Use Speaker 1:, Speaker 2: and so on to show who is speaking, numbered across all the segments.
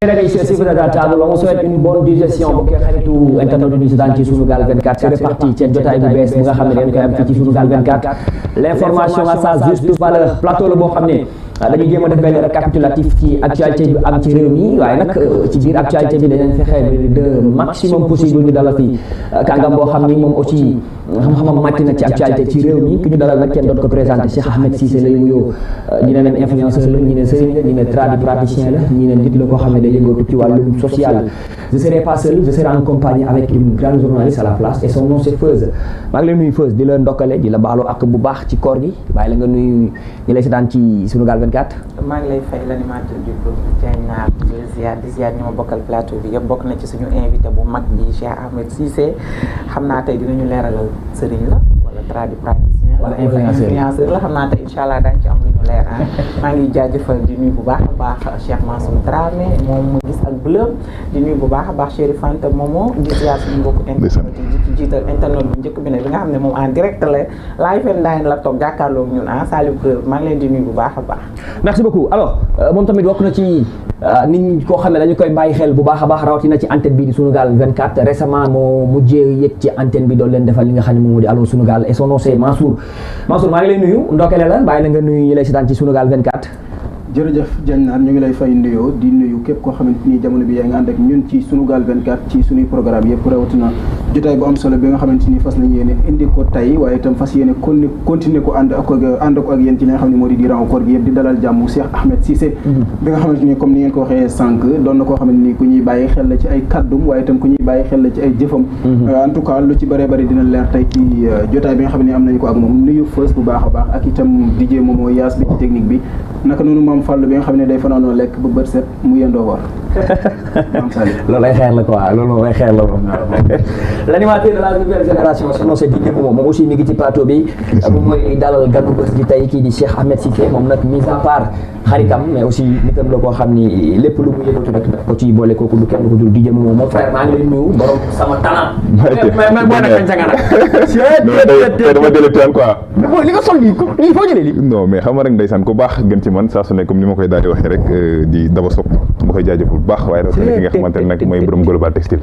Speaker 1: Si vous êtes à table, on souhaite une bonne digestion mbokk xaritu internet du Sudan ci Sunugal 24 c'est reparti seen jotaay bu bees bi nga xam ne dañ koy am fii ci Sunugal 24 l'information à sa juste valeur plateau la boo xam ne dañuy jéem a def benn récapitulatif ci actualité bi am ci réew mi waaye nag ci biir actualité bi dañu fexe de maximum possible ñu dalal fi kàngam boo xam ni moom aussi xam-xamam màcc na ci actualité ci réew mi ki ñu dalal nag kenn doot ko présenté Cheikh Ahmed Cissé lay wuyoo ñi ne leen influenceur la ñi ne sëriñ la ñi ne tradipraticien la ñi ne nit la koo xam ne day yëngatu ci wàllum social. Je serai pas seul, je serai en compagnie avec une grande journaliste à la place et son nom c'est Feuz maa ngi lay nuyu Feuz di la ndokkale di la baalu ak bu baax ci koor gi bàyyi la nga nuyu ñi lay seetaan ci Sunugal 24.
Speaker 2: maa ngi lay fay l'animateur du groupe Diagne Naar di ziar ñi ma bokkal plateau bi yëpp bokk na ci suñu invité bu mag bi Cheikh Ahmed Cissé xam naa tey dinañu leeralal sëriñ la wala tradipraticien wala influenceur la xam naa tey incha allah daañu ci am lu ñu leer maa ngi jaajëfal di nuyu bu baax a baax Cheikh Mansour Dramé moom mu gis ak bleu di nuyu bu baax a baax Chéri Fanta Momo di ziar suñu mbokku internet yi ci jiital internet bu njëkk bi ne bi nga xam ne moom en direct la live and direct la toog jàkkaarloog ñun Saliou Preuve maa ngi leen di nuyu bu baax a baax.
Speaker 1: Merci beaucoup alors moom tamit bokk na ci nit ñi koo xam ne dañu koy bàyyi xel bu baax a baax rawatina ci antenne bi di Sunugal 24 récemment moo mujjee yëg ci antenne bi doon leen defal li nga xam ne moom moo di Allô Sunugal et son nom c'est Mansour maa ngi lay nuyu ndokkale la bàyyi la nga nuyu ñi lay seetaan ci Sunugal 24.
Speaker 3: jërëjëf Diagne Naar ñu ngi lay fay nuyoo di nuyu képp koo xamante ni jamono bi yaa ngi ànd ak ñun ci Sunugal 24 ci sunuy programme yëpp rawatina jotaay bu am solo bi nga xamante ni fas nañ yéene indi ko tey waaye itam fas yéene continuer ko ànd ko ak yéen ci li nga xam ne moo di diiran koor gi yëpp di dalal jàmm Cheikh Ahmed Cissé bi nga xamante ni comme ni ngeen ko waxee sànq doon na koo xamante ni ku ñuy bàyyi xel la ci ay kaddum waaye itam ku ñuy bàyyi xel la ci ay jëfam en tout cas lu ci bëree bëri dina leer tey ci jotaay bi nga xam ne am nañu ko ak moom nuyu Feuz bu baax a baax ak itam DJ Momo Yaas bi ci technique bi naka noonu maam Fall bi nga xam ne day fanaanoo lekk ba bët set mu yendoo war
Speaker 1: loolu ay xeer la quoi loolu ay xeer la moom l'animateur de la nouvelle génération sinon c'est DJ Momo moom aussi mi ngi ci plateau bi moom mooy dalal ganu bés gi tey kii di Cheikh Ahmed Cissé moom nag mise à part xaritam mais aussi nitam la koo xam ni lépp lu mu yëngatu rek daf ko ci boole kooku du kenn ko dul DJ Momo mon frère maa ngi lay nuyu borom sama talent mais boo nag kañ sa nga nag
Speaker 4: dama délectuel quoi
Speaker 1: li nga sol lii foo jëlee lii
Speaker 4: non mais xam nga rek ndeysaan ku baax gën ci man saa su ne comme ni ma koy daal di waxee rek di daba sopp ma koy jaajëfal bu baax waaye dafa nekk ki nga xamante ne nag mooy borom global textile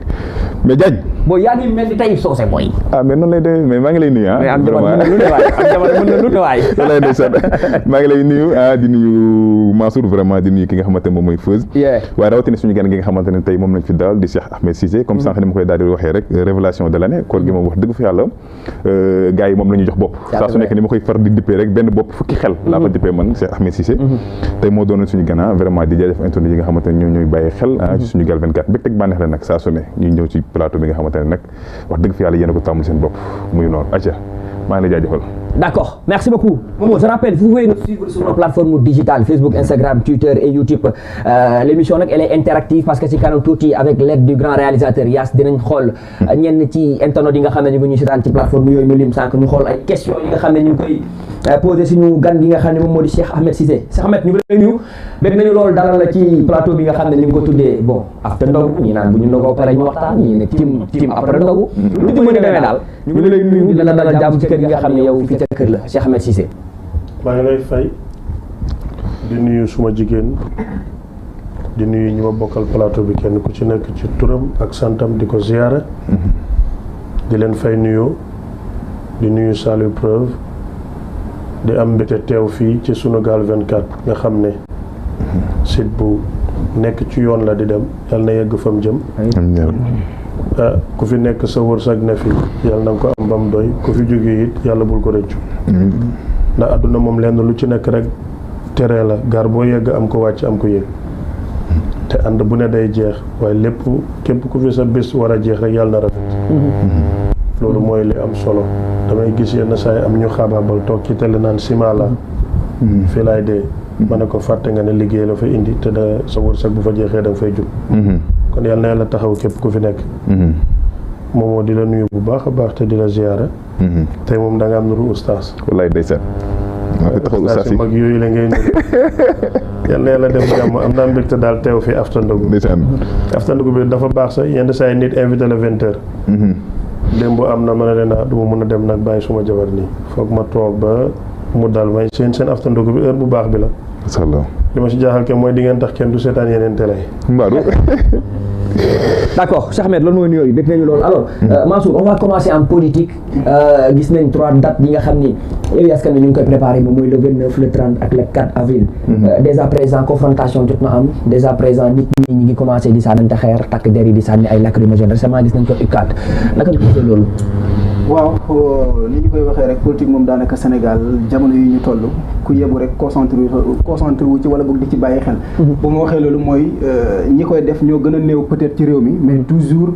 Speaker 4: mais Diagne
Speaker 1: booy yaa ngi mel ni tey soose booy
Speaker 4: mais noonu lay demee mais maa ngi lay nuyu
Speaker 1: am jamono mën na lu ne waay
Speaker 4: lay ndeysaan maa ngi lay nuyu di nuyu Mansour vraiment di nuyu ki nga xamante ne moom mooy Feuz waaye rawatina suñu gan gi nga xamante ne tey moom lañ fi daal di Cheikh Ahmed Cissé comme sànq ni ma koy daal di waxee rek révélation de l'année koor gi moom wax dëgg fa yàlla gars yi moom la ñu jox bopp saa su nekk ni ma koy far di dippee rek benn bopp fukki xel laa ko dippee man Cheikh Ahmed Cissé tey moo doonoon suñu gana vraiment di jaajëf internet yi nga xamante ne ñooy bàyyi xel ci Sunugal 24 mbég teg bànneex la nag saa su ne ñuy ñëw ci plateau bi nga xamante ne nag wax dëgg fa yàlla yéen a ko tàmmul seen bopp muy noonu acca maa ngi lay jaajëfal.
Speaker 1: D'accord, merci beaucoup. Momo, je rappelle, vous pouvez nous suivre sur nos plateformes digitales, Facebook, Instagram, Twitter et YouTube. L'émission nag elle est interactive parce que ci kanam tuuti avec l'aide du grand réalisateur Yass dinañ xool ñenn ci internet yi nga xam ne ñu ngi ñu seetaan ci plateforme yooyu ñu lim sànq ñu xool ay questions yi nga xam ne ñu ngi koy posé suñu gan gi nga xam ne moom moo di Cheikh Ahmed Cissé. Cheikh Ahmed ñu ngi lay nuyu bëgg nañu loolu dalal la ci plateau bi nga xam ne ñu ngi ko tuddee bon after ndogu ñi naan bu ñu ndogoo pare ñu waxtaan ñi ne tim après ndogu lu ci mën a demee daal ñu ngi lay nuyu dina dalal jàmm ci kër gi nga xam ne yow fi ca kër la Cheikh Ahmed Cissé.
Speaker 5: maa ngi lay fay di nuyu suma jigéen di nuyu ñi ma bokkal plateau bi kenn ku ci nekk ci turam ak santam di ko ziyaara di leen fay nuyoo di nuyu Saliou Preuve di am mbégte teew fii ci Sunugal 24 nga xam ne site bu nekk ci yoon la di dem yal na yegg fam jëm ku fi nekk sa wërsëg ne fi yàlla na nga ko am bam doy ku fi jógee it yàlla bul ko rëccu ndax àdduna moom lenn lu ci nekk rek terrain la gaar boo yegg am ko wàcc am ko yëg te ànd bu ne day jeex waaye lépp képp ku fi sa bés war a jeex rek yàlla na rafet loolu mooy li am solo damay gis yenn saa yi am ñu xaabaabal toog ci télé naan sima la fii laay dee ma ne ko fàtte nga ne liggéey la fa indi te da sa wërsëg bu fa jeexee da nga fay jub kon yàlla na yàlla taxaw képp ku fi nekk moom moo di la nuyu bu baax a baax te di la ziyaara tey moom da nga am nuru ustaas
Speaker 4: wallaay ndeysaan taxaw ustaas yi
Speaker 5: mag yooyu la ngay nuyu yàlla na yàlla def jàmm am naa mbégte daal teew fi after ndogu
Speaker 4: ndeysaan
Speaker 5: after ndogu bi dafa baax sax yenn saa yi nit invité la 20 heures démb am na ma ne leen du ma mën a dem nag bàyyi suma jabar nii foog ma toog ba mu dal may seen after ndogu bi heure bu baax bi la
Speaker 4: macha allah
Speaker 5: li ma si jaaxal ke mooy di ngeen tax kenn du seetaan yeneen télé yi.
Speaker 1: d'accord Cheikh Ahmed loolu mooy nuyoo yi dégg nañu loolu alors Mansour on va commencer en politique gis nañ 3 dates yi nga xam ni Yewwi Askan Wi ñu ngi koy préparé moom mooy le 29 le 30 ak le 4 avril dès à présent confrontation jot na am dès à présent nit ñi ñu ngi commencé di sànnante xeer takk der yi di sànni ay lacrymogènes récemment gis nañ ko UCAD naka nga gisee loolu.
Speaker 3: waaw ni ñu koy waxee rek politique moom daanaka Sénégal jamono yi ñu toll ku yebu rek concentré wu ci wala boog di ci bàyyi xel. bu ma waxee loolu mooy ñi koy def ñoo gën a néew peut-être ci réew mi mais toujours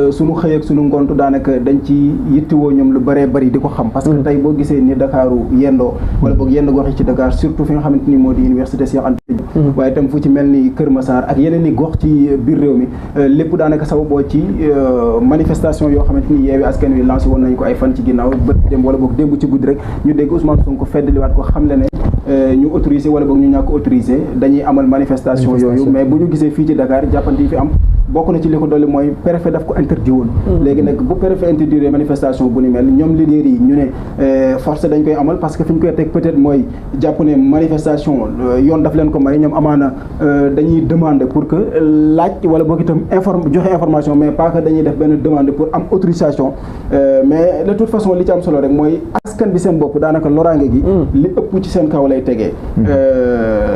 Speaker 3: suñu xëy ak suñu ngont daanaka dañ ci yittewoo ñoom lu bëree bëri di ko xam. parce que tey boo gisee ni Dakaaru yendoo wala boog yenn gox yi ci Dakar surtout fi nga xamante ni moo di université Cheikh Anta Diop. waaye itam fu ci mel ni Kër Massar ak yeneen i gox ci biir réew mi lépp daanaka sababoo ci manifestation yoo xamante ni Yewwi Askan Wi lancé woon nañ ko ay fan ci ginnaaw bët dem wala boog démb ci guddi rek ñu dégg Ousmane Sonko feddaliwaat ko xam le ne ñu autorisé wala boog ñu ñàkk autorisé dañuy amal manifestation yooyu mais bu ñu gisee fii ci Dakar jàppante yi fi am bokk na ci li ko dolli mooy préfet daf ko interdit woon léegi nag bu préfet interdire manifestation bu ni mel ñoom leaders yi ñu ne force dañ koy amal parce que fi ñu koy teg peut-être mooy jàpp ne manifestation yoon daf leen ko may ñoom amaana dañuy demander pour que laaj wala boog itam joxe information mais pas que dañuy def benn demande pour am autorisation mais de toute façon li ci am solo rek mooy askan bi seen bopp daanaka loraange gi li ëpp ci seen kaw lay tegee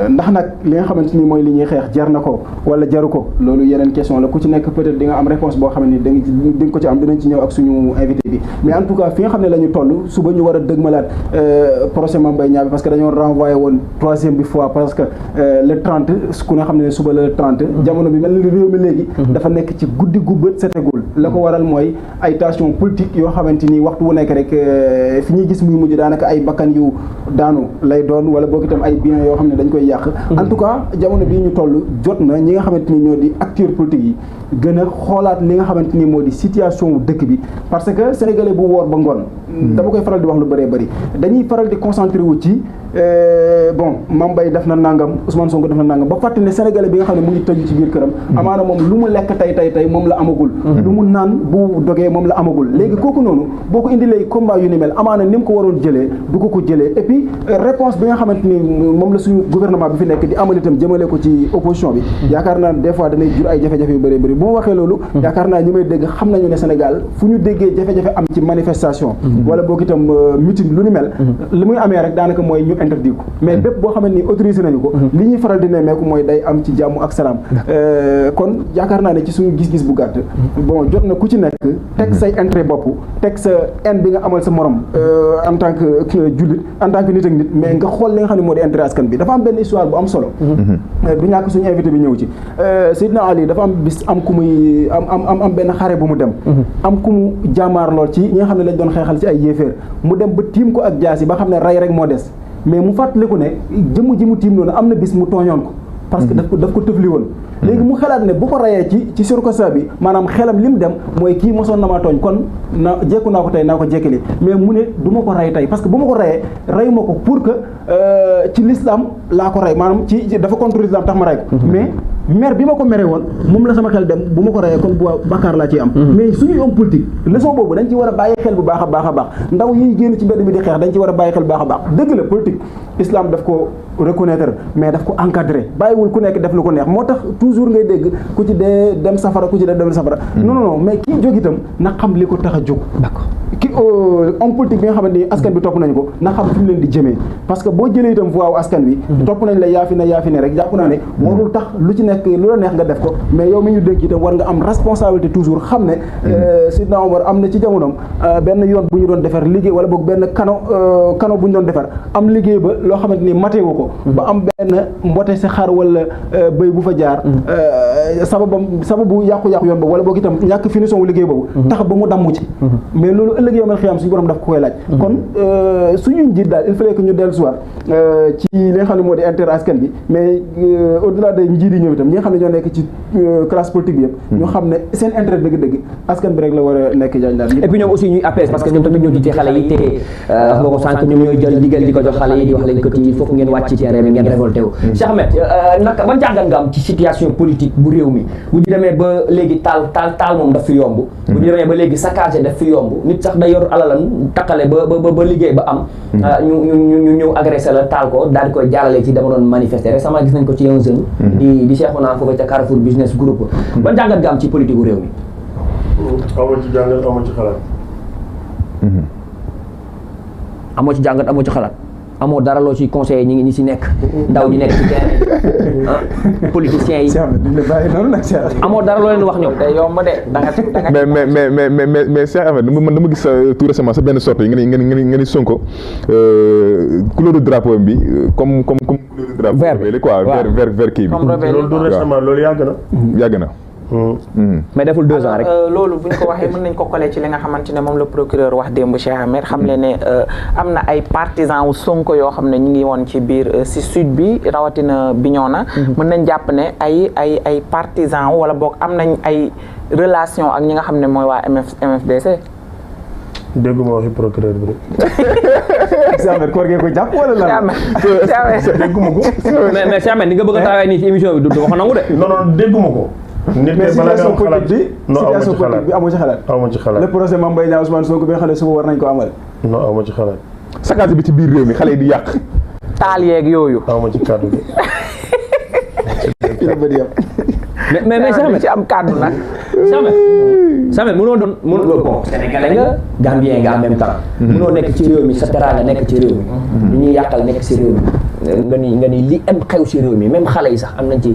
Speaker 3: ndax nag li nga xamante ni mooy li ñuy xeex jar na ko wala jaru ko loolu yeneen question ku ci nekk peut-être di nga am réponse boo xam ne di nga ko ci am dinañ ci ñëw ak suñu invité bi mais en tout cas fi nga xam ne la ñu toll suba ñu war a dëgmalaat procès Mame Mbaye Niang bi parce que dañoo renvoyé woon 3e bi fois parce que le 30 ku nga xam ne suba le 30 jamono bi mel ni réew mi léegi dafa nekk ci guddi gu bët setegul la ko waral mooy ay tension politique yoo xamante ni waxtu wu nekk rek fi ñuy gis muy mujj daanaka ay bakkan yu daanu lay doon wala boog itam ay biens yoo xam ne dañ koy yàq en tout cas jamono bii ñu toll jot na ñi nga xamante ni ñoo di acteurs politiques yi gën a xoolaat li nga xamante ni moo di situation dëkk bi parce que sénégalais bu woor ba ngoon dama koy faral di wax lu bëree bëri dañuy faral di concentré wu ci bon Mame Mbaye def na nangam Ousmane Sonko def na nangam ba fàttali ne sénégalais bi nga xam ne mu ngi tëju ci biir këram amaana moom lu mu lekk tey moom la amagul lu mu naan bu dogee moom la amagul léegi kooku noonu boo ko indilee combat yu ni mel amaana ni mu ko waroon jëlee du ko jëlee et puis réponse bi nga xamante ni moom la suñu gouvernement bi fi nekk di amal itam jëmale ko ci opposition bi yaakaar naa des fois danay jur ay jafe-jafe yu bëree bëri bu ma waxee loolu yaakaar naa ñi may dégg xam nañu ne Sénégal fu ñu déggee jafe-jafe am ci manifestation wala boog itam meeting lu ni mel li muy amee rek daanaka mooy ñu interdit ko mais bépp boo xamante ni autorisé nañu ko li ñuy faral di nemmeeku mooy day am ci jàmm ak salaam kon yaakaar naa ne ci suñu gis-gis bu gàtt bon jot na ku ci nekk teg say intérêt bopp teg sa haine bi nga amal sa morom en tant que jullit en tant que nit ak nit mais nga xool li nga xam ne moo di intérêt askan bi dafa am benn histoire bu am solo du ñàkk suñu invité bi ñëw ci Seydina Ali dafa am bis am ku muy am benn xare bu mu dem am ku mu jaamaar lool ci ñi nga xam ne lañ doon xeexal ci ay yéeféer mu dem ba tiim ko ak jaas yi ba xam ne rey rek moo des mais mu fàttaliku ne jëmm ji mu tiim noonu am na bis mu tooñoon ko parce que daf ko tëfli woon léegi mu xalaat ne bu ko rayee ci surkosa bi maanaam xelam li mu dem mooy kii mosoon na ma tooñ kon na jekku naa ko tey naa ko jekkali mais mu ne du ma ko ray tey parce que bu ma ko rayee rayu ma ko pour que ci l'islam laa ko ray maanaam ci dafa contre l'islam tax ma ray ko mais mer bi ma ko mere woon moom la sama xel dem bu ma ko rayee kon bu bakkaar laa ciy am mais suñuy homme politique leçon boobu dañ ci war a bàyyi xel bu baax a baax a baax ndaw yiy génn ci mbedd mi di xeex dañ ci war a bàyyi xel bu baax a baax dëgg la politique islam daf ko reconnaître mais daf ko encadré bàyyiwul ku nekk def lu ko neex moo tax toujours ngay dégg ku ci dee dem safara ku ci dee dem safara non mais kii jóg itam na xam li ko tax a jóg d'accord ki homme politique bi nga xamante ni askan bi topp nañu ko na xam fi mu leen di jëmee parce que boo jëlee itam voix wu askan bi topp nañ la yaafi ne rek jàpp naa ne warul tax lu ci nekk lu la neex nga def ko mais yow mi ñu dénk itam war nga am responsabilité toujours xam ne Sidna Omar am na ci jamonoom benn yoon bu ñu doon defar liggéey wala boog benn kano bu ñu doon defar am liggéey ba loo xamante ni mateewu ko ba am benn mbote si xar wala bëy bu fa jaar sababu yàqu-yàqu yoon boobu wala boog itam ñàkk finition wu liggéey boobu tax ba mu damm ci mais loolu ëllëg yow man xiyam suñu borom daf ko koy laaj kon suñu njiit daal il fallait que ñu dellu soit ci li nga xam ne moo di intérêt askan bi mais au delà de njiit yi ñëw itam itam ñi nga xam ne ñoo nekk ci classe politique bi yëpp ñu xam ne seen intérêt dëgg-dëgg askan bi rek la war a nekk Diagne daal.
Speaker 1: et puis ñoom aussi ñuy APS parce que ñoom tamit ñoo jiite xale yi te wax nga ko sànq ñoom ñooy jël digal di ko jox xale yi di wax leen que il faut que ngeen wàcc ci terrain bi ngeen révolté wu. Cheikh Ahmed naka ban jàngat nga am ci situation politique bu réew mi bu ñu demee ba léegi taal moom daf fi yomb. bu ñu demee ba léegi saccagé daf fi yomb nit sax da yor alalam takkale ba liggéey ba am. ñu ñëw agressé la taal ko daal di koy jàllale ci dama doon manifester récemment gis nañ ko ci un jeune. di Cheikhouna foofu ca Carrefour Business Group. ban jàngat nga am ci politique bu réew mi.
Speaker 5: amoo ci jàngat amoo ci xalaat.
Speaker 1: amoo ci jàngat amoo ci xalaat amoo dara loo ci conseillé ñi si nekk ndaw ñi nekk ci terrain politiciens yi. amoo dara loo leen wax ñoom.
Speaker 2: day yomb de da nga
Speaker 4: mais Cheikh Ahmed man dama gis tout récemment sa benn sortie nga ni Sonko couleur du drapeau bi comme couleur du drapeau.
Speaker 1: vert bi
Speaker 4: quoi vert kii bi.
Speaker 5: loolu du récemment loolu yàgg na.
Speaker 1: mais deful 2 ans rek.
Speaker 2: loolu bu ñu ko waxee mën nañ ko coller ci li nga xamante ne moom la procureur wax démb Cheikh Ahmed xam le ne am na ay partisans wu Sonko yoo xam ne ñu ngi woon ci biir si sud bi rawatina Bignona. mën nañ jàpp ne ay partisans wala boog am nañ ay relation ak ñi nga xam ne mooy waa MFDC.
Speaker 5: dégguma waxi procureur bi de.
Speaker 3: Cheikh Ahmed koor gee ko jàpp wala lan.
Speaker 5: dégguma ko.
Speaker 1: mais Cheikh Ahmed ni nga bëgg a taawee nii ci émission bi du wax nangu de.
Speaker 5: non dégguma ko. nit
Speaker 3: mais
Speaker 5: bala nga
Speaker 3: situation
Speaker 5: xalaat
Speaker 3: politique bi situation politique bi amoo ci xalaat.
Speaker 5: amoo ci xalaat
Speaker 3: le procès Mame Mbaye Niang Ousmane Sonko bi nga xam ne suba war nañ ko amal.
Speaker 5: non amoo ci xalaat.
Speaker 4: saccage bi ci biir réew mi xale yi di yàq.
Speaker 2: taal yeeg yooyu.
Speaker 5: amoo ci kàddu gi.
Speaker 1: mais Cheikh Ahmed
Speaker 2: ci am kàddu nag.
Speaker 1: Cheikh Ahmed mënoo doon bon Sénégalais nga Gambien nga en même temps. mënoo nekk ci réew mi sa teraanga nekk ci réew mi. li ñuy yàqal nekk ci réew mi. nga ni li am xew ci réew mi même xale yi sax am nañ ci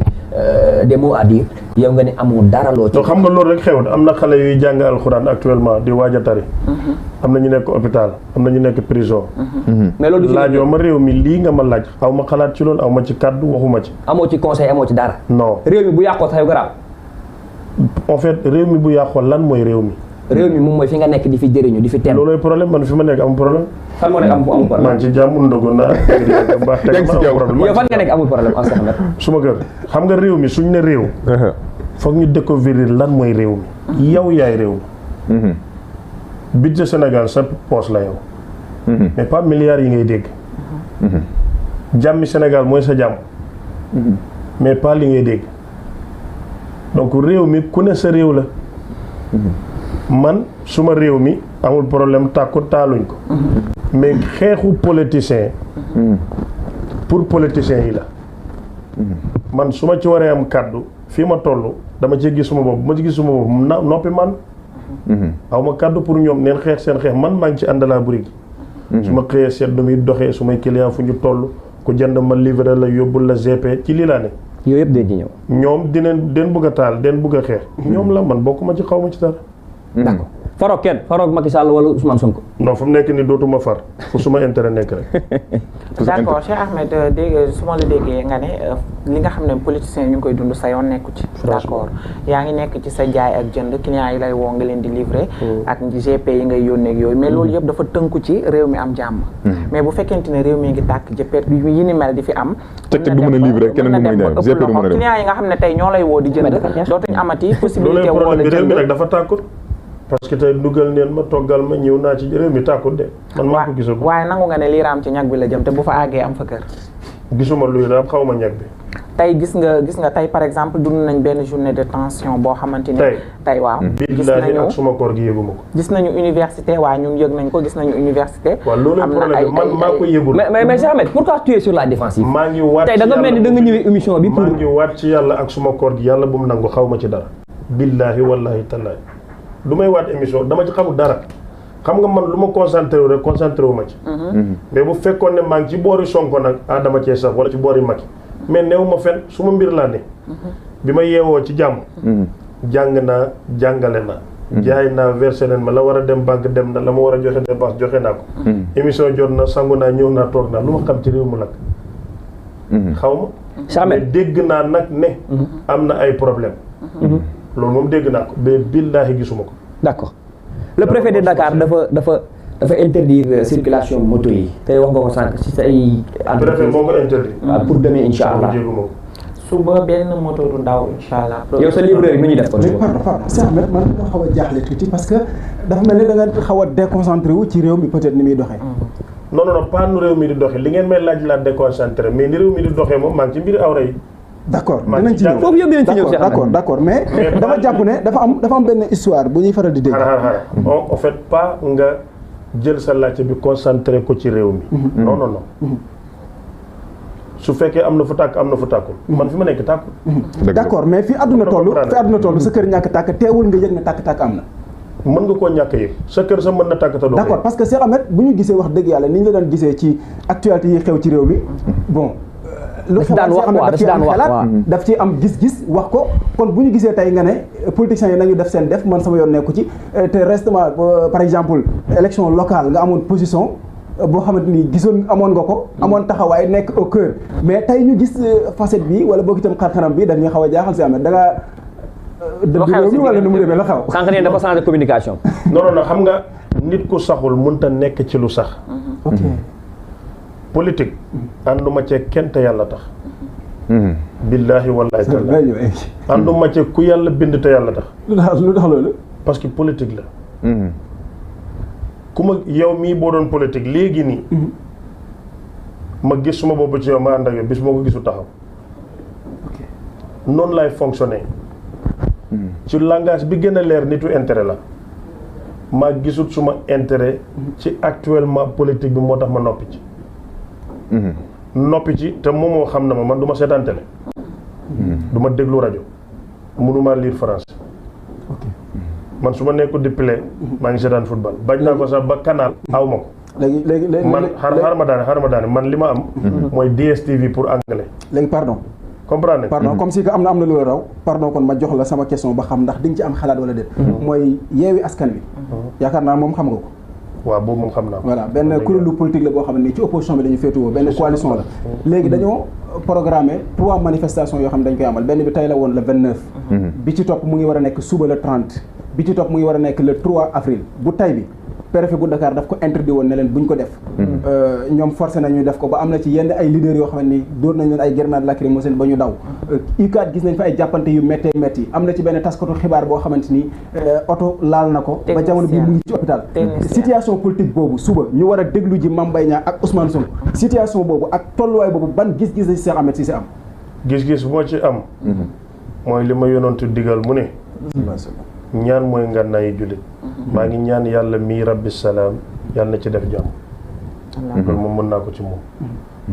Speaker 1: des mots à dire yow nga ni amoo dara loo ci.
Speaker 5: xam nga loolu rek xewut am na xale yuy jàng alxuraan actuellement di waaj a tari. am na ñu nekk hôpital am na ñu nekk prison.
Speaker 1: mais loolu
Speaker 5: laajoo ma réew mi lii nga ma laaj aw ma xalaat ci loolu aw ma ci kàddu waxuma ci.
Speaker 1: amoo ci conseil amoo ci dara.
Speaker 5: non
Speaker 1: réew mi bu yàqoo sax yu garaaw.
Speaker 5: en fait réew mi bu yàqoo lan mooy réew mi.
Speaker 1: réew mi moom mooy fi nga nekk di fi jëriñu di fi teel.
Speaker 5: loolooy problème man fi ma nekk amul problème.
Speaker 1: fan moo nekk amul problème.
Speaker 5: maa ngi ci jàmm ndogu naa.
Speaker 1: yow fan nga nekk amul problème en Cheikh Ahmed.
Speaker 5: suma kër xam nga réew mi suñ ne réew. foog ñu découvrir lan mooy réew mi. yow yaay réew mi. budget Sénégal sa poche la yow. mais pas milliards yi ngay dégg. jàmmi Sénégal mooy sa jàmm. mais pas li ngay dégg. donc réew mi ku ne sa réew la. man suma réew mi amul problème tàkku taaluñ ko. mais xeexu politicien. pour politiciens yi la. man su ma ci waree am kàddu fii ma toll dama ci gis suma bopp bu ma ci gis suma bopp noppi man. aw ma kàddu pour ñoom neen xeex seen xeex man maa ngi ci àndalaa buri gi. su ma xëyee seet nu muy doxee su may client fu ñu toll ku jënd ma livré la yóbbul la GP ci lii laa ne.
Speaker 1: yooyu yëpp dañ ci ñëw.
Speaker 5: ñoom den bëgg a taal den bëgg a xeex. ñoom la man bokkuma ci xaw ma ci dara.
Speaker 1: d'accord faroog kenn faroog Macky Sall wala Ousmane Sonko.
Speaker 5: non fu mu nekk nii dootuma far fu suma intérêt nekk rek.
Speaker 2: d'accord Cheikh Ahmed dégg su ma la déggee nga ne li nga xam ne politiciens yi ñu ngi koy dund sa yoon nekku ci. d'accord yaa ngi nekk ci sa jaay ak jënd clients yi lay woo nga leen di livrer. ak GP yi ngay yónnee ak yooyu mais loolu yëpp dafa tënku ci réew mi am jàmm. mais bu fekkente ne réew mi ngi tàkk jëppeet yi ni mel di fi am.
Speaker 4: te du mën a livrer keneen du mën a dem GP du mën a dem
Speaker 2: clients yi nga xam ne tey ñoo lay woo di jënd dootuñu amati possibilité woo la
Speaker 5: réew mi nag
Speaker 2: jënd.
Speaker 5: dafa tàkkut parce que tey dugal neen ma toggal ma ñëw naa ci réew mi tàkkut de man maa ko gisagul.
Speaker 2: waaye nangu nga ne lii raam ci ñag bi la jëm te bu fa àggee am fa kër.
Speaker 5: gisuma luy raam xaw ma ñag bi.
Speaker 2: tey gis nga tey par exemple dund nañ benn journée de tension boo xamante ni. tey waaw. gis
Speaker 5: billaahi
Speaker 2: nañu
Speaker 5: ak suma koor gi yëguma ko.
Speaker 2: gis nañu université waaye ñun yëg nañ ko gis nañu université.
Speaker 5: waaw loolu problème man maa ko yëgul.
Speaker 1: mais Cheikh Ahmed pourquoi tu es sur la défensive.
Speaker 5: maa ngi waat
Speaker 1: tey da nga mel ni da nga ñëwee émission bi pour.
Speaker 5: maa ngi waat ci yàlla ak suma koor gi yàlla bu mu nangu xaw ma ci dara. billaahi wallaahi tallaahi du may waat émission dama ci xamul dara xam nga man lu ma concentré wu rek concentré wu ma ci. mais bu fekkoon ne maa ngi ci boori Sonko nag dama cee sax wala ci boori Macky mais néew ma fen su ma mbir laa ne. bi ma yeewoo ci jàmm. jàng naa jàngale naa. jaay naa versé leen ma la war a dem banque dem na la ma war a joxe dépense joxe naa ko. émission jot na sangu naa ñëw naa toog naa lu ma xam ci réew mu nag. xaw ma. mais dégg naa nag ne. am na ay problème loolu moom dégg naa ko mais billaahi gisuma ko.
Speaker 1: d'accord le préfet de Dakar dafa interdire circulation moto yi tey wax nga ko sànq ci say.
Speaker 5: préfet moo ko interdit.
Speaker 1: pour demain incha allah
Speaker 2: suba benn moto du ndaw incha allah.
Speaker 1: yow sa librairie nu ñuy def ko.
Speaker 3: pardon Cheikh Ahmed man dama xaw a jaaxle tuuti parce que dafa mel ni da nga xaw a déconcentré wu ci réew mi peut-être ni muy doxee.
Speaker 5: non pas nu réew mi di doxee li ngeen may laaj laa déconcentré mais ni réew mi di doxee moom maa ngi ci mbiri awra yi.
Speaker 3: d'accord dinañ ci ñëw
Speaker 1: foofu yëpp dinañ ci ñëw
Speaker 3: d'accord mais dama jàpp ne dafa am benn histoire bu ñuy faral di dégg.
Speaker 5: xaaral en fait pas nga jël sa laajte bi concentré ko ci réew mi. non. su fekkee am na fu tàkk am na fu tàkkul. man fi ma nekk tàkkul.
Speaker 3: d'accord mais fi àdduna toll sa kër ñàkk tàkk teewul nga yëg ne tàkk-tàkk am na.
Speaker 5: mën nga koo ñàkk yëg sa kër sa mën na tàkk te doo
Speaker 3: d'accord parce que Cheikh Ahmed bu ñu gisee wax dëgg yàlla ni ñu la daan gisee ci actualité yi xew ci réew mi bon. lu xew Cheikh Ahmed daf ci am xalaat daf ci am gis-gis wax ko kon bu ñu gisee tey nga ne politiciens yi nañu def seen def man sama yoon nekku ci te restement par exemple élection locale nga amoon position boo xamante ni gisoon amoon nga ko amoon taxawaay nekk au cœur mais tey ñu gis facette bi wala boog itam xar-xaram bi daf ñuy xaw a jaaxal Cheikh Ahmed da nga dëgg réew mi wala nu mu demee la xew
Speaker 1: sànq ne dafa changé communication.
Speaker 5: non xam nga nit ku saxul mënta nekk ci lu sax.
Speaker 3: ok
Speaker 5: politique ànduma cee kenn te yàlla tax. billaahi wallaahi taala ànduma cee ku yàlla bind te yàlla tax.
Speaker 3: lu tax loolu.
Speaker 5: parce que politique la. ku ma yow mii boo doon politique léegi nii. ma gis suma bopp ci yow ma ànd ak yow bis moo ko gisu taxaw. noonu laay fonctionner. ci langage bi gën a leer nitu intérêt la. maa gisut suma intérêt. ci actuellement politique bi moo tax ma noppi ci. noppi ci te moom moo xam na ma man du ma seetaan télé. du ma déglu rajo. mënuma lire français. man su ma nekkul di play maa ngi seetaan football bañ naa ko sax ba canal aw ma ko.
Speaker 3: léegi
Speaker 5: man xaaral ma daane man li ma am. mooy DSTV pour anglais.
Speaker 3: léegi pardon comme si que am na lu la raw pardon kon ma jox la sama question ba xam ndax di nga ci am xalaat wala déet. mooy yeewi askan wi. yaakaar naa moom xam nga ko.
Speaker 5: waaw boobu moom xam naa ko.
Speaker 3: voilà benn kuréelu politique la boo xam ne ci opposition bi dañu féetewoo benn coalition la. léegi dañoo programmé 3 manifestations yoo xam ne dañ koy amal benn bi tey la woon le 29. bi ci topp mu ngi war a nekk suba le 30. bi ci topp mu ngi war a nekk le 3 avril bu tay bi préfet bu Dakar daf ko interdit woon ne leen buñ ko def. ñoom forcé nañu def ko ba am na ci yenn ay leaders yoo xam ne ni dóor nañ leen ay grenades lacrymogènes ba ñu daw. UCAD gis nañ fa ay jàppante yu métti am na ci benn taskatu xibaar boo xamante ni oto laal na ko. ba jamono bii mu ngi ci hôpital. situation politique boobu suba ñu war a déglu ji Mame Mbaye Niang ak Ousmane Sonko situation boobu ak tolluwaay boobu ban gis-gis la ci Cheikh Ahmed Cissé am.
Speaker 5: gis-gis bu ma ci am. mooy li ma yonantu digal mu ne. ñaan mooy ngànnaayu jullit. maa ngi ñaan yàlla mii rabbi salaam yàlla na ci def jàmm. loolu moom mën naa ko ci moom.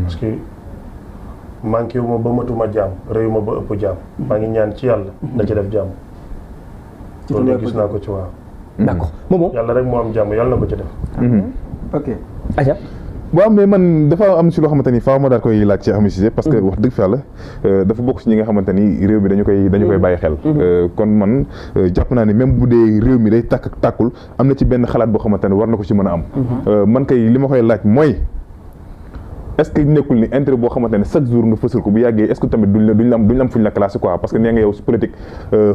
Speaker 5: parce que manqué wu ma ba matuma jaam réew ma ba ëpp jaam. maa ngi ñaan ci yàlla na ci def jàmm. loolu gis naa ko ci waaw.
Speaker 1: d'accord moom
Speaker 5: yàlla rek moo am jàmm yàlla na ko ci def.
Speaker 3: ok.
Speaker 1: aja
Speaker 4: waaw mais man dafa am si loo xamante ni faaw ma daal koy laaj ci Ahmed Cissé parce que wax dëgg fa yàlla dafa bokk si ñi nga xamante ni réew mi dañu koy bàyyi xel. kon man jàpp naa ni même bu dee réew mi day tàkk ak tàkkul am na ci benn xalaat boo xamante ni war na ko ci mën a am. man kay li ma koy laaj mooy est-ce que nekkul ni intérêt boo xamante ne chaque jour nga fësal ko bu yàggee est-ce que tamit duñ la am fuñ la classé quoi parce que nee nga yow si politique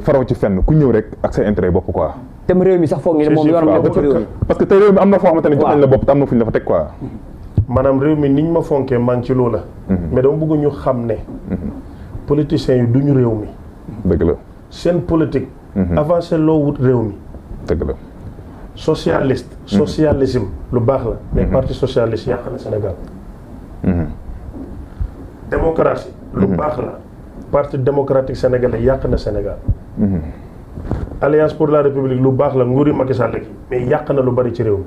Speaker 4: faroo ci fenn ku ñëw rek ak sa intérêt bopp quoi.
Speaker 1: te réew mi sax foog ñu ne moom yoonam nekk ci réew mi.
Speaker 4: parce que tey réew mi am na foo xamante ne jox nañ la bopp te am na fuñ la fa teg quoi.
Speaker 5: maanaam réew mi niñ ma fonkee maa ngi ci loola. mais dama bëgg ñu xam ne. politiciens yi duñu réew mi.
Speaker 4: dëgg la.
Speaker 5: seen politique. avancé loo wut réew mi.
Speaker 4: dëgg la.
Speaker 5: socialisme lu baax la. mais parti socialiste yàq na Sénégal. démocratie lu baax la. parti démocratique sénégalais yàq na Sénégal. alliance pour la république lu baax la nguuri Macky Sall gi mais yàq na lu bari ci réew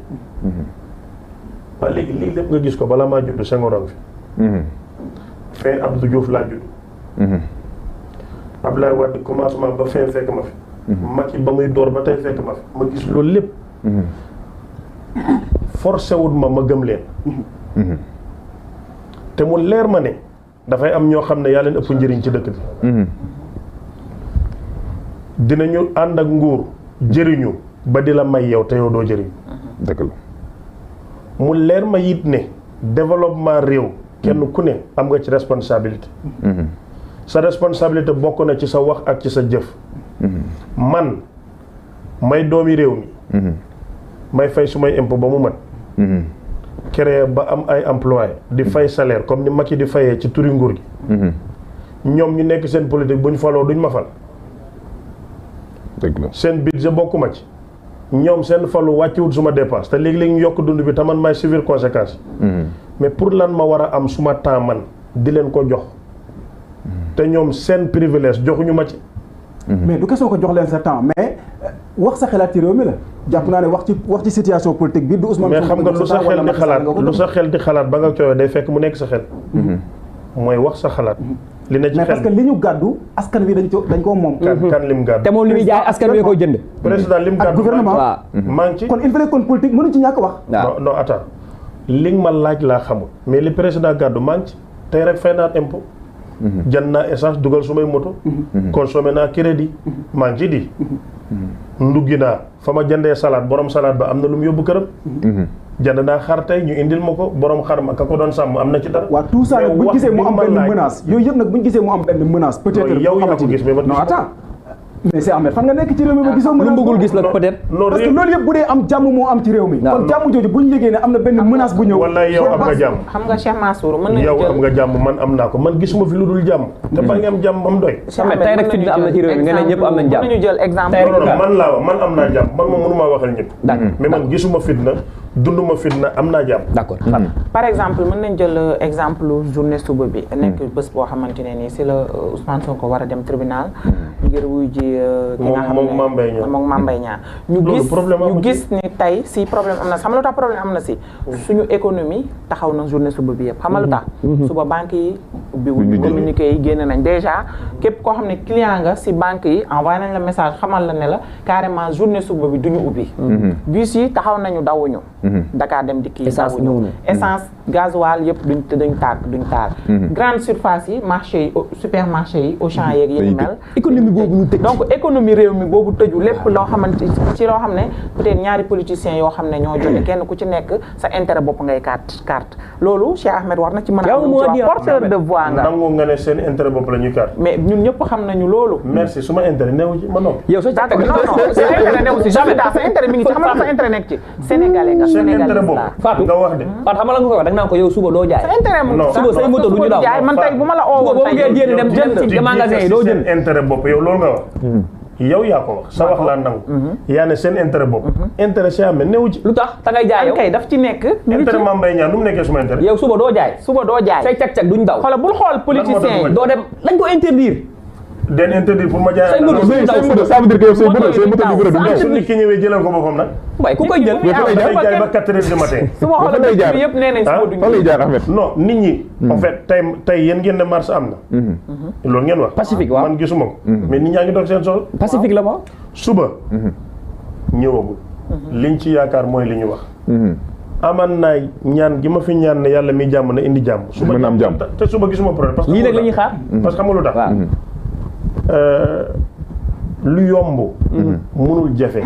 Speaker 5: mi. waaye léegi lii lépp nga gis ko bala maa judd Senghor fi. fin Abdou Diouf laa judd. Abdoulaye Wade commencement ba fin fekk ma fi. Macky ba muy door ba tey fekk ma fi ma gis loolu lépp. forcé wut ma gëm leen. te mu leer ma ne dafay am ñoo xam ne yaa leen ëpp njëriñ ci dëkk bi. dinañu ànd ak nguur jëriñu ba di la may yow te yow doo jëriñ.
Speaker 4: dëgg la.
Speaker 5: mu leer ma it ne développement réew kenn ku ne am nga ci responsabilité. sa responsabilité bokk na ci sa wax ak ci sa jëf. man may doomi réew mi. may fay su may impôt ba mu mat. créer ba am ay employé di fay salaire comme ni Macky di fayee ci turi nguur gi. ñoom ñu nekk seen politique bu ñu faloo duñ ma fal.
Speaker 4: dëgg la
Speaker 5: seen budget bokkuma ci ñoom seen falu wàcciwul suma dépense te léegi-léegi ñu yokk dund bi te man maay subir conséquences mais pour lan ma war a am suma temps man di leen ko jox te ñoom seen privilège joxuñu ma ci.
Speaker 3: mais du question ko jox leen sa temps mais wax sa xalaat ci réew mi la jàpp naa ne wax ci situation politique bi du Ousmane.
Speaker 5: mais xam nga lu sa xel di xalaat ba nga coowee day fekk mu nekk sa xel. mooy wax sa xalaat. li ne ci xel
Speaker 3: mais parce que li ñu gàddu askan wi dañ koo moom.
Speaker 5: kan lim gàddu.
Speaker 1: te moom li muy jaay askan wi koy jënd.
Speaker 5: président lim gàddu
Speaker 3: gouvernement
Speaker 5: maa ngi ci.
Speaker 3: kon il fallait kon politique mënuñ ci ñàkk wax.
Speaker 5: non attends li nga ma laaj laa xamul mais li président gàddu maa ngi ci tey rek fay naa impôt. jënd naa essence dugal sumay moto. consommé naa crédit. maa ngi ci di. nduggi naa fa ma jëndee salade borom salade ba am na lu mu yóbbu këram. jënd naa xar tey ñu indil ma ko borom xar ma ka ko doon sàmm am na ci dara.
Speaker 3: waaw tout ça nag bu ñu gisee mu am benn menace yooyu yëpp nag bu ñu gisee mu am benn menace. peut-être
Speaker 5: yow yaa ko gis mais man
Speaker 3: non attends mais c'est Ahmed fan nga nekk ci réew mi ba gisoo menace.
Speaker 1: lu bëggul gis la peut-être.
Speaker 3: parce que loolu yëpp bu dee am jàmm moo am ci réew mi. kon jàmm jooju bu ñu yëgee ne am na benn menace bu ñëw.
Speaker 5: wala yow am nga jàmm.
Speaker 2: xam nga Cheikh Mansour mën nañu
Speaker 5: yow am nga jàmm man am naa ko man gisuma fi lu dul jàmm. te ba nga am jàmm am doy.
Speaker 1: tey rek fitna am na ci réew mi nga ne ñëpp am nañ jàmm.
Speaker 2: mën nañu jël exemple.
Speaker 5: man am naa jàmm man moom mënumaa waxal ñëpp. mais man gisuma fitna dunduma fitna am naa jàmm.
Speaker 1: d'accord
Speaker 2: par exemple mën nañ jël exemple journée suba bi. nekk bés boo xamante ne nii si la Ousmane Sonko war a dem tribunal. ngir wuy ji ki nga xam ne moom Mame Mbaye Niang ñu gis ni tey si problème am na xam nga lu tax problème am na si suñu économie taxaw na journée suba bi yëpp xam nga lu tax suba banques yi ubbiwuñu communiqué yi génn nañ déjà képp koo xam ne client nga si banque yi envoyé nañ la message xamal la ne la carrément journée suba bi duñu ubbi bus yi taxaw nañu dawuñu Dakar dem dikki dawuñu essence gasoil yëpp duñ taal grande surface yi marché yi supermarché yi Auchan yeeg yi mel donc économie réew mi boobu tëju lépp loo xamante ci loo xam ne peut-être ñaari politiciens yoo xam ne ñoo jote kenn ku ci nekk sa intérêt bopp ngay carte loolu Cheikh Ahmed war na ci mën a am porteur de voix nga
Speaker 5: nangu nga ne seen intérêt bopp la ñuy carte
Speaker 2: mais ñun ñëpp xam nañu loolu
Speaker 5: merci suma intérêt newu ci ma noonu
Speaker 1: yow sa
Speaker 2: intérêt newu ci jamais sa intérêt mi ngi ci xam nga sa intérêt nekk ci sénégalais nga sénégalais la
Speaker 1: Fatou
Speaker 5: nga wax de
Speaker 1: Fatou xam nga la nga ko wax da nga naan ko yow suba doo jaay
Speaker 2: sa intérêt mu
Speaker 1: suba say moto du ñu daw
Speaker 2: man tey bu ma la oowoon
Speaker 1: boo bëggee génn dem jënd ci magasin yi doo jënd
Speaker 5: intérêt bopp yow loolu nga wax yow yaa ko wax sa wax laa nangu yaa ne seen intérêt bopp intérêt Cheikh Ahmed newu ci
Speaker 1: lu tax ta ngay jaay yow
Speaker 2: kay daf ci nekk
Speaker 5: intérêt Mame Mbaye Niang nu mu nekkee suma intérêt
Speaker 1: yow suba doo jaay say cag-cag duñ daw
Speaker 2: xoolal bul xool politiciens yi
Speaker 1: doo dem dañ ko interdire
Speaker 5: den interdire pour ma jaay
Speaker 1: say moto
Speaker 4: ça veut dire que yow say moto du daw
Speaker 5: su nit ki ñëwee jëlal ko boppam nag
Speaker 1: waaye ku koy jël
Speaker 5: dafay jaay ba 4 heures du matin
Speaker 2: su ma xoolee dëkk bi yëpp nee nañ suba duñ
Speaker 4: fan lay jaar Ahmed
Speaker 5: non nit ñi en fait tey yéen ngeen ne marche am na loolu ngeen wax
Speaker 1: Pacifique waaw
Speaker 5: man gisuma ko mais nit ñaa ngi doog seen soxla
Speaker 1: Pacifique la ma
Speaker 5: suba ñëwagul liñ ci yaakaar mooy li ñu wax aman naa ñaan gi ma fi ñaan ne yàlla mi jàmm na indi jàmm suba
Speaker 4: mën am jàmm
Speaker 5: te suba gisuma problème parce que
Speaker 1: lii nag la ñuy xaar
Speaker 5: parce que xam nga lu tax lu yomb mënul jafe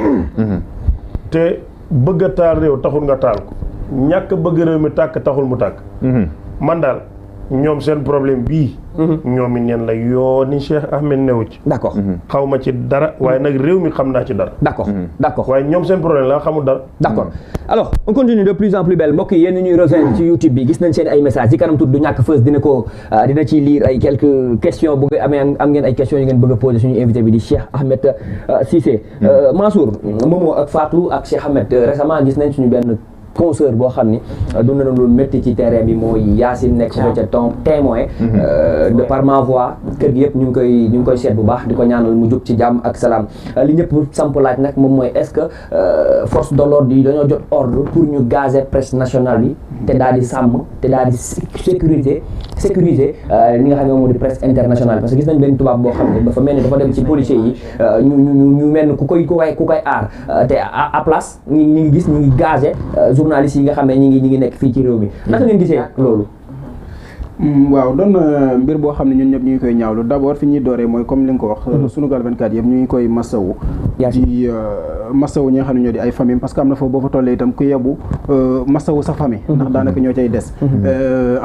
Speaker 5: te bëgg a taal réew taxul nga taal ko ñàkk bëgg réew mi tàkk taxul mu tàkk man daal ñoom seen problème bii ñoom it neen la yooni Cheikh Ahmed newu ci
Speaker 1: d'accord
Speaker 5: xaw ma ci dara waaye nag réew mi xam naa ci dara
Speaker 1: d'accord
Speaker 5: waaye ñoom seen problème la xamul dara
Speaker 1: d'accord alors on continue de plus en plus belle mbokk yi yéen ñuy rejoindre ci YouTube bi gis nañ seen ay messages ci kanam tudd du ñàkk Feuz dina ci lire ay quelques questions bu amee am ngeen ay questions yi ngeen bëgg a poser suñu invité bi di Cheikh Ahmed Cissé Mansour Momo ak Fatou ak Cheikh Ahmed récemment gis nañ suñu benn concert boo xam ni dund na lu métti ci terrain bi mooy Yacine nekk foofu ca ton témoin de par ma voix kër gi yëpp ñu ngi koy seet bu baax di ko ñaanal mu jóg ci jàmm ak salaam li ñëpp samp laaj nag moom mooy est-ce que force de l'ordre yi dañoo jot ordre pour ñu gazer presse nationale bi te daal di sàmm te daal di sécuriser li nga xam ne moom moo di presse internationale parce que gis nañ benn tubaab boo xam ne dafa mel ni dafa dem ci policiers yi ñu mel ni ku koy aar te à place ñu ngi gis ñu ngi gazer journalistes yi nga xam ne ñi ngi nekk fii ci réew mi naka ngeen gisee loolu
Speaker 3: waaw doon na mbir boo xam ne ñun ñëpp ñu ngi koy ñaawlu d'abord fi ñuy dooree mooy comme li nga ko wax Sunugal 24 yëpp ñu ngi koy masawu di masawu ñi nga xam ne ñoo di ay famille parce que am na foofu boo fa tollee itam ku yebu masawu sa famille ndax daanaka ñoo cay des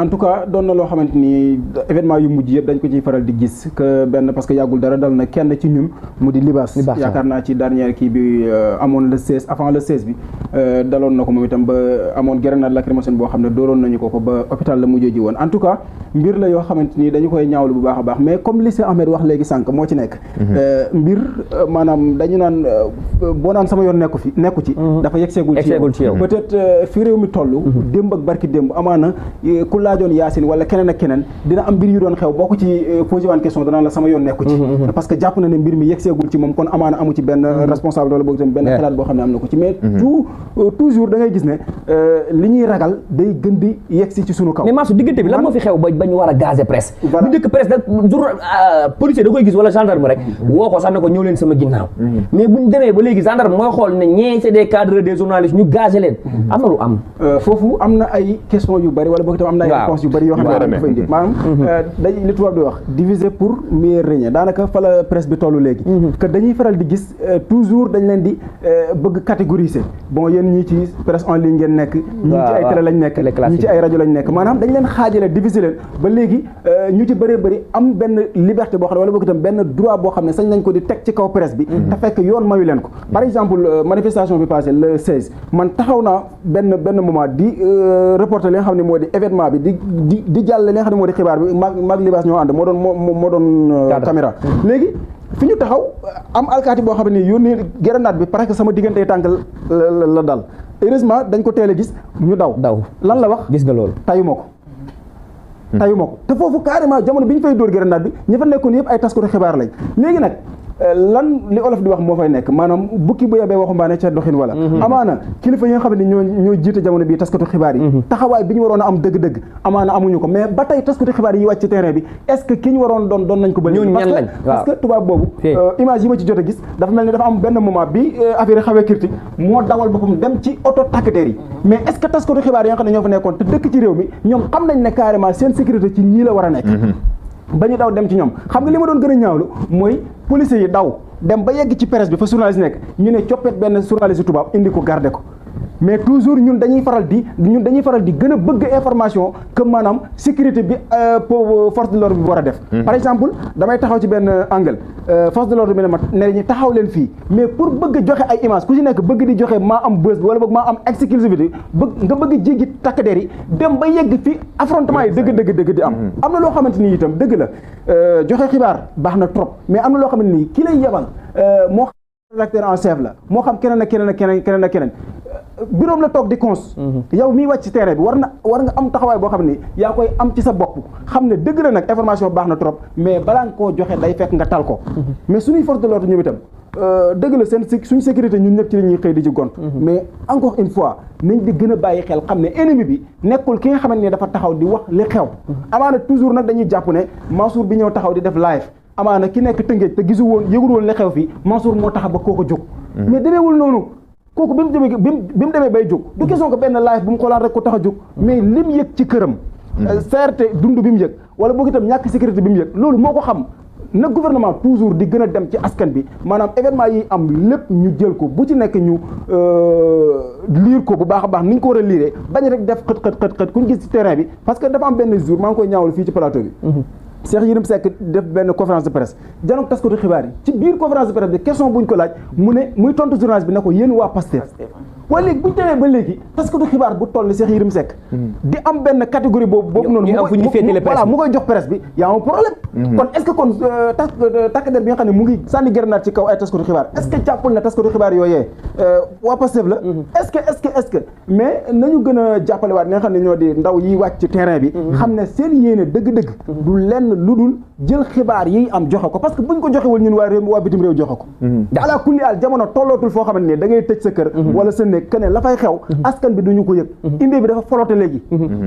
Speaker 3: en tout cas doon na loo xamante ni événement yu mujj yëpp dañ ko ciy faral di gis que benn parce que yàggul dara dal na kenn ci ñun mu di Libaas yaakaar naa ci dernière kii bi amoon le 16 avant le 16 bi daloon na ko moom itam ba amoon grenade lacrymogène boo xam ne dooroon nañu ko ba hôpital la mujjee ji woon en tout cas mbir la yoo xamante ni dañu koy ñaawlu bu baax a baax mais comme li Cheikh Ahmed wax léegi sànq moo ci nekk mbir maanaam dañu naan boo naan sama yoon nekku ci dafa yegseegul ci yow peut-être fi réew mi toll démb ak barki démb amaana ku laajoon Yacine wala keneen ak keneen dina am mbir yu doon xew boo ko ci posé waan question danaan la sama yoon nekku ci parce que jàpp na ne mbir mi yegseegul ci moom kon amaana amu ci benn responsable wala boog tam benn xalaat boo xam ne am na ko ci mais toujours da ngay gis ne li ñuy ragal day gën di yegsi ci sunu kaw
Speaker 1: mais Mansour diggante bi lan moo fi xew ba ñu war a gazer presse bu dëkk presse da policier da koy gis wala gendarme rek woo ko sax ne ko ñëw leen sama ginnaaw mais buñ demee ba léegi gendarme mooy xool ne ñee c'est des cadres des journalistes ñu gazer leen am na lu am
Speaker 3: foofu am na ay question yu bëri wala boog tam am na ay réponses yu bëri yoo xam ne dafa indi maanaam dañ li tubaab di wax diviser pour mieux régner daanaka fa la presse bi tollu léegi que dañuy faral di gis toujours dañ leen di bëgg catégoriser bon yéen ñii ci presse en ligne ngeen nekk ñii ci ay télé lañ nekk ñii ci ay rajo lañ nekk maanaam dañ leen xaajale diviser leen ba léegi ñu ci bëree bëri am benn liberté boo xam ne wala boog itam benn droit boo xam ne sañ nañ ko di teg ci kaw presse bi te fekk yoon mayu leen ko par exemple manifestation bi passé le 16 man taxaw naa benn moment di reporter li nga xam ne moo di événement bi di jàll li nga xam ne moo di xibaar bi maag libaas ñoo ànd moo doon caméra léegi fi ñu taxaw am alkaati boo xam ne yónnee grenade bi parce que sama diggante tànk la dal heureusement dañ ko teel a gis ñu daw lan la wax
Speaker 1: gis nga loolu
Speaker 3: tayuma ko te foofu carrément jamono bi ñu fay dóor grenade bi ñi fa nekkoon yëpp ay taskatu xibaar lañ léegi nag lan li olof di wax moo fay nekk maanaam bukki bu yebee waxumbaane ca doxin wala amaana kilifa yi nga xam ne ñoo jiite jamono bii taskatu xibaar yi taxawaay bi ñu waroon a am dëgg-dëgg amaana amuñu ko mais ba tey taskatu xibaar yi wàcc ci terrain bi est-ce que ki ñu waroon doon nañ ko ba parce que tubaab boobu image yi ma ci jot a gis dafa mel ni dafa am benn moment bi affaire yi xawee critique moo dawal boppam dem ci auto takk der yi mais est-ce que taskatu xibaar yi nga xam ne ñoo fa nekkoon te dëkk ci réew mi ñoom xam nañ ne carrément seen sécurité ci ñii la war a nekk ba ñu daw dem ci ñoom xam nga li ma doon gën a ñaawlu mooy policiers yi daw dem ba yegg ci presse bi fa journaliste nekk ñu ne coppet benn journaliste tubaab indi ko garder ko mais toujours ñun dañuy faral di gën a bëgg information que maanaam sécurité bi force de l'ordre bi war a def par exemple damay taxaw ci benn angle force de l'ordre bi ne ñu taxaw leen fii mais pour bëgg a joxe ay image ku ci nekk bëgg di joxe maa am buzz bi wala boog maa am exclusivité nga bëgg jéggi takk der yi dem ba yegg fi affrontement yi dëgg di am na loo xamante ni itam dëgg la joxe xibaar baax na trop mais am na loo xamante ni ki lay yebal moo xam rédacteur en chef la moo xam keneen ak keneen bureau la toog di cons yow miy wàcc ci terrain bi war nga am taxawaay boo xam ne yaa koy am ci sa bopp xam ne dëgg la nag information baax na trop mais balaa nga koo joxe day fekk nga tal ko mais suñuy force de l'ordre ñoom itam dëgg la suñ sécurité ñun ñëpp ci la ñuy xëy di ci gont mais encore une fois nañ di gën a bàyyi xel xam ne ennemi bi nekkul ki nga xamante ne dafa taxaw di wax li xew amaana toujours nag dañuy jàpp ne Mansour bi ñëw taxaw di def live amaana ki nekk Tëngéej te yëgul woon li xew fii Mansour moo tax ba kooko jóg mais demeewul noonu kooku bi mu demee bay jóg du question que benn live bu mu xoolaan rek ko tax a jóg mais lim yëg ci këram certes dund bi mu yëg wala boog itam ñàkk sécurité bi mu yëg loolu moo ko xam na gouvernement toujours di gën a dem ci askan bi maanaam événement yi am lépp ñu jël ko bu ci nekk ñu liir ko bu baax a baax ni ñu ko war a liiree bañ rek def xët ku ñu gis ci terrain bi parce que dafa am benn jour maa ngi koy ñaawal fii ci plateau bi Cheikh Yérim Seck def benn conférence de presse janoog taskatu xibaar yi ci biir conférence de presse bi question buñ ko laaj mu ne muy tontu journaliste bi ne ko yéen waa Pastef waaye léegi buñ demee ba léegi taskatu xibaar bu toll ni Cheikh Yérim Seck di am benn catégorie boobu noonu voilà mu koy jox presse bi y a un problème kon est-ce que kon takk der bi nga xam ne mu ngi sànni grenade ci kaw ay taskatu xibaar est-ce que jàppul na taskatu xibaar yooyee waa Pastef la est-ce que mais nañu gën a jàppale waat nga xam ne ñoo di ndaw yi wàcc ci terrain bi xam ne seen yéene dëgg-dëgg du lenn lu dul jël xibaar yi am joxe ko parce que buñ ko joxewul ñun waa réew waa bitim réew joxe ko ala kulli al jamono tollootul foo xamante ne da ngay tëj sa kër wala sa néeg que ne la fay xew askan bi duñu ko yëg indee bi dafa folote léegi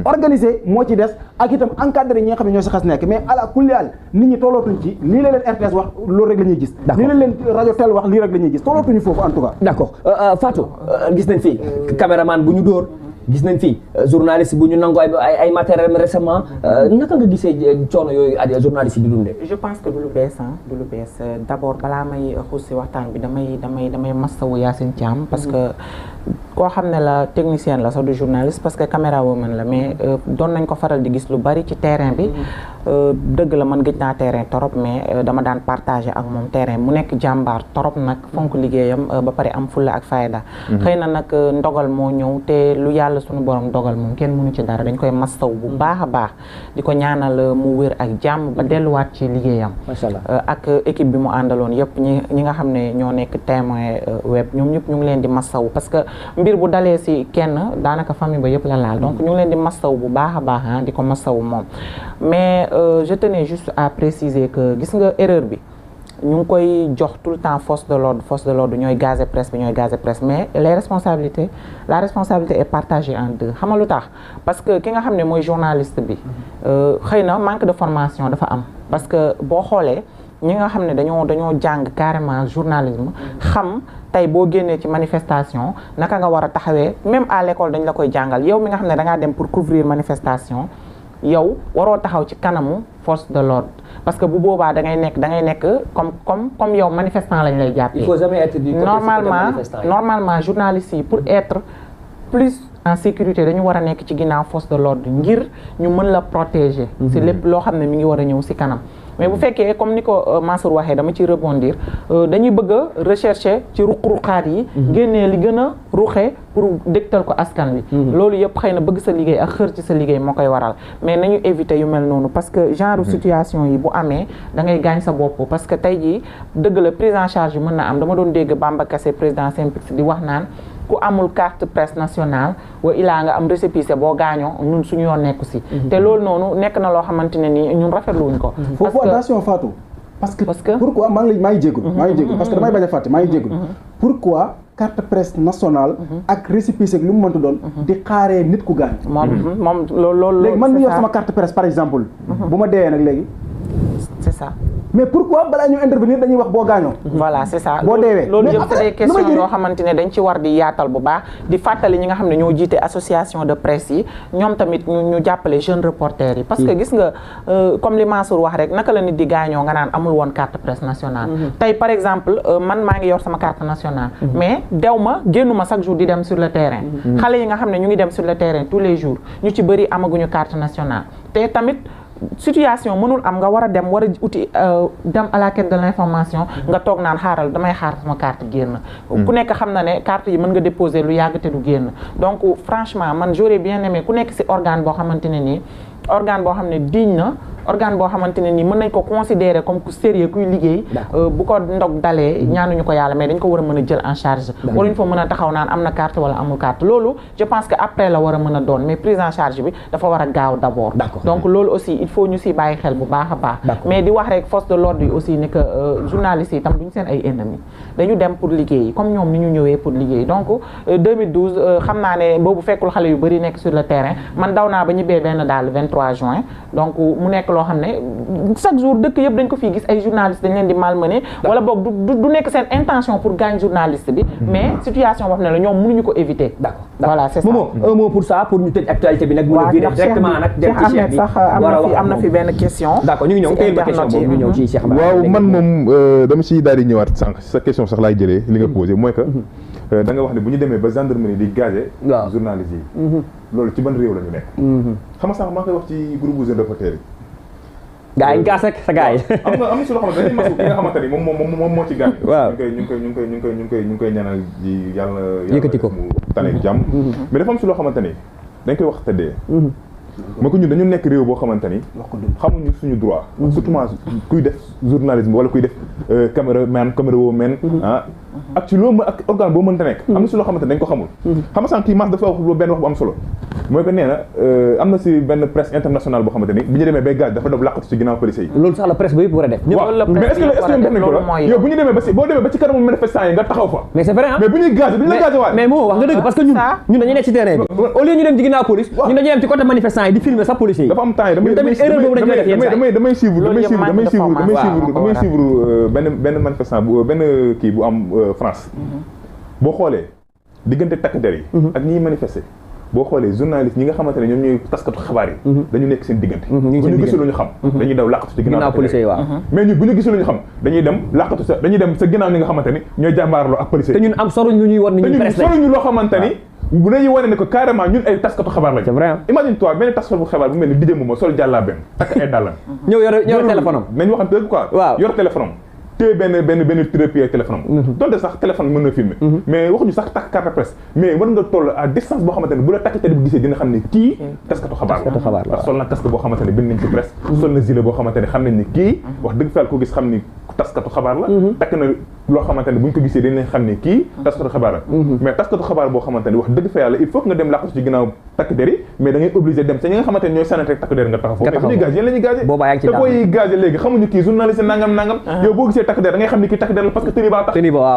Speaker 3: organisé moo ci des ak itam encadré ñi nga xam ne ñoo si xas nekk mais ala kulli al nit ñi tollootuñ ci lii la leen RTS wax loolu rek la ñuy gis lii la leen rajo tel wax lii rek la ñuy gis tollootuñu foofu en tout cas
Speaker 1: d'accord Fatou gis nañ fii caméraman bu ñu dóor gis nañ fii journaliste bu ñu nangu ay matériel récemment naka nga gisee coono yooyu journaliste yi di dundee.
Speaker 2: je pense que du lu bees du lu bees d'abord balaa may xuus si waxtaan bi damay masawu Yacine Thiam parce que koo xam ne la technicienne la sax du journaliste parce que caméra woman la mais doon nañ ko faral di gis lu bari ci terrain bi dëgg la man gëj naa terrain torop mais dama daan partagé ak moom terrain mu nekk jàmbaar torop nag fonk liggéeyam ba pare am fulla ak fayda xëy na nag ndogal moo ñëw te lu yàlla suñu borom dogal moom kenn mënu ci dara dañ koy mastaw bu baax a baax di ko ñaanal mu wér ak jàmm ba delluwaat ci liggéeyam ak équipe bi mu àndaloon yëpp ñi nga xam ne ñoo nekk témoin web ñoom ñëpp ñu ngi leen di mastaw parce que mbir bu dalee si kenn daanaka famille ba yëpp la laal donc ñu ngi leen di mastaw bu baax a baax di ko mastaw moom mais je tenais juste à préciser que gis nga erreur bi ñu ngi koy jox tout le temps force de l'ordre ñooy gazé presse bi ñooy gazé presse mais la responsabilité est partagée en deux xam nga lu tax parce que ki nga xam ne mooy journaliste bi xëy na manque de formation dafa am parce que boo xoolee ñi nga xam ne dañoo jàng carrément journalisme xam tey boo génnee ci manifestation naka nga war a taxawee même à l'école dañ la koy jàngal yow mi nga xam ne da ngaa dem pour couvrir manifestation yow waroo taxaw ci kanamu force de l'ordre parce que bu boobaa da ngay nekk comme yow manifestant lañ lay jàppee.
Speaker 1: Il faut jamais être du côté
Speaker 2: normalement journalistes yi pour être plus en sécurité dañu war a nekk ci ginnaaw force de l'ordre ngir ñu mën la protéger. ci lépp loo xam ne mi ngi war a ñëw ci kanam. mais bu fekkee comme ni ko Mansour waxee dama ci rebondir dañuy bëgg a rechercher ci ruq-ruqaat yi génnee li gën a ruxe pour dégtal ko askan wi loolu yëpp xëy na bëgg sa liggéey ak xër ci sa liggéey moo koy waral mais nañu éviter yu mel noonu parce que genre situation yi bu amee da ngay gaañ sa bopp parce que tey jii dëgg la prise en charge yu mën na am dama doon dégg Bamba Kassé président SYNPICS di wax naan ku amul carte presse nationale wa ilaa nga am récépissé boo gaañoo ñun suñu yoon nekku si te loolu noonu nekk na loo xamante ne nii ñun rafetluwuñ ko
Speaker 3: foofu attention Fatou parce que pourquoi maa ngi jégalu parce que damay bañ a fàtte maa ngi jégalu pourquoi carte presse nationale ak récépissé lu mu mënta doon di xaaree nit ku gaañ
Speaker 2: moom loolu
Speaker 3: léegi man mi yor sama carte presse par exemple bu ma deewee nag léegi
Speaker 2: c'est ça
Speaker 3: mais pourquoi balaa ñu intervenir dañuy wax boo gaañoo
Speaker 2: voilà c'est ça
Speaker 3: boo deewee
Speaker 2: loolu yëpp c'est des questions yoo xamante ne dañ ci war di yaatal bu baax di fàttali ñi nga xam ne ñoo jiite association de presse yi ñoom tamit ñu jàppale jeunes reporters yi parce que gis nga comme li Mansour wax rek naka la nit di gaañoo nga naan amul woon carte presse nationale tey par exemple man maa ngi yor sama carte nationale mais dew ma génnuma chaque jour di dem sur le terrain xale yi nga xam ne ñu ngi dem sur le terrain tous les jours ñu ci bëri amaguñu carte nationale te tamit situation mënul am nga war a uti dem à la quête de l'information nga toog naan xaaral damay xaar sama carte génn ku nekk xam na ne carte yi mën nga déposer lu yàgg te du génn donc franchement man j'aurais bien aimé ku nekk ci organe boo xamante ne nii organe boo xam ne digne na organe boo xamante ne nii mën nañ ko considérer comme ku sérieux kuy liggéey bu ko ndog dalee ñaanuñu ko yàlla mais dañ ko war a mën a jël en charge waruñu fa mën a taxaw naan am na carte wala amul carte loolu je pense que après la war a mën a doon mais prise en charge bi dafa war a gaaw d'abord donc loolu aussi il faut ñu si bàyyi xel bu baax a baax mais di wax rek force de l'ordre yi aussi ni que journalistes yi tam duñu seen ay ennemis dañu dem pour liggéey comme ñoom ni ñu ñëwee pour liggéey donc 2012 xam naa ne boobu fekkul xale yu bëri nekk sur le terrain man daw naa ba ñibbee benn daal 23 juin donc mu nekk loo xam ne chaque jour dëkk yëpp dañ ko fii gis ay journalistes dañ leen di malmener wala boog du nekk seen intention pour gaañ journaliste bi mais situation boo xam ne la ñoom mënuñu ko éviter voilà c'est ça
Speaker 1: un mot pour ça pour ñu tëj actualité bi nag mu virer directement nag dem ci Cheikh bi
Speaker 2: sax am na fi benn question
Speaker 1: d'accord ñu ngi ñëw tey ba question boobu ñu ñëw ci Cheikh Bara
Speaker 4: waaw man moom dama ci daal di ñëwaat sànq sa question sax laay jëlee li nga posé mooy que da nga wax ne bu ñu demee ba gendarmerie di gazer journalistes yi loolu ci ban réew la ñu nekk xam nga sànq maa ngi koy wax ci groupe jeune reporter yi
Speaker 1: gaa yi gaas ak sa gaa yi
Speaker 4: am na si loo xamante dañuy masu ki nga xamante ni moom moo ci gaañ
Speaker 1: waaw
Speaker 4: ñu ngi koy ñaanal ji yàlla
Speaker 1: yëkkati ko
Speaker 4: mu tane jàmm mais dafa am si loo xamante ni dañ koy wax tëddee moo ko ñun dañu nekk réew boo xamante ni xamuñu suñu droit surtout kuy def journalisme wala kuy def caméraman ak ci loolu ak organe boo mënta nekk am na si loo xamante ni dañ ko xamul xam nga sànq kii Mass dafa wax benn wax bu am solo mooy que nee na am na si benn presse internationale boo xamante ni bi ñu demee bay gaz dafa doon làqatu si ginnaaw police yi
Speaker 1: loolu sax la presse ba yëpp war a def
Speaker 4: waaw mais est-ce que def nañ ko la yow bu ñu demee boo demee ba ci kanamu manifestant yi nga taxaw fa
Speaker 1: mais c'est vrai
Speaker 4: mais bu ñuy gaz duñu la gazé waat
Speaker 1: mais moo wax nga dëgg parce que ñun dañuy nekk ci terrain bi au lieu ñu dem ci ginnaaw police ñun dañuy dem ci côté manifestant yi di filmer sax policiers yi
Speaker 4: dafa am temps yi damay suivre benn manifestant benn kii bu am France boo xoolee diggante takk der yi ak ñiy manifester boo xoolee journaliste ñi nga xamante ne ñoom ñooy taskatu xabaar yi dañu nekk seen diggante bu ñu gisul lu ñu xam dañuy daw làqatu ci ginnaaw
Speaker 1: policiers yi waaw
Speaker 4: mais ñun bu ñu gisul lu ñu xam dañuy dem làqatu dañuy dem sa ginnaaw ñi nga xamante ni ñooy jàmbaarloo ak policiers
Speaker 1: te ñun am soruñ lu ñuy war ni ñu presse
Speaker 4: soruñu loo xamante ni bu dañuy wane ne ko carrément ñun ay taskatu xabaar lañ.
Speaker 1: c'est vrai.
Speaker 4: imagine toi benn taskatu xabaar bu mel ni DJ Momo sol jàllaabeem takk ay dàllam.
Speaker 1: ñëw yor téléphone am.
Speaker 4: nañ waxante dëgg quoi.
Speaker 1: waaw
Speaker 4: yor téléphone am. téye benn trépied téléphone am. donte sax téléphone mën na filmer. mais waxuñu sax takk carte presse mais war nga toll à distance boo xamante ne bu la takk télé bi gisee dina xam ne kii taskatu xabaar la sol na casque boo xamante ne bind nañ ci presse sol na gilet boo xamante ne xam nañ ni kii wax dëgg fa ko gis xam ni taskatu xabaar la takk na loo xamante ne buñ ko gisee dañ leen xam ne kii taskatu xabaar la mais taskatu xabaar boo xamante ne wax dëgg fa yàlla il faut que nga dem laqatu ci ginnaaw takk der yi mais da ngay obligé dem sa ñi nga xamante ne ñooy sànnante rek takk der nga taxaw foofu mais ñuy gaz yéen la ñuy gazé te booy gazé léegi xamuñu kii journaliste nangam yow boo gisee takk der da ngay xam ni kii takk der la parce que tëni baa tax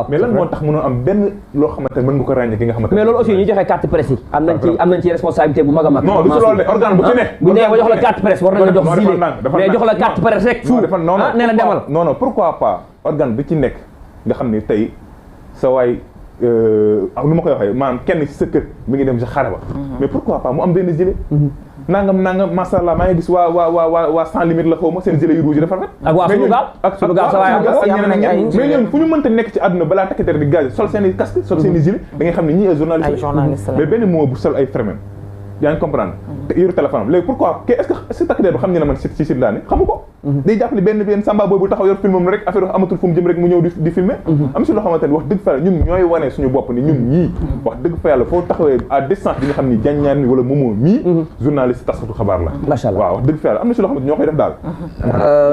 Speaker 4: mais lan moo tax mënoo am benn loo xamante ne mën nga ko ràññee ki nga xamante ne
Speaker 1: mais loolu aussi ñu joxe carte presse yi am nañ ci responsabilité bu mag a mag
Speaker 4: non du loolu de organe bu ci ne
Speaker 1: bu nee ba jox la carte presse war nañu jox gilet mais jox la carte presse rek fu nee na demal
Speaker 4: non pourquoi pas organe bi ci nekk nga xam ne tey sa waay nu ma koy waxee maanaam kenn ci sa kër mi ngi dem ci xare ba mais pourquoi pas mu am benn gilet nangam masha Allah maa ngi gis waa sans limite la xaw ma seen gilet yu rouge dafa rafet
Speaker 1: ak waa sunu gaal sa waay
Speaker 4: mais ñoom fu ñu mënta nekk ci àdduna balaa takk der di gaz sol seen i casque sol seen i gilet da ngay xam ne ñii ay journaliste mais benn moo bu sol ay fremen yaa ngi comprendre te yor téléphone am léegi pourquoi est-ce que si takk der bi xam ne man si site laa ne xamu ko day jàpp ni benn samba boobu taxaw yor filmam rek affaire amatul fu mu jëm rek mu ñëw di filmer am si loo xamante ne wax dëgg fa yàlla ñun ñooy wane suñu bopp ni ñun ñii wax dëgg fa yàlla foo taxawee à distance bi nga xam ni Diagne wala Momo mii journaliste taskatu xabaar la
Speaker 1: macha Allah
Speaker 4: waaw wax dëgg fa yàlla am na si loo xamante ñoo koy def daal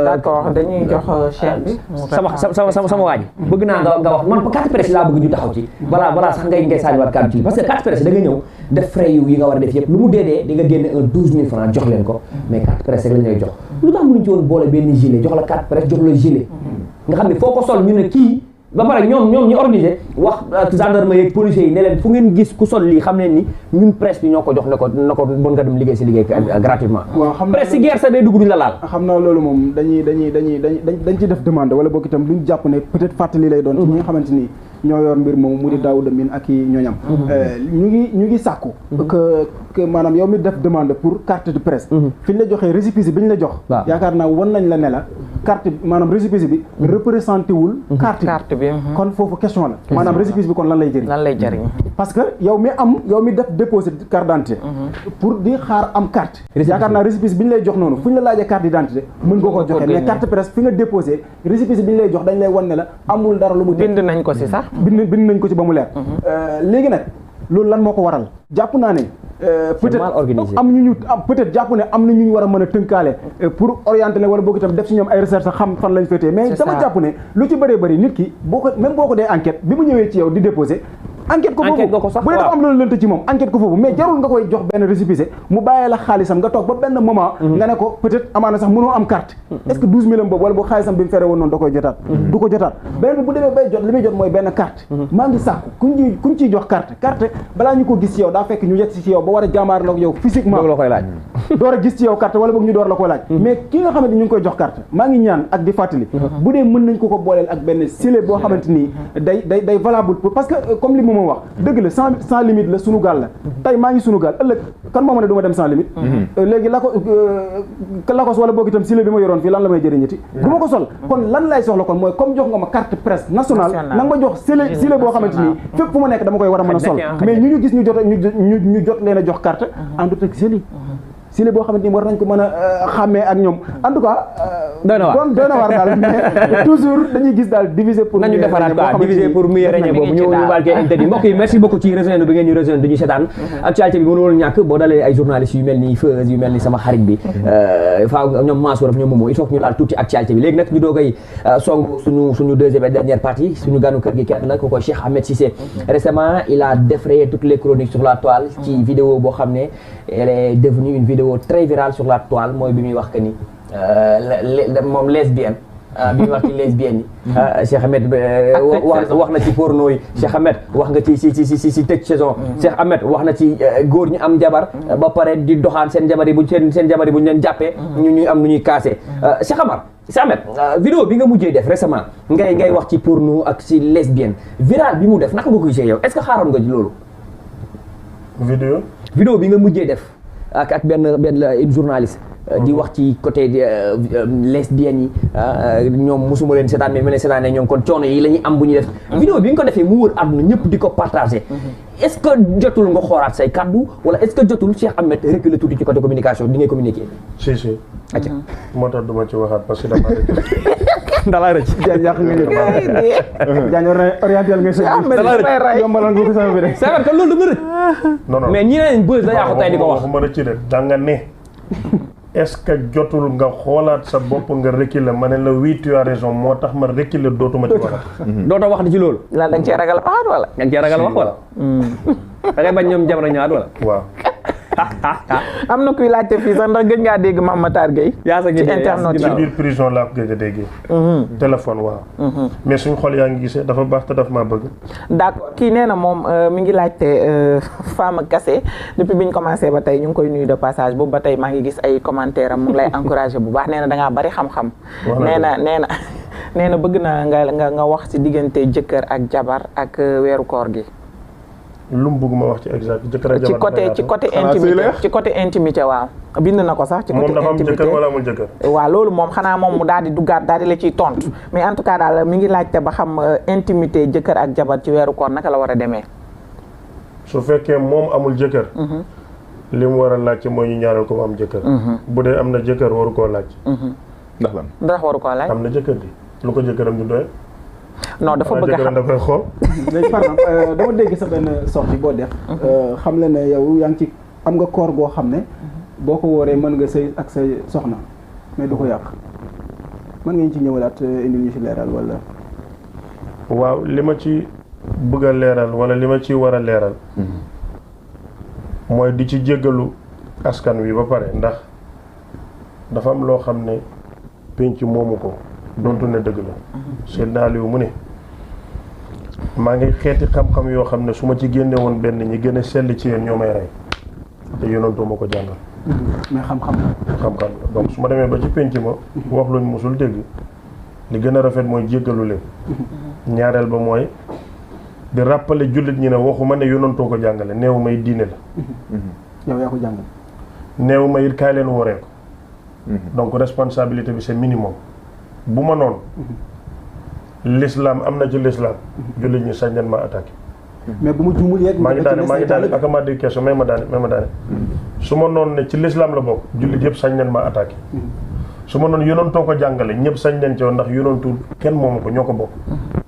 Speaker 2: d'accord dañuy jox chef bi
Speaker 1: sama waa ji bëgg naa nga wax man carte presse laa bëgg ñu taxaw ci balaa sax ngay saajiwaat kàddu ci parce que carte presse da nga ñëw def frais yi nga war a def yëpp lu mu dee di nga génne un 12 000 francs jox leen ko mais carte presse rek la ñuy jox lu tax mënuñ ci woon boole benn gilet jox la carte presse jox la gilet nga xam ne foo ko sol ñu ne kii ba pare ñoom ñu organisé wax gendarmerie yeeg policiers yi ne leen fu ngeen gis ku sol lii xam ne ni ñun presse bi ñoo ko jox ne ko na ko mën nga dem liggéey si liggéey gratuitement presse si guerre sa day dugg duñ la laal
Speaker 3: xam naa loolu moom dañ ci def demande wala boog itam luñ jàpp ne peut-être fàttali lay doon ci ñi nga xamante ni ñoo yor mbir moom mu di Daouda Mine ak i ñooñam ñu ngi sàkku que maanaam yow mi def demande pour carte de presse fi ñu la joxee récépissé bi ñu la jox yaakaar naa wan nañ la ne la carte maanaam récépissé bi représenté wul carte bi kon foofu question la maanaam récépissé bi kon lan lay jëriñ parce que yow mi def déposé carte d'identité pour di xaar am carte yaakaar naa récépissé bi ñu lay jox noonu fu ñu la laajee carte d'identité mën nga ko joxe mais carte presse fi nga déposé récépissé bi ñu lay jox dañ lay wan ne la amul dara lu mu
Speaker 2: bind nañ ko si sax
Speaker 3: bind nañ ko ci ba mu leer léegi nag loolu lan moo ko waral jàpp naa ne peut-être jàpp ne am na ñu war a mën a tënkaale pour orienter leen wala boog itam def si ñoom ay recherche xam fan lañ féetee mais dama jàpp ne lu ci bëree bëri nit ki boo ko dee enquête bi mu ñëwee ci yow di déposer enquête ko foofu bu dee dafa am loolu lënt ci moom enquête ko foofu mais jarul nga koy jox benn récépissé mu bàyyee la xaalisam nga toog ba benn moment nga ne ko peut-être amaana sax mënoo am carte est-ce que 12 000 am boobu wala boo xaalisam bi mu fere woon noonu da koy jotaat du ko jotaat beneen bi bu demee bay jot li muy jot mooy benn carte maa ngi sàkku kuñ ciy jox carte balaa ñu ko gis ci yow daa fekk ñu yegg ci yow ba war a jàmbaar la yow physiquement
Speaker 1: la koy laaj
Speaker 3: door a gis ci yow carte wala boog ñu door la koy laaj mais ki nga xamante ni ñu ngi koy jox carte maa ngi ñaan ak di fàttali bu dee mën nañ ko booleel ak benn silet boo xamante nii day valable pour parce que comme li mu ma wax dëgg la sans limite la sunu gaal la tey maa ngi sunu gaal ëllëg kan moo ma ne du ma dem sans limite léegi lakos wala boog itam silet bi ma yoroon fii lan la may jëriñati du ma ko sol kon lan lay soxla kon mooy comme jox nga ma carte presse nationale na nga ma jox silet boo xamante nii fépp fu ma nekk dama koy war a mën a sol mais ñu gis ñu jot leen a jox carte àndut ak silet boo xamante ni war nañ ko mën a xàmmee ak ñoom en tout cas doy na waar daal mais toujours dañuy gis daal diviser pour
Speaker 1: nañu defaraat quoi diviser pour mieux régner boobu ñu walkee interdit mbokk yi merci beaucoup ci rejoindre bi ngeen ñu rejoindre duñu seetaan actualité bi mënul ñàkk boo dalee ay journalistes yu mel ni Feuz yu mel ni sama xarit bi faaw ñoom Mansour ñoom Momo il faut que ñu laal tuuti actualité bi léegi nag ñu doogay song suñu deuxième et dernière partie suñu ganu kër gi kenn la ko koy Cheikh Ahmed Cissé récemment il a défrayé toutes les chroniques sur la toile ci vidéo boo xam ne elle est devenue une vidéo très virale sur la toile mooy bi muy wax que ni moom lesbienne bi muy wax ci lesbienne yi Cheikh Ahmed wax na ci porno yi Cheikh Ahmed wax nga ci si tëj saison Cheikh Ahmed wax na ci góor ñi am jabar ba pare di doxaan seen jabar yi bu seen jabar yi bu ñu leen jàppee ñuy am nu ñuy kaase Cheikh Ahmed vidéo bi nga mujjee def récemment ngay wax ci porno ak ci lesbienne viral bi mu def naka nga koy gisee yow est-ce que xaaroon nga ci loolu
Speaker 5: vidéo
Speaker 1: bi nga mujjee def ak benn une journaliste di wax ci côté lesbiennes yi ñoom mosuma leen seetaan mais ma leen seetaanee ñoom kon coono yi la ñuy am bu ñuy def vidéo bi nga ko defee mu wër àdduna ñëpp di ko partagé est-ce que jotul nga xoolaat say kaddu wala est-ce que jotul Cheikh Ahmed reculer tuuti ci côté communication di ngay communiquer
Speaker 5: si
Speaker 1: acca
Speaker 5: moo tax duma ci waxaat parce que dama
Speaker 3: dalaa rëcc Diagne yàq nga ñëw Diagne oriental nga sëñ yombalal nga ko sama bi rek
Speaker 1: c'est vrai que loolu da nga rëcc
Speaker 5: non
Speaker 1: mais ñi ne buzz la yaa ko tey di ko wax
Speaker 5: waxuma rëcc de da nga ne est-ce que jotul nga xoolaat sa bopp nga reculer ma ne la oui tu as raison moo tax ma reculer dootuma ci waxat
Speaker 1: dootoo wax di ci loolu
Speaker 2: la da nga cee ragal waxaat wala
Speaker 1: da nga cee ragal wax wala da ngay bañ ñoom jamono ñëwaat wala
Speaker 5: waaw
Speaker 2: am na kuy laajte fii sax ndax gëj ngaa dégg Mame Matar Gueye ci internet
Speaker 5: ci biir prison laa ko gëj a déggee téléphone waaw mais suñ xol yaa ngi gisee dafa baax te daf maa bëgg
Speaker 2: d'accord kii nee na moom mi ngi laajte Fama Kassé depuis bi ñu commencé ba tey ñu ngi koy nuyu de passage boobu ba tey maa ngi gis ay commentaire am mu ngi lay encouragé bu baax nee na dangaa bari xam-xam nee na bëgg na nga wax ci diggante jëkkër ak jabar ak weeru koor gi
Speaker 5: lu mu bëgg ma wax ci exact jëkkër ak jabar
Speaker 2: ci côté intimité waaw bind na ko sax ci côté
Speaker 5: moom dafa am
Speaker 2: intimité
Speaker 5: jëkkër wala amul jëkkër
Speaker 2: waaw loolu moom xanaa moom mu daal di duggaat daal di la ciy tontu mais en tout cas daal mi ngi laajte ba xam intimité jëkkër ak jabar ci weeru koor naka la war a demee
Speaker 5: su fekkee moom amul jëkkër li mu war a laajte mooy ñu ñaareel ko mu am jëkkër bu dee am na jëkkër waru koo laaj
Speaker 4: ndax lan
Speaker 2: ndax waru koo laaj
Speaker 5: am na jëkkër di lu ko jëkkëram di doy
Speaker 2: non dafa bëgg a xam
Speaker 5: da koy xool
Speaker 3: léegi par exemple dama dégg sa benn sortie boo def xam le ne yow yaa ngi ci am nga koor goo xam ne boo ko wooree mën nga sëy ak sa soxna mais du ko yàq mën nga ñu ci ñëwalaat indi ñu ci leeral wala
Speaker 5: waaw li ma ci bëgg a leeral wala li ma ci war a leeral mooy di ci jéggalu askan wi ba pare ndax dafa am loo xam ne penc moomu ko dontu ne dëgg la Seydina Aliou mu ne maa ngi xeeti xam-xam yoo xam ne su ma ci génne woon benn ñi gën a sell ci yéen ñoo may rey te yonantoo ma ko jàngal
Speaker 3: mais xam-xam
Speaker 5: la donc su ma demee ba ci penc ma wax luñ musul dégg li gën a rafet mooy jéggalu leen ñaareel ba mooy di rappeler jullit ñi ne waxuma ne yonantoo ko jàngale neewu may diine la
Speaker 3: yow yaa ko jàngal
Speaker 5: neewu ma it kaay leen wooree ko donc responsabilité bi c'est minimum bu ma noonu l'islam am na ci l'islam jullit ñi sañ leen ma attaqué
Speaker 3: mais bu ma juumul yeeg
Speaker 5: maa ngi daane ak ma di question may ma daane su ma noonu ne ci l'islam la bokk jullit yëpp sañ leen ma attaqué su ma noonu yonantoo ko jàngale ñëpp sañ leen ci woon ndax yonantu kenn moomu ko ñoo ko bokk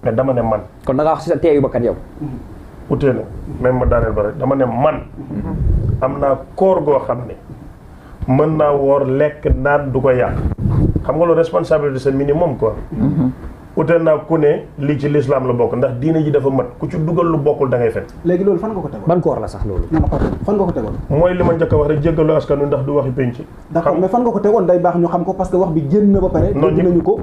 Speaker 5: mais dama ne man
Speaker 1: kon da nga wax ci sa teeyu bakkat yow
Speaker 5: utee na même ma daaneel ba rek dama ne man am naa koor goo xam ne mën naa woor lekk naan du ko yàq xam nga loolu responsabilité c'est minimum quoi utee naa ku ne lii ci l'islam la bokk ndax diine ji dafa mat ku ci dugal lu bokkul da ngay fen
Speaker 3: léegi loolu fan nga ko tegoon
Speaker 1: ban koor la sax loolu
Speaker 3: fan nga ko tegoon
Speaker 5: mooy li ma njëkk a wax rek jéggalu askan wi ndax du waxi penc
Speaker 3: d'accord mais fan nga ko tegoon day baax ñu xam ko parce que wax bi génn na ba pare dégg nañu ko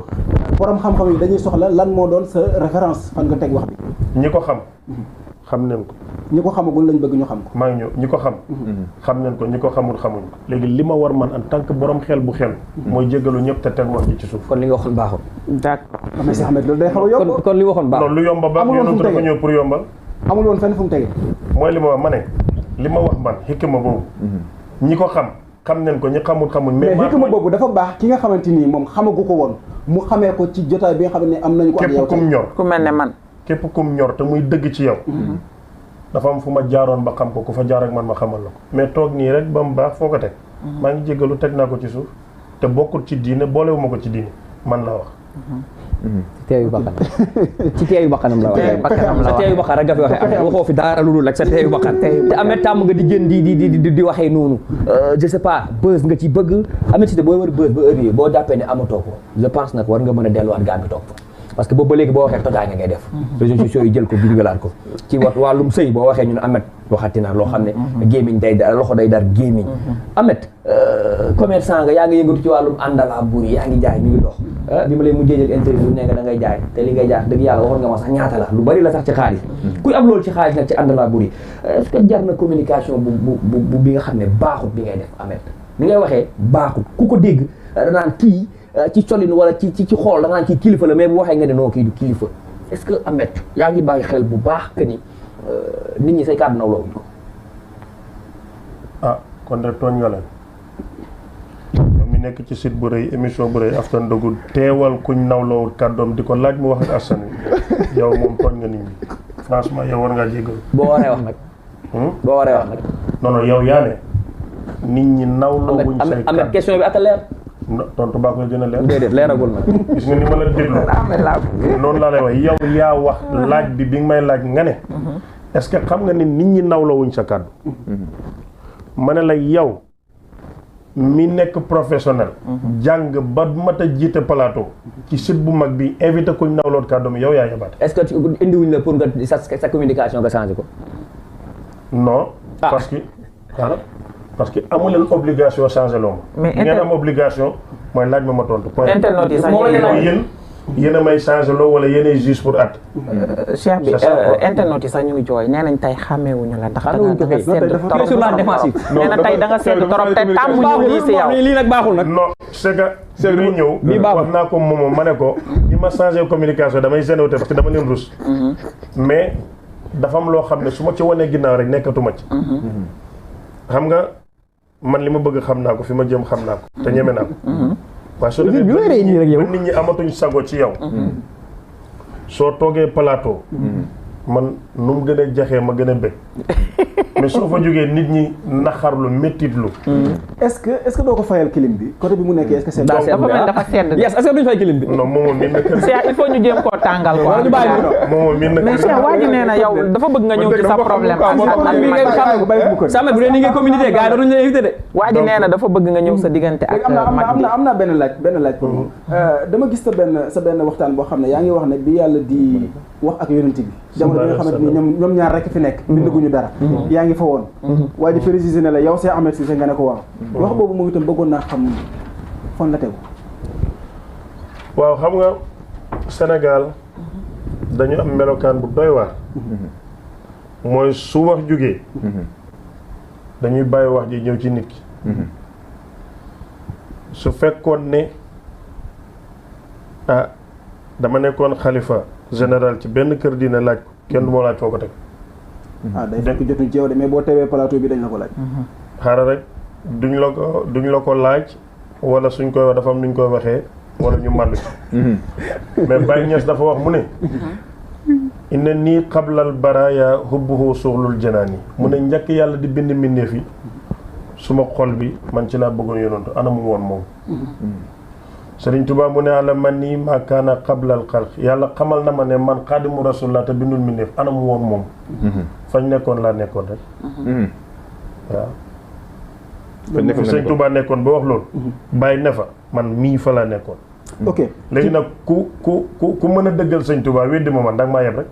Speaker 3: borom xam-xam yi dañuy soxla lan moo doon sa référence fan nga teg wax bi
Speaker 5: ñi ko xam nañ ko
Speaker 3: ñi ko xamagul lañ bëgg ñu xam ko
Speaker 5: maa ngi ñëw ñi ko xam nañ ko ñi ko xamul xamuñ ko léegi li ma war man en tant que borom xel bu xel mooy jéggalu ñëpp te teg wax ji ci suuf
Speaker 1: kon li nga waxoon baaxul
Speaker 2: d'accord
Speaker 3: mais Cheikh Ahmed loolu day xaw a yomb
Speaker 1: kon li waxoon baaxul
Speaker 5: loolu lu yomba baax yonentu dafa ñëw pour yombal
Speaker 3: amul woon fenn fu mu tege
Speaker 5: mooy li ma wax ma ne li ma wax man xikma boobu ñi ko xam nañ ko ñi xamul xamuñ
Speaker 3: mais xikma boobu dafa baax ki nga xamante nii moom xamagu ko woon mu xamee ko ci jotaay bi nga xam ne am nañu ko ak yow
Speaker 5: képp kum ñor
Speaker 2: ku mel ne man
Speaker 5: képp kum ñor te muy dëgg ci yow dafa am fu ma jaaroon ba xam ko ku fa jaar ak man ma xamal la ko mais toog nii rek ba mu baax foo ko teg maa ngi jéggalu teg naa ko ci suuf te bokkul ci diine boolewuma ko ci diine man laa wax
Speaker 1: teeyu bakkan ci teeyu bakkanam la wax sa teeyu bakkan rek nga fi waxee waxoo fi dara lu dul rek sa teeyu bakkan te Ameth tàmm nga di génn di waxee noonu je sais pas buzz nga ci bëgg Ameth Cissé booy war buzz ba heure yi boo jàppee ne amatoo ko je pense nag war nga mën a delluwaat gaa bi toog parce que boobu ba léegi boo waxee tojaay nga ngay def réseaux sociaux yi jël ko bigalaat ko ci wàllum sëy boo waxee ñu ne Ameth waxati na loo xam ne gémmiñ day dar loxo day dar gémmiñ Ameth commerçant nga yaa ngi yëngatu ci wàllum àndala buur yi yaa ngi jaay ñu ngi dox bi ma lay mujjee jël interview ne nga da ngay jaay te li ngay jaay dëgg yàlla waxoon nga ma sax ñaata la lu bari la sax ci xaalis kuy am loolu ci xaalis nag ci àndala buur yi est-ce que jar na communication bu bi nga xam ne baaxut bi ngay def Ameth ni ngay waxee baaxut ku ko dégg danaan kii ci solin wala ci xool da nga naan kii kilifa la mais bu waxee nga ne non kii du kilifa est-ce que Ameth yaa ngi bàyyi xel bu baax que ni nit ñi say kàddu nawloo ko
Speaker 5: kon de tooñ nga leen ñoom nekk ci site bu rëy émission bu rëy After Ndogou teewal kuñ nawloo kàddoom di ko laaj mu wax ak askan wi yow moom tooñ nga nit ñi franchement yow war ngaa jéggal.
Speaker 1: boo waree wax nag. boo waree wax nag.
Speaker 5: non non yow yaa ne nit ñi nawloo wuñ say kàddu
Speaker 1: am question bi ak a leer.
Speaker 5: tontu baa koy gën a leer.
Speaker 1: déedéet leeragul nag.
Speaker 5: gis nga ni ma la déglu. noonu laa lay wax yow yaa wax laaj bi nga may laaj nga ne. est-ce que xam nga ni nit ñi nawloo wuñ sa kàddu. ma ne la yow mi nekk professionnel. jàng ba mat a jiite plateau. ci site bu mag bi invité kuñ nawloot kàddu mi yow yaa yabaate.
Speaker 1: est-ce que indiwuñ la pour nga sa communication nga changé ko.
Speaker 5: non. parce que amu leen obligation changé loo ma. mais ngeen am obligation mooy laaj ma tontu.
Speaker 2: internet yi sax
Speaker 5: yéen a may changé loo wala yéen a juste pour at.
Speaker 2: Cheikh bi internet yi sax ñu ngi jooy nee nañ tey xàmmeewuñu la ndax da nga sedd trop
Speaker 1: sur la défensive.
Speaker 2: nee na tey da nga sedd trop te tàmmuñu lii si yow.
Speaker 1: lii nag baaxul nag.
Speaker 5: non c'est que bi ñëw wax naa ko moomoo ma ne ko li ma changé communication damay génn parce que dama leen rus. mais dafa am loo xam ne su ma ci wanee ginnaaw rek nekkatuma ci. xam nga man li ma bëgg xam naa ko fi ma jëm xam naa ko te ñeme naa ko. waaye soo demee ba nit ñi amatuñ sago ci yow. soo toogee plateau. man nu mu gën a jaxee ma gën a bëgg. mais soo fa jógee nit ñi naxarlu méttitlu.
Speaker 3: est-ce que doo ko fayal clim bi côté bi mu nekkee est-ce que c'est
Speaker 2: dafa mel dafa sedd.
Speaker 1: yes est-ce que duñ fay clim bi.
Speaker 5: non moom mi nag.
Speaker 2: Cheikh il faut ñu jéem koo tàngal quoi.
Speaker 1: ñu bàyyi
Speaker 5: moom mi nag.
Speaker 2: mais Cheikh waa ji nee na yow dafa bëgg nga ñëw ci sa problème.
Speaker 1: Sama bu dee ni ngeen communiqué gars yi dañu leen invité de.
Speaker 2: waa ji nee na dafa bëgg nga ñëw sa diggante ak mag bi.
Speaker 3: am na benn laaj pour moom. dama gis sa benn waxtaan boo xam ne yaa ngi wax ne bi yàlla di wax ak yonent bi. jamono bi nga xamante ni ñoom ñaar rek fi nekk. bindaguñu dara. yaa ngi fa woon. waa ji précisé ne la yow Cheikh Ahmed Cissé nga ne ko waaw. wax boobu moom itam bëggoon naa xam fan la tegu.
Speaker 5: waaw xam nga Sénégal dañu am melokaan bu doy waar. mooy su wax jógee. dañuy bàyyi wax ji ñëw ci nit ki. su fekkoon ne dama nekkoon xalifa général ci benn kër diine laaj ko kenn du moo laaj foo ko teg.
Speaker 3: day fekk jotuñ ci yow de mais boo teewee plateau bi dañ la ko laaj.
Speaker 5: xaaral rek duñ la ko laaj wala suñ koy wax dafa am nuñ koy waxee wala ñu màndu ci. mais Baye Niass dafa wax mu ne. inna nii qablal baraaya hubbuhu suxlul janaani mu ne njëkk yàlla di bind mbindeef yi suma xol bi man ci laa bëggoon yonantu anamu woon moom. Sëriñ Tuubaa mu ne ala man nii maa kaana qablal xalq yàlla xamal na ma ne man xaadimu rasulullah te bindul mbindeef anamu woon moom. fañ nekkoon laa nekkoon rek. waaw. fañ nekkoon Sëriñ Tuubaa nekkoon ba wax loolu. bàyyi ne fa man mii fa laa nekkoon.
Speaker 3: ok
Speaker 5: léegi nag ku mën a dëggal Sëriñ Tuubaa weddi ma man danga maa yeb rek.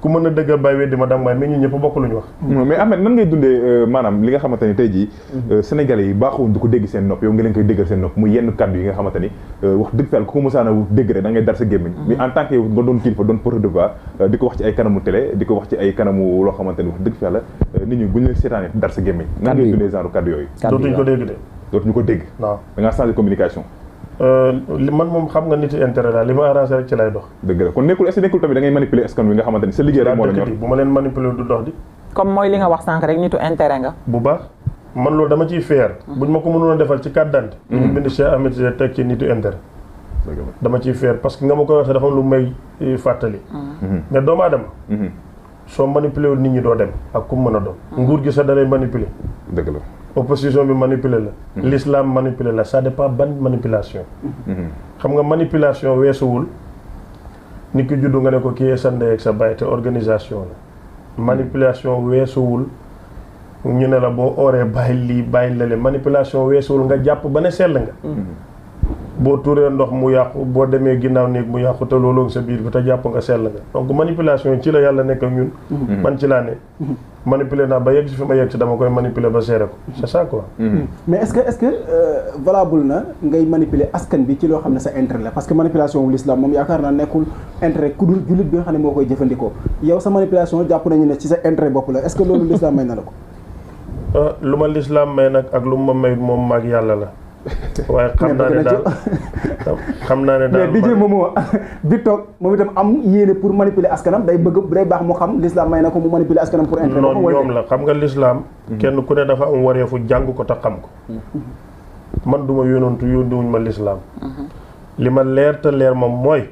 Speaker 5: ku mën a dëggal bàyyi weddi ma danga may mais ñun ñëpp bokk lu ñu wax.
Speaker 4: mais Ahmed nan ngay dundee maanaam li nga xamante ni tey jii Sénégalais yi baaxuwuñ du ko dégg seen nopp yow nga leen koy déggal seen nopp mu yenn kaddu yi nga xamante ni wax dëgg fa ku ko mosaan a dégg rek da ngay dar sa gémmiñ mais en tant que yow nga doon kilifa doon porte de voix di ko wax ci ay kanamu télé di ko wax ci ay kanamu loo xamante ni wax dëgg fa yàlla nit ñi buñ leen seetaanee dar sa gémmiñ nan ngay dundee genre kaddu yooyu
Speaker 5: dootuñ ko dégg de
Speaker 4: dootuñu ko dégg
Speaker 5: waaw
Speaker 4: da ngaa changé communication
Speaker 5: man moom xam nga nit intérêt la li ma arrangé rek ci lay dox.
Speaker 4: dëgg la kon nekkul est-ce que nekkul tamit da ngay manipuler askan wi nga xamante ni sa liggéey rek moo la ñor
Speaker 5: bu ma leen manipuler du dox di.
Speaker 2: comme mooy li nga wax sànq rek nitu intérêt nga.
Speaker 5: bu baax man loolu dama ciy fier. buñ ma ko mënoon a defal ci carte d'identité. ñu bind Cheikh Ahmed Cissé teg ci nitu intérêt. dama ciy fier parce que nga ma koy waxee dafa am lu may fàttali. mais doomu aadama. soo manipuler wul nit ñi doo dem ak ku mu mën a doon. nguur gi sax da lay manipuler.
Speaker 4: dëgg la.
Speaker 5: opposition bi manipuler la. l'islam manipuler la ça dépend ban manipulation. xam nga manipulation weesuwul nit ki juddu nga ne ko kii sa ndey ak sa baay te organisation la. manipulation weesuwul ñu ne la boo ooree bàyyi lii bàyyi lale manipulation weesuwul nga jàpp ba ne sell nga. boo tuuree ndox mu yàqu boo demee ginnaaw néeg mu yàqu te looloo sa biir bi te jàpp nga sell nga donc manipulation ci la yàlla nekk ak ñun. man ci laa ne. manipuler naa ba yegg si fi ma yegg si dama koy manipuler ba seere ko c'est ça quoi.
Speaker 3: mais est-ce que valable na ngay manipuler askan bi ci loo xam ne sa intérêt la parce que manipulation wu l'islam moom yaakaar naa nekkul intérêt ku dul jullit bi nga xam ne moo koy jëfandikoo yow sa manipulation jàpp nañu ne ci sa intérêt bopp la est-ce que loolu l'islam may na la ko.
Speaker 5: lu ma l'islam may nag ak lu ma may moom maag yàlla la. waaye xam naa ne daal
Speaker 3: mais DJ Momo bi toog moom itam am yéene pour manipuler askanam day baax mu xam l'islam may na ko mu manipuler askanam pour intérêt
Speaker 5: noonu ñoom la xam nga l'islam kenn ku ne dafa am wareefu jàng ko te xam ko man duma yonantu yónniwuñ ma lislaam li ma leer te leer moom mooy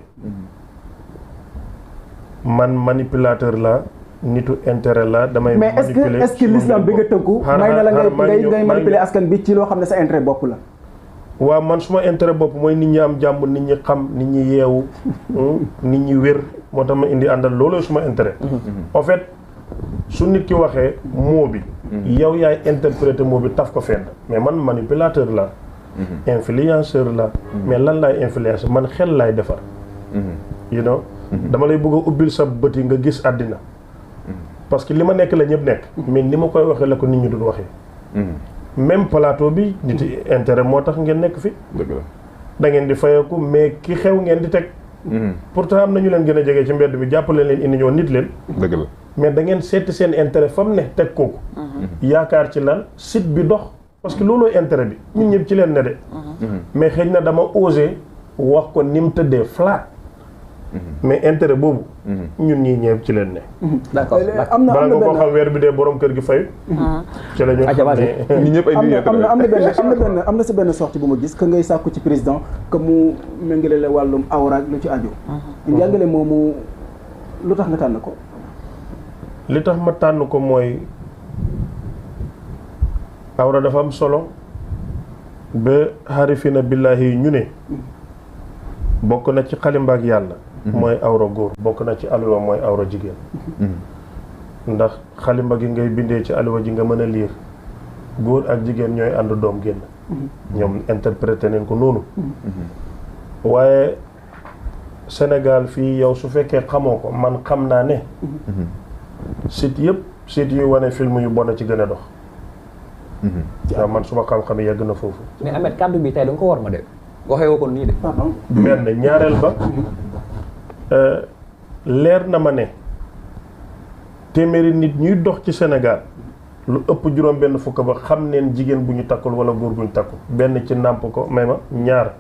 Speaker 5: man manipulateur la nitu intérêt la damay
Speaker 3: mais est-ce que l'islam bi nga tënku may na la ngay manipuler askan bi ci loo xam ne sa intérêt bopp la
Speaker 5: waaw man suma intérêt bopp mooy nit ñi am jàmm nit ñi xam nit ñi yeewu nit ñi wér moo tax ma indi àndal loolu suma intérêt en fait su nit ki waxee mot bi yow yaay interpréter mot bi taf ko fenn mais man manipulateur la influenceur la mais lan laay influencer man xel laay defar you know dama lay bëgg a ubbil sa bët yi nga gis àddina parce que li ma nekk la ñëpp nekk mais ni ma koy waxee la ko nit ñi dul waxee même plateau bi nit intérêt moo tax ngeen nekk fi da ngeen di fayeeku mais ki xew ngeen di teg pourtant am na ñu leen gën a jege ci mbedd bi jàppale leen indi ñoo nit leen
Speaker 4: dëgg la
Speaker 5: mais da ngeen seeti seen intérêt fa mu ne teg kooku yaakaar ci lan site bi dox parce que loolooy intérêt bi ñun ñëpp ci leen ne de mais xëy na dama osé wax ko ni mu tëddee flat mais intérêt boobu ñun ñii ñëpp ci leen ne
Speaker 1: d'accord
Speaker 5: bala nga koo xam weer bi dee borom kër gi fayu ci la ñu xam ne
Speaker 4: ñi ñëpp ay
Speaker 3: am na si benn sortie bu ma gis que ngay sàkku ci président que mu méngale la wàllum awra lu ci aju njàngale moomu lu tax nga tànn ko
Speaker 5: li tax ma tànn ko mooy awra dafa am solo ba xarifina billahi ñu ne bokk na ci xalimbaak yàlla mooy awra góor bokk na ci aliwa mooy awra jigéen ndax xalimba gi ngay bindee ci aliwa ji nga mën a liir góor ak jigéen ñooy ànd doom génn ñoom interprété nañ ko noonu waaye Sénégal fii yow su fekkee xamoo ko man xam naa ne site yëpp site yuy wane film yu bon a ci gën a dox waaw man suma xam-xam yegg na foofu
Speaker 1: mais Ahmed kàddu bi tey da nga ko war ma de waxee woo ko nii de
Speaker 5: benn ñaareel ba leer na ma ne téeméeri nit ñuy dox ci Sénégal lu ëpp juróom benn fukk ba xam neen jigéen bu ñu takkul wala góor bu ñu takkul benn ci nàmp ko may ma ñaar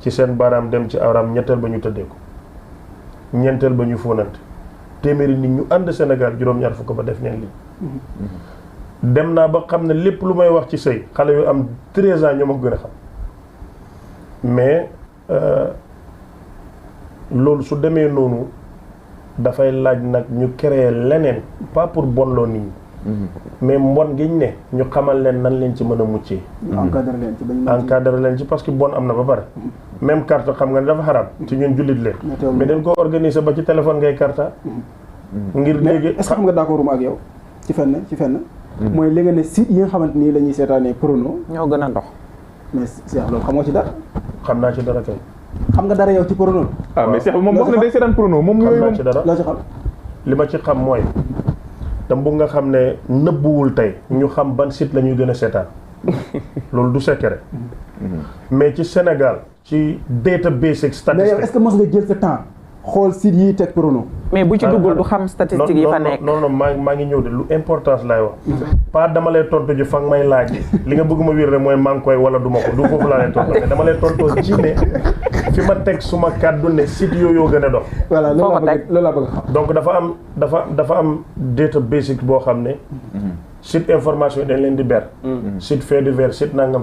Speaker 5: ci seen baaraam dem ci awraam ñetteel ba ñu tëddee ko ñeenteel ba ñu fóonante téeméeri nit ñu ànd Sénégal juróom-ñaar fukk ba def neen lii dem naa ba xam ne lépp lu may wax ci sëy xale yu am 13 ans ñoo ma ko gën a xam mais loolu su demee noonu dafay laaj nag ñu créer leneen pas pour bonloo nit ñi mais mbon giñ ne ñu xamal leen nan leen ci mën a muccee encadré leen ci parce que bon am na ba pare même carte xam nga ne dafa xaraam ci ñun jullit leen mais dañ ko organiser ba ci téléphone ngay carte ngir léegi
Speaker 3: est-ce que xam nga d'accord ak yow ci fenn mooy li nga ne site yi nga xamante nii la ñuy seetaanee porno
Speaker 2: ñoo gën a dox
Speaker 3: mais Cheikh loolu xamoo ci dara
Speaker 5: xam naa ci dara kay
Speaker 3: xam nga dara yow ci porno
Speaker 4: mais Cheikh moom wax na day seetaan porno moom
Speaker 5: xam naa ci dara
Speaker 3: loo ci xam
Speaker 5: li ma ci xam mooy dama bëgg nga xam ne nëbbuwul tey ñu xam ban site la ñuy gën a seetaan loolu du secret mais ci Sénégal ci database
Speaker 3: mais yow
Speaker 5: statistique
Speaker 3: est-ce que mos nga jël sa temps xool site yi teg porno
Speaker 2: mais bu ci duggul du xam statistique yi fa nekk
Speaker 5: non maa ngi ñëw de lu importance laay wax pas dama lay tontu ji fa nga may laaj li nga bëgg ma wér rek mooy maa ngi koy wala du ma ko du foofu laa lay tontu mais dama lay tontoo ci ne fi ma teg suma kàddu ne site yooyu gën a dox
Speaker 3: voilà loolu laa bëgg xam
Speaker 5: donc dafa am data basic boo xam ne site information yi dañ leen di ber site fait divers site nangam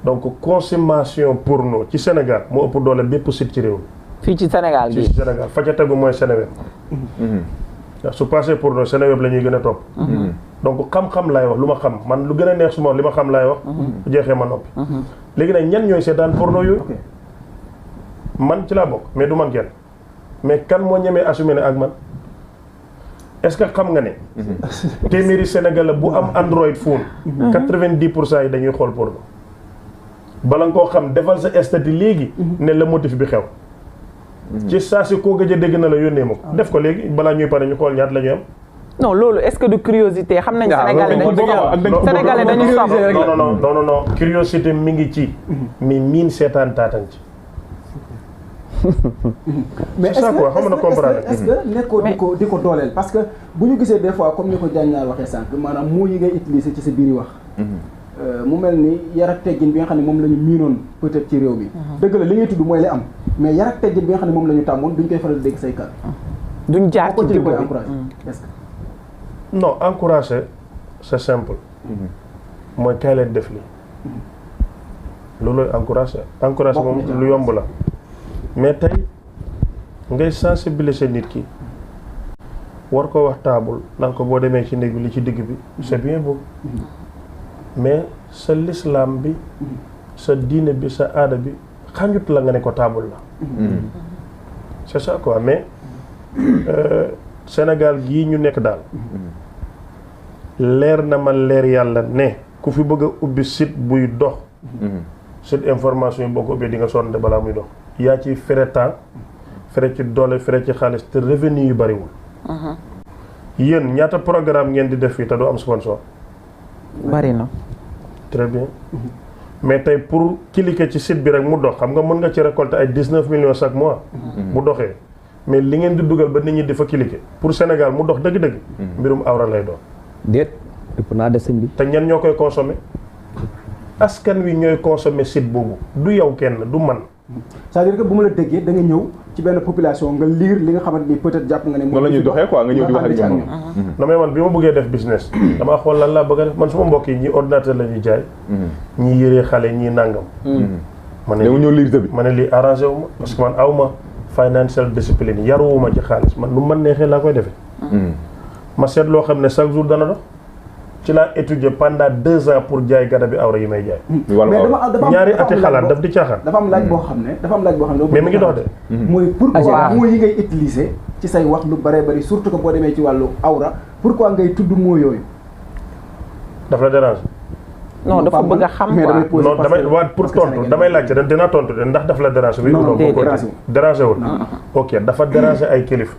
Speaker 5: donc consommation porno ci Sénégal moo ëpp doole bépp site ci réew
Speaker 2: fii ci Sénégal
Speaker 5: ci Sénégal fa ca tegu mooy Sénéweb ndax su passé porno Sénéweb la ñuy gën a topp donc xam-xam laay wax lu ma xam man lu gën a neex su ma li ma xam laay wax bu jeexee ma noppi léegi nag ñan ñooy seetaan porno yooyu man ci laa bokk mais du man kenn mais kan moo ñemee assumé ne ak man est-ce que xam nga ne téeméeri Sénégal la bu am Android phone 90% yi dañuy xool porno bala nga koo xam defal sa statut léegi ne la motif bi xew ci saa si koo gëj a dégg na la yónnee ma ko def ko léegi balaa ñuy pare ñu xool ñaat la ñu am
Speaker 2: non loolu est-ce que de curiosité xam nañ Sénégalais dañu soxla
Speaker 5: non curiosité mi ngi ci mais miin seetaan taatan ci
Speaker 3: mais
Speaker 5: c'est ça quoi xam na comprendre
Speaker 3: est-ce que nekkoo di ko dooleel parce que bu ñu gisee des fois comme ni ko Diagne naa waxee sànq maanaam moo yi ngay utiliser ci sa biir wax mu mel ni yar ak teggin bi nga xam ne moom la ñu miinoon peut-être ci réew mi dëgg la li ngay tudd mooy li am mais yar ak teggin bi nga xam ne moom la ñu tàmmoon duñ koy faral di dégg say kàddu
Speaker 2: duñ jaar ci
Speaker 3: digg koy encouragé est-ce que
Speaker 5: non encouragé c'est simple mooy kaay leen def li loolu encouragé moom lu yomb la mais tey ngay sensibiliser nit ki war ko wax taabul naan ko boo demee ci néeg bi li ci digg bi c'est bien beau mais sa l'islam bi sa diine bi sa aada bi xañut la nga ne ko taabul la c'est ça quoi mais Sénégal gii ñu nekk daal leer na ma leer yàlla ne ku fi bëgg a ubbi site buy dox site information yi boo ko ubbee di nga sonn de balaa muy dox yaa ci fere temps fere ci doole fere ci xaalis te revenu yu bariwul yéen ñaata programme ngeen di def fii te du am sponsor
Speaker 2: bari na
Speaker 5: très bien mais tey pour cliquer ci site bi rek mu dox xam nga mën nga ci récolter ay 19 millions chaque mois bu doxee mais li ngeen di dugal ba nit ñi di fa cliquer pour Sénégal mu dox dëgg-dëgg mbirum awra lay doon
Speaker 1: déet ëpp naa des sëñ bi
Speaker 5: te ñan ñoo koy consommer askan wi ñooy consommer site boobu du yow kenn du man
Speaker 3: c'est-à-dire que bu ma la déggee da nga ñëw ci benn population nga lire li nga xamante ni peut-être jàpp nga ne
Speaker 4: noonu la ñuy doxee quoi nga ñëw di wax ak ñoom
Speaker 5: non mais man bi ma bëggee def business damaa xool lan laa bëgg a def man suma mbokk yi ñii ordinateur la ñuy jaay ñii yëree xale ñii nàngam ma ne
Speaker 4: ñëw lire bi
Speaker 5: ma ne lii arrangé wu ma parce que man aw ma financial discipline yaruwuma ci xaalis man nu man neexee laa koy defee ma seet loo xam ne chaque jour dana dox ci laa étudier pendant 2 ans pour jaay garab bi awra yi may jaay
Speaker 3: mais
Speaker 5: ñaari ati xalaat daf di caaxaan
Speaker 3: dafa am laaj boo xam ne
Speaker 5: mais mi ngi dox de
Speaker 3: mooy pourquoi moo yi ngay utiliser ci say wax lu bare bari surtout que boo demee ci wàllu awra pourquoi ngay tudd moo yooyu
Speaker 5: daf la dérange
Speaker 2: non dafa bëgg a xam quoi
Speaker 5: non damay waa pour tontu damay laajte de dinaa tontu de ndax daf la dérange oui ou non dérangé wul ok dafa déranger ay kilifa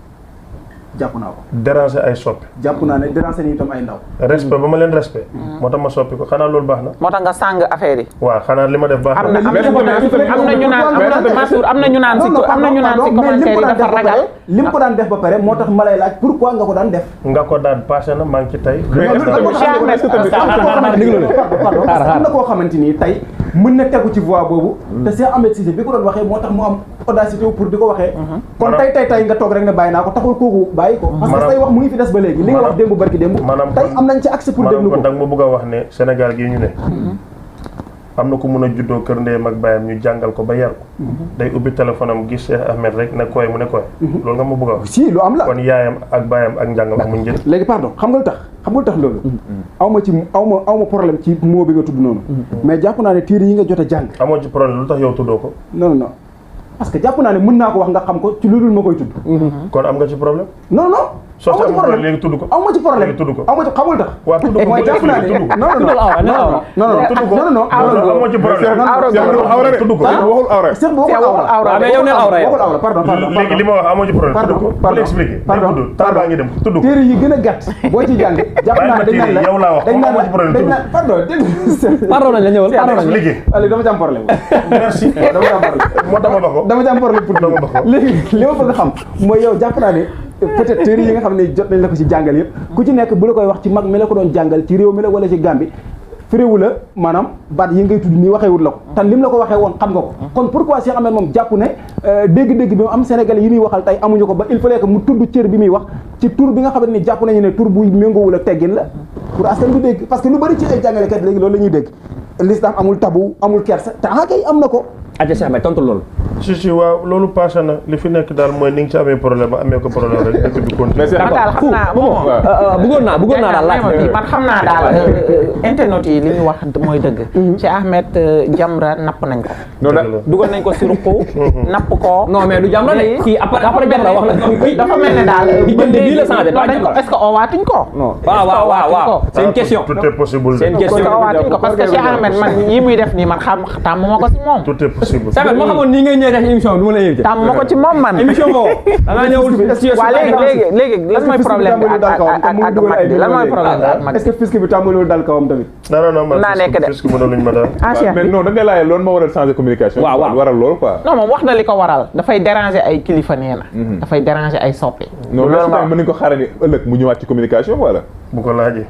Speaker 3: jàpp naa ko
Speaker 5: déranger ay soppi
Speaker 3: jàpp naa ne déranger ni itam ay ndaw
Speaker 5: respect ba ma leen respect moo tax ma soppi ko xanaa loolu baax na
Speaker 2: moo tax nga sàng affaire yi
Speaker 5: waaw xanaa li ma def baax
Speaker 2: am na ñu naan si commentaire yi dafa ragal
Speaker 3: li mu ko daan def ba pare moo tax ma lay laaj pourquoi nga ko daan def
Speaker 5: nga ko daan passé na maa ngi ci tey
Speaker 3: am na koo xamante ni tey mën na tegu ci voie boobu te Cheikh Ahmed Cissé bi ko doon waxee moo tax mu am audacité pour di ko waxee kon tey nga toog rek ne bàyyi naa ko taxul kooku bàyyi ko parce que say wax mu ngi fi des ba léegi li nga wax démb barki démb tey am nañ ci accès pour déglu ko
Speaker 5: kon nag ma bëgg a wax ne Sénégal gii ñu ne am na ko mun a juddoo kër ndeyam ak baayam ñu jàngal ko ba yar ko day ubbi téléphone am gis Cheikh Ahmed rek ne koy mu ne koy loolu nga ma bëgg a wax
Speaker 3: si lu am la
Speaker 5: kon yaayam ak baayam ak njàngam amuñ njëriñ
Speaker 3: léegi pardon xam nga lu tax loolu aw ma problème ci moo bi nga tudd noonu mais jàpp naa ne téere yi nga jot a jàng
Speaker 5: amoo ci problème lu tax yow tuddoo ko
Speaker 3: non parce que jàpp naa ne mën naa ko wax nga xam ko ci lu dul ma koy tudd
Speaker 5: kon am nga ci problème
Speaker 3: non
Speaker 5: soo ci amul problème léegi tudd ko
Speaker 3: aw ma ci problème
Speaker 5: tudd ko
Speaker 3: aw ma ci xamul tax
Speaker 5: waaw tudd ko
Speaker 3: mooy jàpp naa ne non
Speaker 5: tudd ko amoo ci problème tudd ko
Speaker 4: waxul awra
Speaker 3: Cheikh bu waxul awra
Speaker 1: mais yow neel awra yow
Speaker 3: waxul awra pardon
Speaker 5: léegi li ma wax amoo ci problème tudd ko bu expliqué temps baa ngi dem tudd ko
Speaker 3: téere yi gën a gàtt boo ci jàng jàpp naa ne dañ naan la
Speaker 5: yow laa wax amoo ci problème tudd ko
Speaker 1: pardon nañ la ñëwal pardon nañ
Speaker 5: expliqué
Speaker 3: allez dama ci am problème
Speaker 5: merci
Speaker 3: dama ci am problème
Speaker 5: moo tax ma ba ko
Speaker 3: dama ci am problème pour léegi li ma bëgg a xam mooy yow jàpp naa ne peut-être téere yi nga xam ne jot nañ la ko ci jàngal yëpp ku ci nekk bu la koy wax ci mag mi la ko doon jàngal ci réew mi la wala ci Gambie féréwu la maanaam baat yi ngay tudd nii waxeewul la ko te lim la ko waxee woon xam nga ko kon pourquoi Cheikh Ahmed moom jàpp ne dégg-dégg bi mu am Sénégalais yi muy waxal tey amuñu ko ba il fallait que mu tudd cër bi muy wax ci tur bi nga xamante ni jàpp nañu ne tur bu méngoowul ak teggin la pour askan bi dégg parce que lu bari ci ay jàngalekat léegi loolu la ñuy dégg l'islam amul tabu amul kersa te kay am na ko
Speaker 1: aja Cheikh Ahmed tontu loolu
Speaker 5: si waaw loolu passé na li fi nekk daal mooy ni nga ci amee problème amee ko problème rek dëkk bi continué
Speaker 2: man daal xam naa bëggoon naa daal man xam naa daal internet yi li ñu wax mooy dëgg ci Ahmed Jamra napp nañ ko dugal nañ ko si ruqu napp ko
Speaker 1: non mais du Jamra de kii après Jamra wax na
Speaker 2: dafa mel ne daal
Speaker 1: diggante bii la changé
Speaker 2: est-ce que owaatuñ ko
Speaker 1: waaw c'est une question
Speaker 5: tout est possible
Speaker 1: c'est une question
Speaker 2: owaatuñ ko parce que Cheikh Ahmed man yi muy def nii man xam tàmm ma ko si moom
Speaker 5: tout est possible
Speaker 1: moo xamoon nii ngay ñëwee ci émission bi du ma la invité
Speaker 2: tàmm ma ko ci moom man
Speaker 1: émission boobu da nga ñëwul
Speaker 2: waaw léegi lan mooy problème bi ak mag bi lan mooy problème bi ak mag
Speaker 3: est-ce que fisc bi tàmbalul dal kawam tamit
Speaker 5: non man
Speaker 2: naa nekk de
Speaker 5: fisc mënaluñ ma daal
Speaker 4: mais non da ngay laajee loolu moo waral changer communication waral loolu quoi
Speaker 2: non moom wax na li ko waral dafay déranger ay kilifa nee na dafay déranger ay soppi
Speaker 4: non loolu mën nañu ko xaaral ni ëllëg mu ñëwaat ci communication wala
Speaker 5: bu ko laajee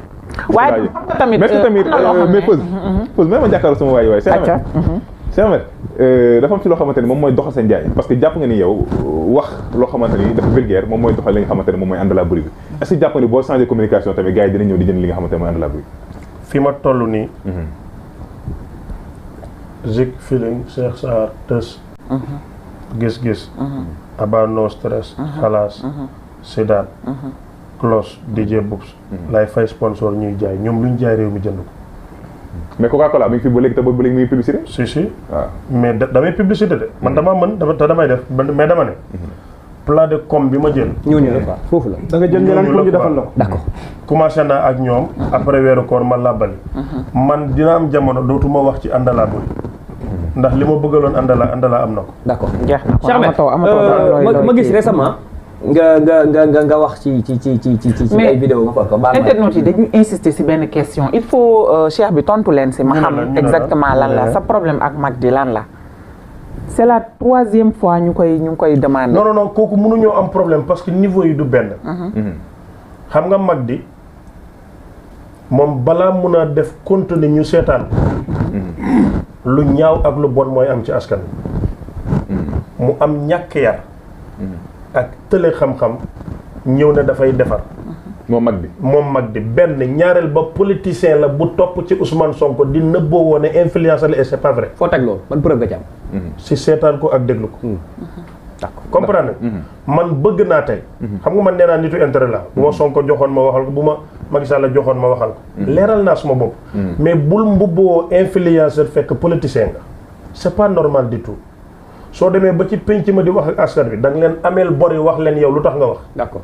Speaker 2: waaye tamit
Speaker 4: mais pause même ma jàkkaarloo sama waay Cheikh Ahmed dafa am ci loo xamante ni moom mooy doxal sa njaay parce que jàpp nga ni yow wax loo xamante ni dafa vulgaire moom mooy doxal li nga xamante ni moom mooy ànd la bruit bi est-ce que jàpp nga ni boo changé communication tamit gars yi dinañ ñëw di jënd li nga xamante ni mooy ànd la bruit
Speaker 5: fi ma toll nii Zik Feeling Cheikh Sarr Tës gis-gis Aba No Stress Xalaas Sidaat Close DJ Boubs lay fay sponsor ñuy jaay ñoom luñ jaay réew mi jënd ko
Speaker 4: mais Coca-Cola mi ngi fi ba léegi te ba léegi mi ngi publicité.
Speaker 5: si waaw mais damay publicité de man damaa mën te damay def mais dama ne plat de com bi ma jël
Speaker 1: ñooñu la quoi foofu la
Speaker 3: da nga jël ñeneen pour ñu defal la ko.
Speaker 1: d'accord
Speaker 5: commencé naa ak ñoom après weeru koor ma làbbali man dina am jamono dootuma wax ci àndalaa buri ndax li ma bëggaloon àndalaa am na ko
Speaker 1: d'accord
Speaker 2: jeex na ko
Speaker 1: Cheikh ma gis récemment nga wax ci ay vidéo
Speaker 2: internautes yi dañuy insister ci benn question il faut Cheikh bi tontu leen ci ma xam exactement lan la sa problème ak Magdi lan la c'est la 3e fois ñu koy demander.
Speaker 5: non kooku mënuñoo am problème parce que niveau yi du benn xam nga Magdi moom balaa mun a def contenu ñu seetaan lu ñaaw ak lu bon mooy am ci askan mu am ñàkk yar ak tële xam-xam ñëw ne dafay defar
Speaker 4: moom Magdi benn ñaareel ba politicien la bu topp ci Ousmane Sonko di nëbboo woone influence la et c'est pas vrai.
Speaker 1: foo teg loolu ban preuve nga ci am.
Speaker 5: si seetaan ko ak déglu ko.
Speaker 1: d'accord
Speaker 5: comprendre man bëgg naa tey. xam nga man nee naa nitu intérêt la bu ma Sonko joxoon ma waxal ko bu ma Macky Sall joxoon ma waxal ko. leeral naa suma bopp. mais bul mbubboo influenceur fekk politicien nga c'est pas normal du tout. soo demee ba ci penc ma di wax ak askan bi da nga leen ameel bor yi wax leen yow lu tax nga wax.
Speaker 1: d'accord.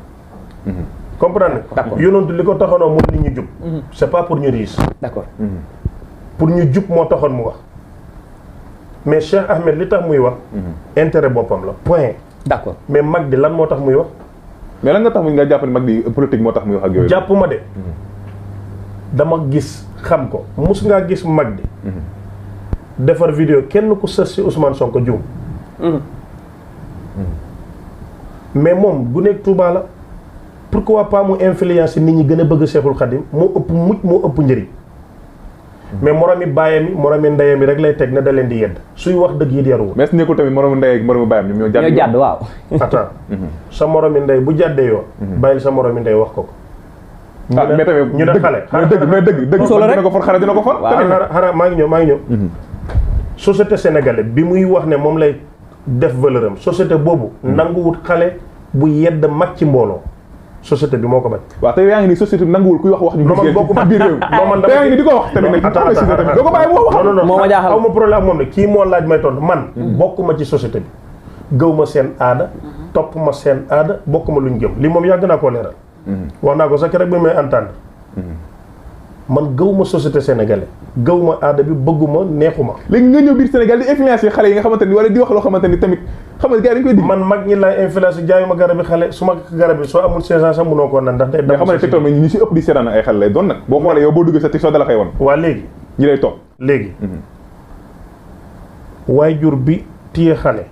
Speaker 5: comprendre
Speaker 1: d'accord
Speaker 5: yonentu li ko taxoonoo mooy nit ñu jub. c'est pas pour ñu riis.
Speaker 1: d'accord.
Speaker 5: pour ñu jub moo taxoon mu wax mais Cheikh Ahmed li tax muy wax. intérêt boppam la point.
Speaker 1: d'accord
Speaker 5: mais Magdi lan moo tax muy wax.
Speaker 4: mais lan nga tax nga jàpp ne Magdi politique moo tax muy wax ak yooyu.
Speaker 5: jàpp ma de dama gis xam ko mus ngaa gis Magdi. defar vidéo kenn ku sës si Ousmane Sonko juum. mais moom gu nekk Touba la pourquoi pas mu influence nit ñi gën a bëgg Cheikhul Khadim moo ëpp mucc moo ëpp njëriñ mais moromi baayam yi moromi ndeyam yi rek lay teg ne da leen di yedd suy wax dëgg yi yaruwul.
Speaker 4: mais su nekkul tamit moromu ndey ak moromu baayam ñoom ñoo jàdd
Speaker 1: waaw.
Speaker 5: attends sa moromi ndey bu jàddee yoo bàyyil sa moromi ndey wax ko ko.
Speaker 4: mais tamit
Speaker 5: ñu ne xale
Speaker 4: mais dëgg
Speaker 1: solo rek
Speaker 4: dina ko for xale dina ko for.
Speaker 5: xanaa maa ngi ñëw société sénégalaise bi muy wax ne moom lay def valeur am société boobu nanguwut xale bu yedd mag ci mbooloo société bi moo ko bañ.
Speaker 4: waaw te yaa ngi ni société bi nanguwul kuy wax ñu
Speaker 5: man bokk
Speaker 4: ci biir réew te yaa ngi ni di ko wax tamit nag doo ko bàyyi mu wax
Speaker 5: non
Speaker 1: moo ma jaaxal
Speaker 5: aw ma problème ak moom ne kii moo laaj may tontu man bokkuma ci société bi gëw ma seen aada topp ma seen aada bokkuma luñ gëm li moom yàgg naa koo leeral wax naa ko sax rek bi may entendre man gëw ma société sénégalais gëw ma aada bi bëgguma neexuma.
Speaker 4: léegi nga ñëw biir Sénégal di influencer xale yi nga xamante ni wala di wax loo xamante ni tamit xam nga gars yi dañ koy di
Speaker 5: man mag ñi laay influencer jaayuma garab yi xale su ma garab yi soo amul 16 ans sax mënoo koo naan ndax day
Speaker 4: mais xam nga TikTok ñi si ëpp di seetaan ay xale lay doon nag boo xoolee yow boo duggee sa TikTok dala koy won
Speaker 5: waa léegi
Speaker 4: ñi lay topp
Speaker 5: léegi waajur bi téye xale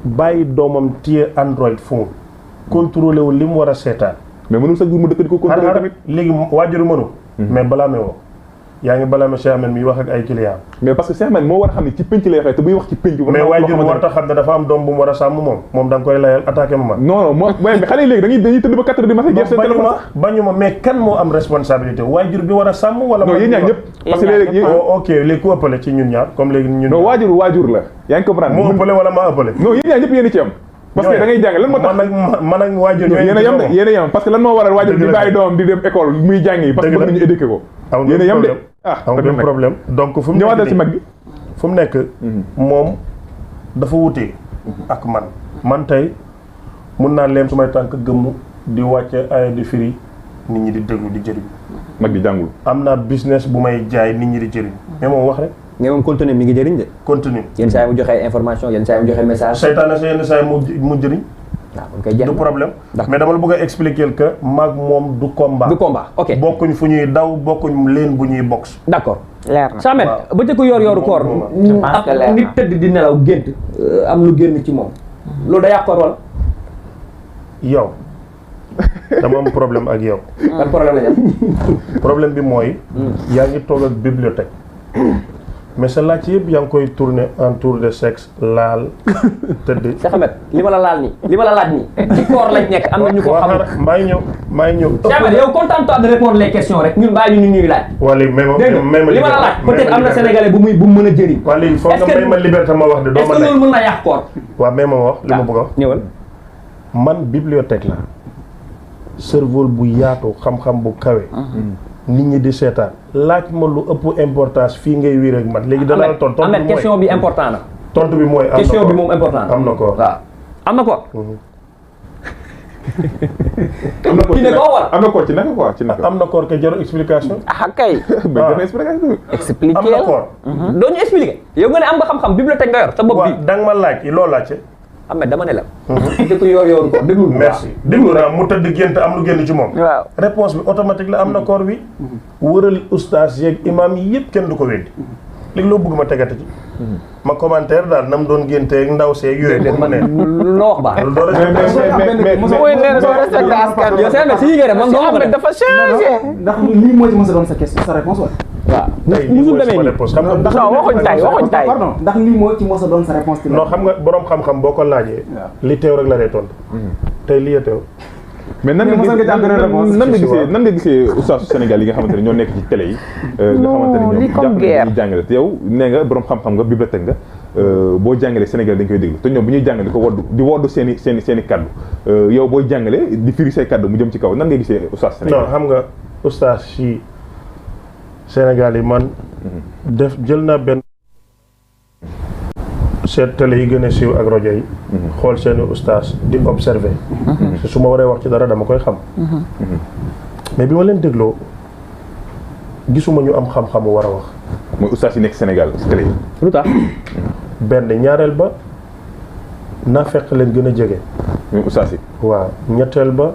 Speaker 5: bàyyi doomam téye Android phone contrôlé wu li mu war a seetaan
Speaker 4: mais mënul sax jur mu dëkk di ko contrôler tamit
Speaker 5: léegi waajur mënu mais balaa mee woo yaa ngi balaa mee Cheikh Ahmed mi wax ak ay client
Speaker 4: mais parce que Cheikh Ahmed moo war a xam ne ci penc lay waxee te buy wax ci penc
Speaker 5: mais waajur war ta xam ne dafa am doom bu mu war a sàmm moom da nga koy layal attaqué ma man
Speaker 4: non moo mais xale yi léegi dañuy tëdd ba 4 heures du matin seen téléphone
Speaker 5: bañu ma mais kan moo am responsabilité waajur bi war a sàmm wala
Speaker 4: non yéen ñaar ñëpp parce que léegi
Speaker 5: ok léegi ku ëppale ci ñun ñaar comme léegi ñun
Speaker 4: non waajur la yaa ngi comprendre
Speaker 5: moo ëppale wala maa ëppale
Speaker 4: non yéen ñaar ñëpp yéen ci am parce que da ngay jàng lan moo tax
Speaker 5: man ak waajur
Speaker 4: yéen a yam parce que lan moo waral waajur di bàyyi doomam di dem école muy jàngi parce que bëgg nañu éduquer ko yéen a yam de
Speaker 5: amul problème donc fu mu
Speaker 4: ñëwaatal ci mag bi
Speaker 5: fu mu nekk moom dafa wutee ak man tey mun naa leem sumay tànk gëmm di wàcce ay di firi nit ñi di déglu di jëriñ
Speaker 4: mag bi jàngul
Speaker 5: am naa business bu may jaay nit ñi di jëriñ mais moom wax rek
Speaker 1: mais moom contenu mi ngi jëriñ de
Speaker 5: contenu
Speaker 1: yenn saa yi mu joxe information yenn saa yi mu joxe message
Speaker 5: seytaane sa yenn saa yi mu jëriñ du problème mais dama la bëgg a expliquer que maag moom du combat
Speaker 1: ok
Speaker 5: bokkuñ fu ñuy daw bokkuñ leen bu ñuy box
Speaker 1: d'accord
Speaker 2: leer na
Speaker 1: Cheikh Ahmed ba jëkk yor koor nit tëdd di nelaw gént am lu génn ci moom loolu da yàq koor wala
Speaker 5: yow dama am problème ak yow
Speaker 1: ban problème la ñu
Speaker 5: problème bi mooy yaa ngi toog ak bibliothèque mais sa laaj yëpp yaa ngi koy tourner autour de sexe laal tëdd.
Speaker 1: Cheikh Ahmed li ma la laal nii li ma la laaj nii ci koor lañ nekk am na ñu ko xam.
Speaker 5: maa ngi ñëw.
Speaker 1: Cheikh Ahmed yow contente de répondre les questions rek ñun bàyyi ñu ñuy laaj.
Speaker 5: wala même
Speaker 1: li ma la laaj peut-être am na sénégalais bu mën a jëriñ.
Speaker 5: waa léegi foog nga may ma liberté ma wax de doo ma nekk.
Speaker 1: est-ce que loolu mën na yàq koor.
Speaker 5: waaw mais ma wax li ma bëgg a wax.
Speaker 1: ñëwal.
Speaker 5: man bibliothèque la cerveau bu yaatu xam-xam bu kawe. nit ñi di seetaan laaj ma lu ëpp importance fii ngay wii rek man léegi dana la tontu bi mooy
Speaker 1: question bi important na.
Speaker 5: tontu bi mooy
Speaker 1: question bi moom important na.
Speaker 5: am na ko
Speaker 1: waaw am na ko.
Speaker 4: am na koor ci naka quoi ci naka.
Speaker 5: am na koor ke jarul explication.
Speaker 2: kay. expliquer
Speaker 5: am na koor.
Speaker 1: doo ñu expliquer. yow nga ne am nga xam-xam bibliothèque nga yor sa bopp bi.
Speaker 5: da nga ma laaj loo laajte.
Speaker 1: Ahmed dama ne la. dëkk yooyu ko déglu.
Speaker 5: merci déglu naa mu tëdd gént am lu génn ci moom.
Speaker 2: waaw
Speaker 5: réponse bi automatique la am na koor bi. wëral ustaas yeeg imam yi yëpp kenn du ko weddi. léegi loo bëgg ma tegate ci. ma commentaire daal nam doon génteeg ndaw seeg yooyu.
Speaker 1: déedéet man loo wax baax.
Speaker 5: doo respecté askan
Speaker 1: yow seen si yi ngay def man doo xam ne
Speaker 2: dafa changé.
Speaker 3: ndax lii moo ci mos a doon sa question sa réponse wala.
Speaker 1: waaw musul demee nii.
Speaker 2: waxuñ tay
Speaker 3: pardon ndax lii moo ci mos a doon sa réponse.
Speaker 5: non xam nga borom xam-xam boo ko laajee. li teew rek la lay tontu. tey lii teew.
Speaker 4: mais nan nga gisee oustaz Sénégal yi nga xamante ne ñoo nekk ci télé yi. nga xamante ne ñoom dañuy jàngale te yow nee nga borom xam-xam nga bibliothèque nga boo jàngalee Sénégal dañ koy déglu te ñoom bu ñuy jàngale ko woddu seen i kaddu yow booy jàngale di firi say kaddu mu jëm ci kaw nan nga gisee oustaz Sénégal.
Speaker 5: non xam nga oustaz si Sénégal yi man. jël naa benn. seet télé yi gën a siiw ak rajo yi. xool seeni ustaas di observer. su ma waree wax ci dara dama koy xam. mais bi ma leen dégloo gisuma ñu am xam-xamu war a wax.
Speaker 4: mooy ustaas yi nekk Sénégal ci télé yi.
Speaker 1: lu tax.
Speaker 5: benn ñaareel ba naa fekk leen gën a jege.
Speaker 4: muy ustaas yi.
Speaker 5: waaw ñetteel ba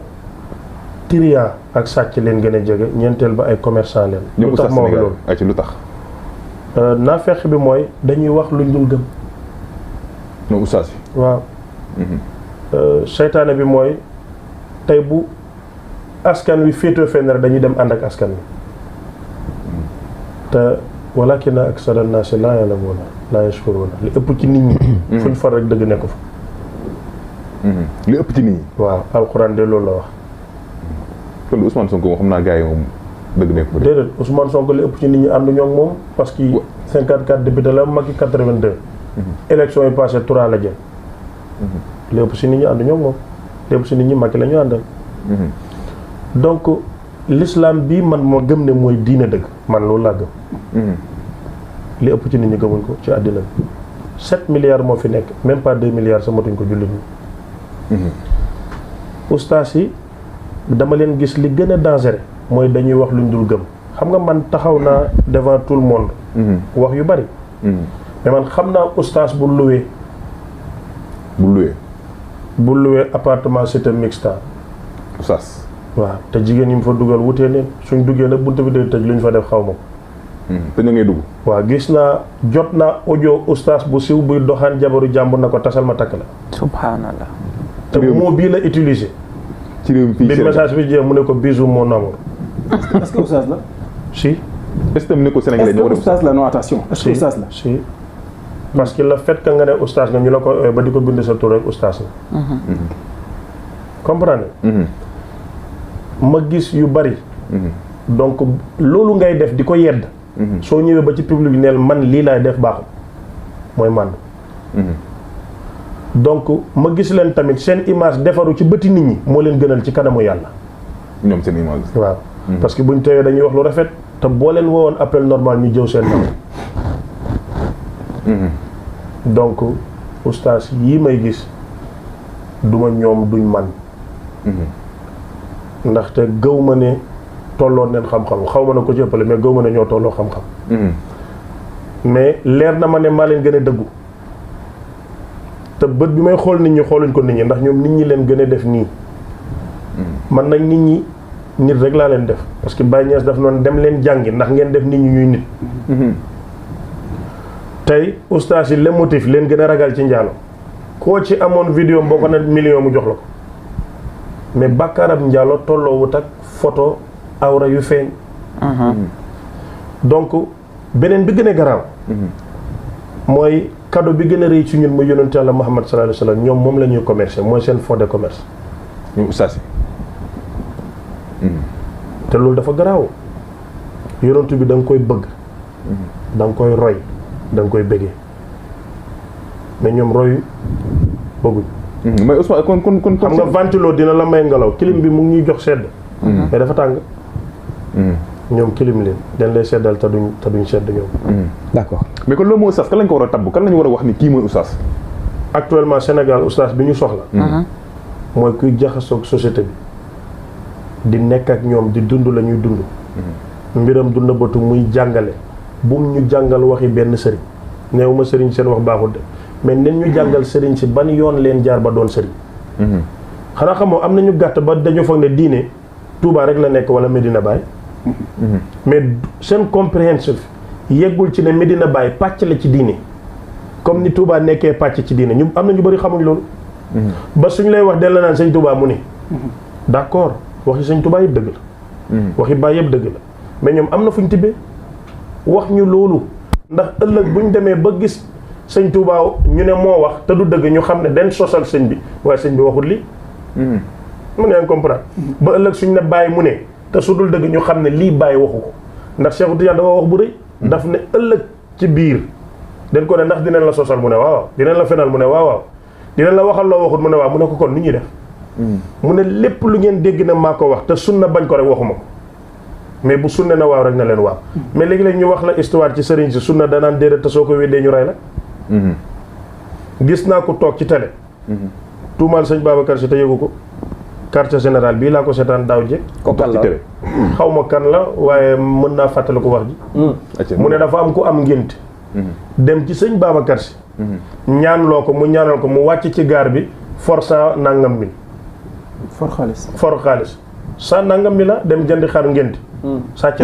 Speaker 5: trian ak sàcc leen gën a jege ñeenteel ba ay commerçant leen. lu tax ma wax loolu
Speaker 4: ay ci lu tax.
Speaker 5: naa fekk bi mooy dañuy wax luñ dul gëm.
Speaker 4: no oustaz yi.
Speaker 5: waaw. seytaane bi mooy tey bu askan wi féetoo fenn rek dañuy dem ànd ak askan wi te walaakina aksara naasi laa ya'lamuuna laa yashkuruuna li ëpp ci nit ñi. fuñ far rek dëgg nekku fa.
Speaker 4: li ëpp ci nit ñi.
Speaker 5: waaw alxuraan de loolu la wax.
Speaker 4: kon Ousmane Sonko moom xam naa gars yi moom dëgg nekku fa.
Speaker 5: déedéet Ousmane Sonko li ëpp ci nit ñi ànduñoo ak moom parce que 54 député la Macky 82. élection yi passé 3 la jël. lépp si nit ñi ànduñoo ak moom lépp si nit ñi Macky la ñu àndal. donc l'islam bi man ma gëm ne mooy diine dëgg man loolu laa gëm. li ëpp ci nit ñi gëmuñ ko ci àddina bi 7 milliards moo fi nekk même pas 2 milliards sa matuñ ko jullit ñi. ustaas yi dama leen gis li gën a dangereux mooy dañuy wax luñ dul gëm xam nga man taxaw naa devant tout le monde. wax yu bari. mais man xam naa ustaas bu loué. bu loué appartement cité mixta.
Speaker 4: ustaas.
Speaker 5: waaw te jigéen ñi mu fa dugal wutee neen suñ duggee nag buntu bi day tëj lu ñu fa def xaw ma ko.
Speaker 4: te ñu ngay dugg.
Speaker 5: waaw gis naa jot naa audio ustaas bu siw buy doxaan jabaru jàmbur na ko tasal ma takk la.
Speaker 2: subhanallah.
Speaker 5: te moo bii la utilisé.
Speaker 4: ci réew mi fii
Speaker 5: bi message bi jeex mu ne ko bisou mon amour.
Speaker 3: est-ce que ustaas la.
Speaker 5: si.
Speaker 4: est-ce que nekkul Sénégalais
Speaker 3: est-ce que ustaas la non attention. est-ce que ustaas la
Speaker 5: si. parce que le fait que nga ne ustaas nga ñu la ko ba di ko bind sa tur rek ustaas la. comprendre ma gis yu bari. donc loolu ngay def di ko yedd. soo ñëwee ba ci public neel man lii laay def baaxul mooy man. donc ma gis leen tamit seen image defaru ci bëti nit ñi moo leen gënal ci kanamu yàlla.
Speaker 4: ñoom seen image.
Speaker 5: waaw parce que buñ tewee dañuy wax lu rafet te boo leen woowoon appel normal ñu jëw seen nam. donc ustaas yii may gis duma ñoom duñ man. ndaxte gëw ma ne tolloo neen xam-xam xaw ma ne ko ci ëppale mais gëw ma ne ñoo tolloo xam-xam. mais leer na ma ne maa leen gën a dëggu te bët bi may xool nit ñi xooluñ ko nit ñi ndax ñoom nit ñi leen gën a def nii. man nag nit ñi nit rek laa leen def parce que Baye Niass daf noonu dem leen jàngi ndax ngeen def nit ñi ñuy nit. tey ustaas yi le motif leen gën a ragal ci njaalo koo ci amoon vidéo boo ko ne million mu jox la ko mais bàkkaarab njaalo tolloo wut ak photo awra yu feeñ. donc beneen bi gën a garaaw mooy cadeau bi gën a rëy ci ñun mu yonent Yàlla Muhammad sallallahu alayhi wa sallam ñoom moom la ñuy commercer mooy seen fonds de commerce
Speaker 4: ñu ustaas yi
Speaker 5: te loolu dafa garaaw yonent bi da nga koy bëgg da nga koy roy da nga koy bëggee mais ñoom royu bëgguñ
Speaker 4: mais Ousmane kon
Speaker 5: xam nga ventilo dina la may ngelaw clim bi mu ngi ñuy jox sedd mais dafa tàng ñoom clim leen dañ lay seddal te duñ sedd ñoom
Speaker 1: d'accord
Speaker 4: mais kon loolu mooy ustaas kan lañ ko war a tabb kan lañu war a wax ni kii mooy ustaas
Speaker 5: actuellement Sénégal ustaas bi ñu soxla mooy kuy jaxasoog société bi di nekk ak ñoom di dund la ñuy dund mbiram du nëbbatu muy jàngale bum ñu jàngal waxi benn sëriñ neew ma sëriñ seen wax baaxul de mais nen ñu jàngal sëriñ si ban yoon leen jaar ba doon sëriñ xanaa xamoo am nañu gàtt ba dañu foog ne diine Touba rek la nekk wala Medina Baye mais seen compréhension yeggul ci ne Medina Baye pàcc la ci diine comme ni Touba nekkee pàcc ci diine ñu am na ñu bëri xamuñ loolu ba suñ lay wax del la naan sëñ Touba mu ni d'accord waxi sëñ Touba yëpp dëgg la waxi Baye yëpp dëgg la mais ñoom am na fuñ tibbee wax ñu loolu ndax ëllëg buñ demee ba gis sëñ Touba ñu ne moo wax te du dëgg ñu xam ne den sosal sëñ bi waaye sëñ bi waxul lii mu ne comprendre ba ëllëg suñ ne Baye mu ne te su dul dëgg ñu xam ne lii Baye waxu ko ndax Cheikh Tidiane dafa wax bu rëy daf ne ëllëg ci biir dañ ko ne ndax dinañ la sosal mu ne waaw dinañ la fenal mu ne waaw dinañ la waxal loo waxut mu ne waaw mu ne ko kon ni ñuy def mu ne lépp lu ngeen dégg na maa ko wax te sunna bañ ko rek waxuma ko mais bu sunna na waaw rek na leen waaw mais léegi-léegi ñu wax la histoire ci sëriñ si sunna danaan déedéet te soo ko weddee ñu rey la gis naa ko toog ci télé tuumaal sëñ Babacar Si te yëgu ko quartier général bii laa ko seetaan daaw jéeg
Speaker 4: ci télé
Speaker 5: xaw ma kan la waaye mën naa fàttali ko wax ji mu ne dafa am ku am ngént dem ci sëñ Babacar Si ñaan loo ko mu ñaanal ko mu wàcc ci gaar bi forsa nangam bi
Speaker 3: for xaalis
Speaker 5: sa nangam bi la dem jëndi xar ngént sàcc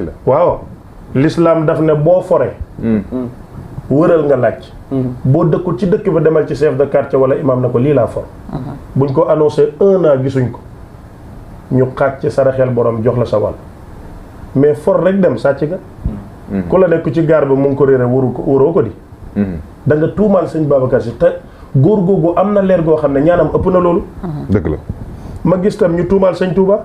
Speaker 5: la waaw l'islam daf ne boo foree wëral nga laaj boo dëkkul ci dëkk ba demal ci chef de quartier wala imam na ko lii laa for buñ ko annoncé 1 an gisuñ ko ñu xaaj ci saraxel borom jox la sa wàll mais for rek dem sàcc nga ku la nekk ci gaar ba mu ngi ko réere wuroo ko di da nga tuumaal sëñ Babacar Si te góor googu am na leer goo xam ne ñaanam ëpp na loolu
Speaker 4: dëgg la
Speaker 5: ma gis tam ñu tuumaal sëñ Touba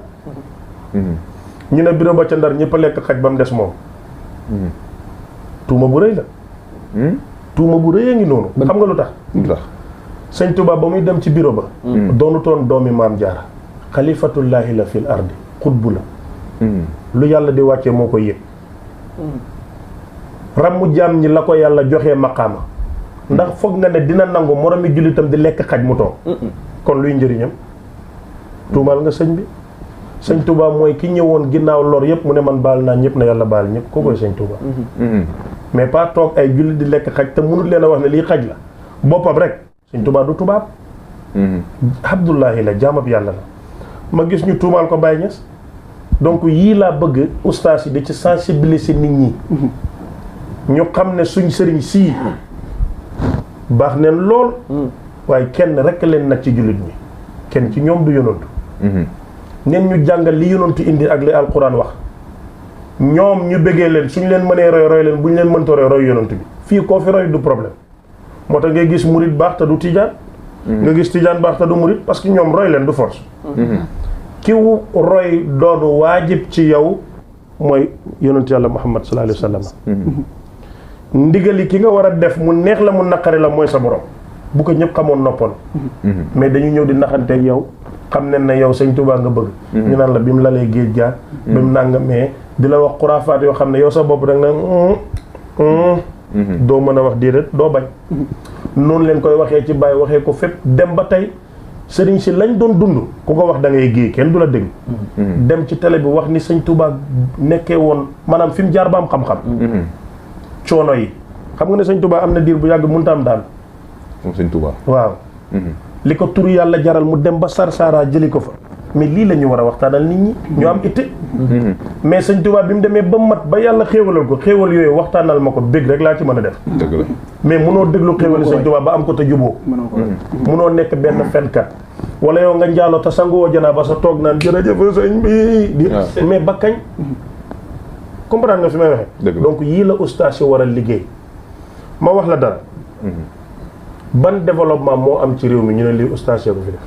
Speaker 5: ñu ne bureau ba ca Ndar ñëpp a lekk xaj ba mu des moom tuuma bu rëy la tuuma bu rëy a ngi noonu xam nga lu tax sëñ Touba ba muy dem ci bureau ba doonutoon doomi maam Jaara xalifatullahi la fil ardi xutbu la lu yàlla di wàccee moo koy yëg rammu jaam ñi la ko yàlla joxee maqaama ndax foog nga ne dina nangu moromi jullitam di lekk xaj mu toog kon luy njëriñam tuumaal nga sëñ bi sëñ Touba mooy ki ñëwoon ginnaaw lor yëpp mu ne man baal naa ñëpp na yàlla baal ñëpp koo koy sëñ Touba mais pas toog ay jullit di lekk xaj te mënut leen a wax ne lii xaj la boppam rek sëñ Touba du tubaab Abdullahi la jaamab yàlla la ma gis ñu tuumaal ko Baye Niass donc yii laa bëgg ustaas yi di ci sensibiliser nit ñi ñu xam ne suñ sëriñ sii baax neen lool waaye kenn rek leen nag ci jullit ñi kenn ci ñoom du yonantu neen ñu jàngal li yonantu indi ak li alquran wax ñoom ñu bëggee leen suñ leen mënee roy leen bu ñu leen mënta roy yonantu bi fii koo fi roy du problème moo tax ngay gis murit baax te du tijaan nga gis tijaan baax te du murit parce que ñoom roy leen du force ki roy doonu waajib ci yow mooy yonantu yàlla Muhammad sallallahu alayhi wa sallam ndigali ki nga war a def mu neex la mu naqari la mooy sa borom bu ko ñëpp xamoon noppoon mais dañu ñëw di naxanteeg yow xam ne na yow sëñ Touba nga bëgg ñu naan la bi mu lalee géej jaar bi mu nanga mais di la wax xuraafaat yoo xam ne yow sa bopp da nga doo mën a wax déedéet doo bañ noonu leen koy waxee ci Baye waxee ko fépp dem ba tey sëriñ si lañ doon dund ku ko wax da ngay géey kenn du la dégg dem ci télé bi wax ni sëñ Touba nekkee woon maanaam fi mu jaar ba am xam-xam coono yi xam nga ne sëñ Touba am na diir bu yàgg mënut a am daal
Speaker 4: moom sëñ Touba
Speaker 5: waaw li ko turu yàlla jaral mu dem ba Sarsara jëli ko fa mais lii la ñu war a waxtaanal nit ñi ñu am itte mais sëñ Touba bi mu demee ba mat ba yàlla xéewalal ko xéewal yooyu waxtaanal ma ko bég rek laa ci mën a def
Speaker 4: dëgg la
Speaker 5: mais munoo déglu xéewali sëñ Touba ba am ko te juboo munoo nekk benn fenkat wala yow nga njaaloo te sanguwoo janaa ba sa toog naan jërëjëf sëñ bi mais ba kañ comprendre nga fi may waxee. donc yii la ustaas yi war a liggéey. ma wax la dara. ban développement moo am ci réew mi ñu ne lii ustaas yi ko fi def.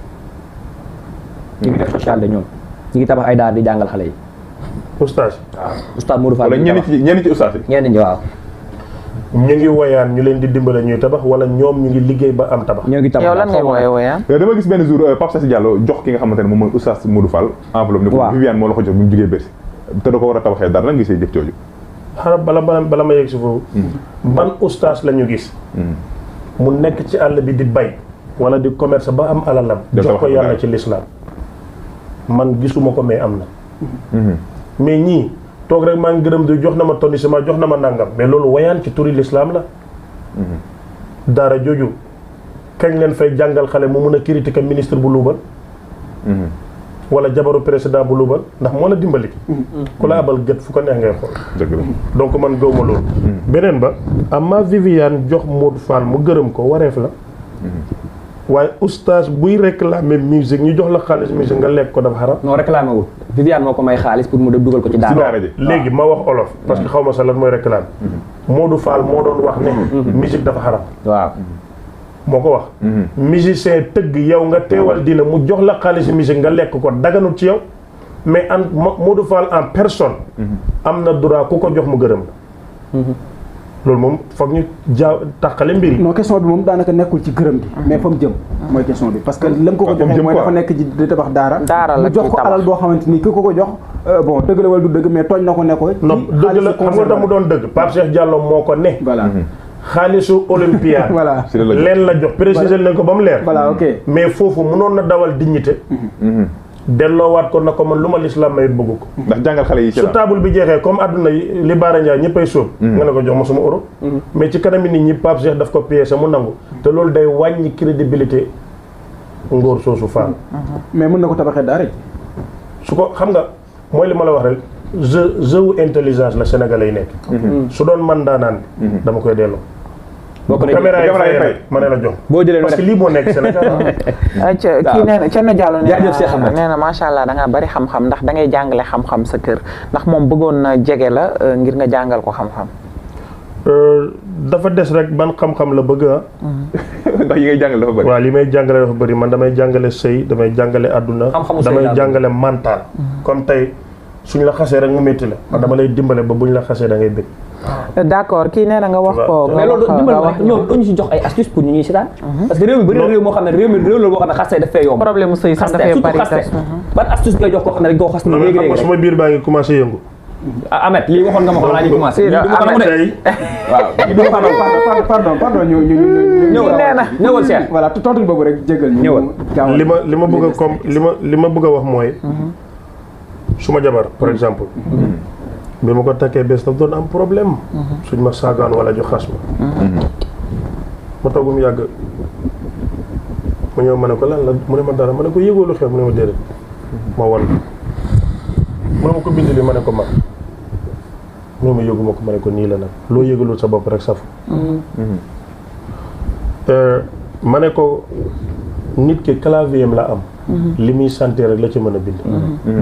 Speaker 1: ñu ngi def social de ñoom ñu ngi tabax ay daara di jàngal xale yi.
Speaker 5: ustaas yi.
Speaker 1: waaw ustaas Modou Fall.
Speaker 4: wala ñenn ci ustaas yi.
Speaker 1: ñenn ñi waaw.
Speaker 5: ñu ngi woyaan ñu leen di dimbale ñuy tabax wala ñoom ñu ngi liggéey ba am tabax.
Speaker 1: ñoo ngi tabax
Speaker 2: yow lan ngay wooyee woyaan.
Speaker 4: dama gis benn jour Pape Sassi Diallo jox ki nga xamante ne moom mooy oustaz Modou Fall enveloppe ne ko Viviane moo la ko jox bu mu jugee Bercy te da ko war a tabaxee dara lan nga gisee jëf jooju.
Speaker 5: xanaa bala ma yegg si foofu. ban oustaz la ñu gis. mu nekk ci àll bi di bay wala di commerce ba am alalam. jox ko yàlla ci l'islam man gisuma ko mais am na. mais ñii. toog rek maa ngi gërëm di jox na ma tonni sama jox na ma nangam mais loolu wayaan ci turi l'islam la. daara jooju kañ leen fay jàngal xale mu mun a critiquer ministre bu luubal. wala jabaru président bu luubal ndax moo la dimbali. ku la abal gët fu ko neex ngay xool. donc man gëw ma loolu. beneen ba ama Viviane jox Modou Fall mu gërëm ko wareef la. waaye oustaz buy réclamer musique ñu jox la xaalis musique nga lekk ko dafa xaram.
Speaker 1: non réclamé wul Viviane moo ko may xaalis pour mu dem dugal ko ci daara
Speaker 5: ji. léegi ma wax olof parce que xaw ma sa lan mooy réclame. Modou Fall moo doon wax ne. musique dafa xaram.
Speaker 1: waaw.
Speaker 5: moo ko wax. musicien tëgg yow nga teewal dina mu jox la xaalis musique nga lekk ko daganul ci yow mais en Modou Fall en personne. am na droit ku ko jox mu gërëm la. loolu moom foog ñu tàqale mbir yi.
Speaker 3: non question bi moom daanaka nekkul ci gërëm gi. mais fa mu jëm mooy question bi parce que lam ko joxee mooy dafa nekk ci di tabax daara.
Speaker 2: la
Speaker 3: mu jox ko alal boo xamante ni ki ko jox bon dëgg la wala du dëgg mais tooñ na ko ne ko.
Speaker 5: non dëgg la xam nga tax mu doon dëgg Pape Cheikh Diallo moo ko ne.
Speaker 3: voilà
Speaker 5: xaalisu Olympia.
Speaker 3: voilà
Speaker 5: leen la jox préciser nañ ko ba mu leer.
Speaker 3: voilà ok
Speaker 5: mais foofu mënoon na dawal dignité. delloowaat ko na ko man lu ma l'islam mayit bëgg ko.
Speaker 4: ndax jàngal xale yi ci
Speaker 5: su table bi jeexee comme adduna yi li Baara Ndiaye ñëppay sóob. nga ne ko jox ma suma euro. mais ci kanami nit ñi Pape Cheikh daf ko pièce mu nangu. te loolu day wàññi crédibilité ngóor soosu faam.
Speaker 3: mais mën na ko tabaxee daara ji.
Speaker 5: su ko xam nga mooy li ma la wax rek jeu intelligence la sénégalais yi nekk. su doon man daanaan dama koy delloo. boo ko caméra yi fay ma ne la jox
Speaker 1: boo jëlee
Speaker 5: parce que lii moo nekk Sénégal.
Speaker 2: kii nee na Thierno Diallo nee na macha allah da ngaa bari xam-xam ndax da ngay jàngale xam-xam sa kër ndax moom bëggoon na jege la ngir nga jàngal ko xam-xam.
Speaker 5: dafa des rek ban xam-xam la bëgg a.
Speaker 4: ndax yi ngay jàngale dafa bëri.
Speaker 5: waaw li may jàngale dafa bëri man damay jàngale sëy damay jàngale àdduna. damay jàngale mental. comme tey suñ la xasee rek mu métti la. dama lay dimbale ba buñ la xasee da ngay bëgg.
Speaker 2: d'accord kii nee na nga wax ko.
Speaker 1: mais loolu dimbali ñoom dañu si jox ay astuces pour ñu ñuy seetaan. parce que réew mi bëri na réew moo xam ne réew la boo xam ne xas daf fee yomb.
Speaker 2: problème mu sëy sax dafay bari
Speaker 1: ban astuce ngay jox koo xam ne dañ koo xas na léegi léegi
Speaker 5: sama biir baa ngi commencé yëngu.
Speaker 1: Ahmed lii waxoon nga ma ko balaa ñuy commencé.
Speaker 3: pardon ñu
Speaker 1: ñëwal Cheikh.
Speaker 3: voilà tontu boobu rek jégal ñu.
Speaker 1: ñëwal
Speaker 5: li ma bëgg a comme li ma bëgg a wax mooy. suma jabar par exemple. bi ma ko takkee bés daf doon am problème. suñ ma saagaan wala ju xas ma. ma toog mu yàgg ma ñëw ma ne ko lan la mu ne ma dara ma ne ko yëgoo lu xew mu ne ma déedéet ma wan mu ne ma ko bind li ma ne ko mag mu ne ma yëgu ma ko ma ne ko nii la nag loo yëgalul sa bopp rek safu. ma ne ko nit ki clavier la am. li muy sentir rek la ci mën a bind.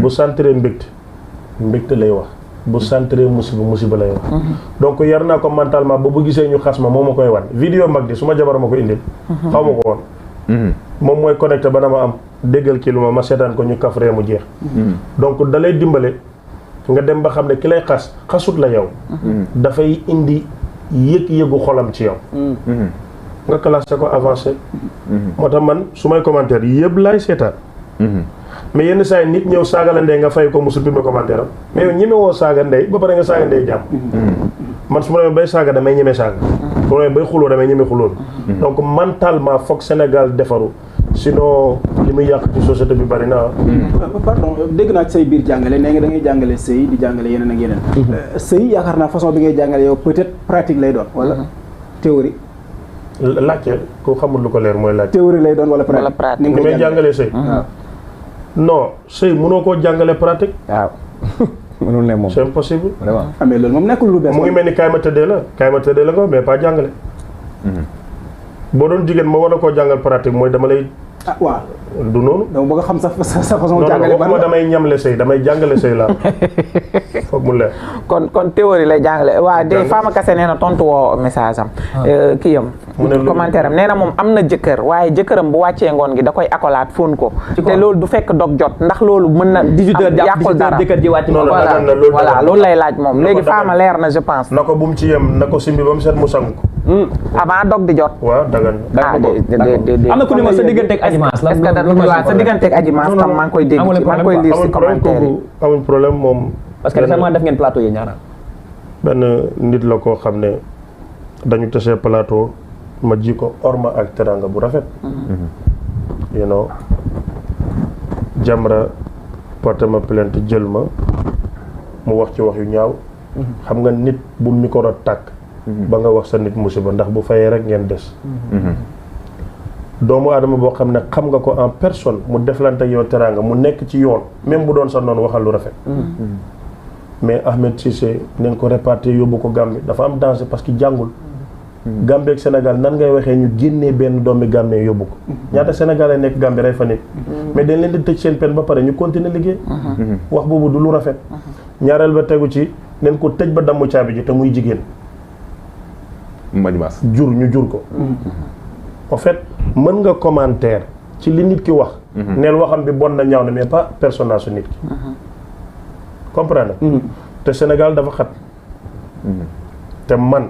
Speaker 5: bu sentiree mbégte lay wax. bu sentiree musiba lay wax. donc yar naa ko mentalement ba bu gisee ñu xas ma moo ma koy wan vidéo mag di su ma jabar ma ko indil. xaw ma ko woon. moom mooy connecté ba dama am déggal kii lu ma seetaan ko ñu kafree mu jeex. donc da lay dimbale nga dem ba xam ne ki lay xasut la yow. dafay indi yëg-yëgu xolam ci yow. nga classé ko avancé. moo tax man su may commentaire yëpp laay seetaan. mais yenn saa yi nit ñëw saaga la ndey nga fay ko mu supprimer commentaire am mais yow ñeme woo saaga ndey ba pare nga saaga ndey jàmm. man su ma demee bay saaga damay ñeme saaga. su ma demee bay xuloo damay ñeme xuloo. donc mentalement foog Sénégal defaru sinon li muy yàq ci société bi bari na.
Speaker 3: pardon dégg naa ci say biir jàngale nee nga da ngay jàngale sëy di jàngale yeneen ak yeneen. sëy yaakaar naa façon bi ngay jàngale yow peut-être pratique lay doon wala théorie.
Speaker 5: laajte ku xamul lu ko leer mooy laajte.
Speaker 3: théorie lay doon wala pratique.
Speaker 5: ni may jàngalee sëy. non sëy mënoo koo jàngale pratique.
Speaker 1: waaw mënul ne moom
Speaker 5: c'est impossible.
Speaker 1: vraiment
Speaker 3: mais loolu moom nekkul lu bees.
Speaker 5: mu ngi mel ni kaay ma tëddee la ko mais pas jàngale. boo doon jigéen ma war a koo jàngal pratique mooy dama lay
Speaker 3: ah waaw
Speaker 5: du noonu.
Speaker 3: dama bëgg a xam sa façon
Speaker 5: non
Speaker 3: jàngale ban
Speaker 5: non damay ñamle sëy damay jàngale sëy la foog mu leer.
Speaker 2: kon théorie lay jàngale waa de Fama Kassé nee na tontu woo message am. kii am commentaire am nee na moom am na jëkkër waaye jëkkëram bu wàccee ngoon gi da koy accolade fóon ko. te loolu du fekk dog jot ndax loolu mën na.
Speaker 1: 18h
Speaker 2: yàqul dara
Speaker 1: jëkkër ji wàcc.
Speaker 2: voilà loolu lay laaj moom léegi Fama leer na je pense.
Speaker 5: na ko bu mu ci yem na ko simbi ba mu set mu sang ko.
Speaker 2: avant dog di jot.
Speaker 5: waaw dagan
Speaker 2: ah déedéet
Speaker 1: am na ku ne ma sa digganteeg Adji Mass la.
Speaker 2: est-ce que sa digganteeg Adji Mass tam maa ngi koy dégg maa ngi koy lire ci commentaire yi.
Speaker 5: amuñ problème moom.
Speaker 1: parce que récemment def ngeen plateau yi ñaara.
Speaker 5: benn nit la koo xam ne dañu tasee plateau ma ji ko orma ak teranga bu rafet. you know Jamra porté ma plainte jël ma mu wax ci wax yu ñaaw. xam nga nit bu micro tàkk. ba nga wax sa nit musiba ndax bu fayee rek ngeen des. doomu aadama boo xam ne xam nga ko en personne mu deflante ak yow teranga mu nekk ci yoon même bu doon sa noonu waxal lu rafet. mais Ahmed Cissé neen ko répartir yóbbu ko Gambie dafa am danger parce que jàngul. Gambie ak Sénégal nan ngay waxee ñu génnee benn doomi Gambie yóbbu ko. ñaata Sénégalais nekk Gambie rey fa nit. mais dañ leen di tëj seen peine ba pare ñu continuer liggéey. wax boobu du lu rafet. ñaareel ba tegu ci neen ko tëj ba damm caabi ji te muy jigéen.
Speaker 4: Adji Mass
Speaker 5: ñu jur ko. en fait mën nga commentaire ci li nit ki wax. neel waxam bi bon na ñaaw na mais pas personnage su nit ki. comprendre te Sénégal dafa xat. te man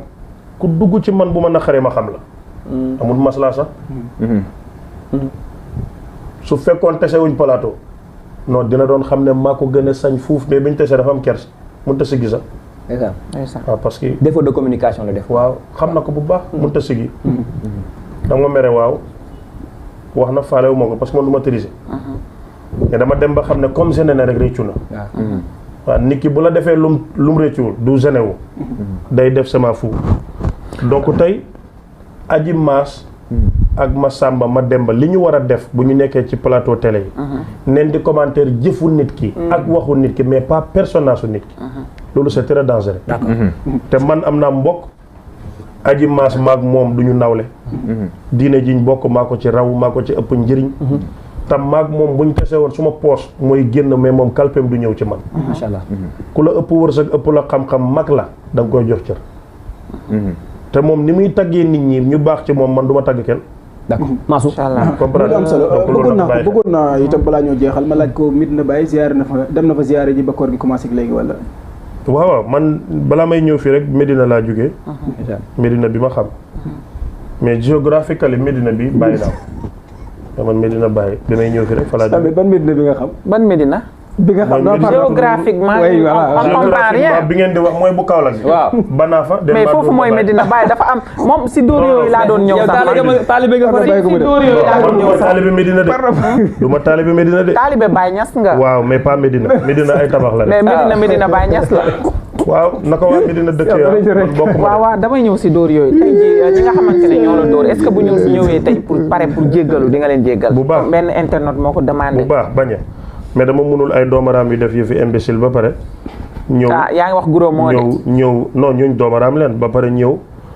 Speaker 5: ku dugg ci man bu ma naqaree ma xam la. amul maslaa sax. su fekkoon tese wuñ plateau non dina doon xam ne maa ko gën a sañ fuuf mais biñ tese dafa am kers mun ta siggi sax. waaw parce que
Speaker 1: défaut de communication la def.
Speaker 5: waaw xam na ko bu baax mun ta siggi. da nga ma mere waaw wax na faale wu ma ko parce que man du ma triser. mais dama dem ba xam ne comme gêné na rek réccu na. waaw nit ki bu la defee lum réccuwul du gêné wu. day def sama fu. donc tey Adji Mass ak Massamba Mademba li ñu war a def bu ñu nekkee ci plateau télé yi. neen di commentaire jëfu nit ki. ak waxu nit ki mais pas personnage su nit ki. loolu c'est très dangereux. te man am naa mbokk. Adji Mass maag moom du ñu nawle. diine jiñ bokk maa ko ci raw maa ko ci ëpp njëriñ. tam maag moom bu ñu tese woon suma poos mooy génn mais moom kalpeem du ñëw ci man.
Speaker 1: macha allah.
Speaker 5: ku la ëpp wërsëg ëpp la xam-xam mag la da nga koy jox cër. te moom ni muy taggee nit ñi ñu baax ci moom man du ma tagg kenn.
Speaker 1: d'accord Mansour.
Speaker 2: incha allah
Speaker 5: comprendre
Speaker 3: am solo bëggoon naa itam balaa ñoo jeexal ma laaj ko Medina Baye ziyaare na fa dem na fa ziyaare ji ba koor gi commencé léegi wala.
Speaker 5: waaw man balaa may ñëw fii rek Medina laa jógee. Medina bi ma xam. mais géographiquement Medina bi bàyyi naa man Medina Baye bi may ñëw fii rek fa laa jógee.
Speaker 3: ban Medina bi nga xam.
Speaker 2: ban Medina.
Speaker 3: bi nga xam
Speaker 2: géographiquement on comprend rien
Speaker 5: bi ngeen di wax mooy bu Kaolack bi.
Speaker 1: waaw
Speaker 5: banaa fa.
Speaker 2: mais foofu mooy Medina Baye dafa am moom si dóor yooyu laa doon ñëw sax.
Speaker 1: taalibe nga fa
Speaker 2: si dóor yooyu laa doon ñëw sax.
Speaker 5: taalibe Medina de. du ma taalibe Medina de.
Speaker 2: taalibe Baye Ñas nga.
Speaker 5: waaw mais pas Medina Medina ay tabax la de.
Speaker 2: mais Medina Baye Ñas la.
Speaker 5: waaw naka waa Medina dëkk bokk
Speaker 2: waaw damay ñëw si dóor yooyu tey jii ñi nga xamante ne ñoo la dóor est-ce que bu ñu ñëwee tey pour pare pour jéggalu di nga leen jéggal.
Speaker 5: bu baax
Speaker 2: benn internet moo ko demandé.
Speaker 5: bu baax bañ mais dama mënul ay doomaraam yu def yëfi imbécile ba pare. ñëw
Speaker 2: yaa ngi wax guro moo de.
Speaker 5: ñëw non ñooñ doomaraam leen ba pare ñëw.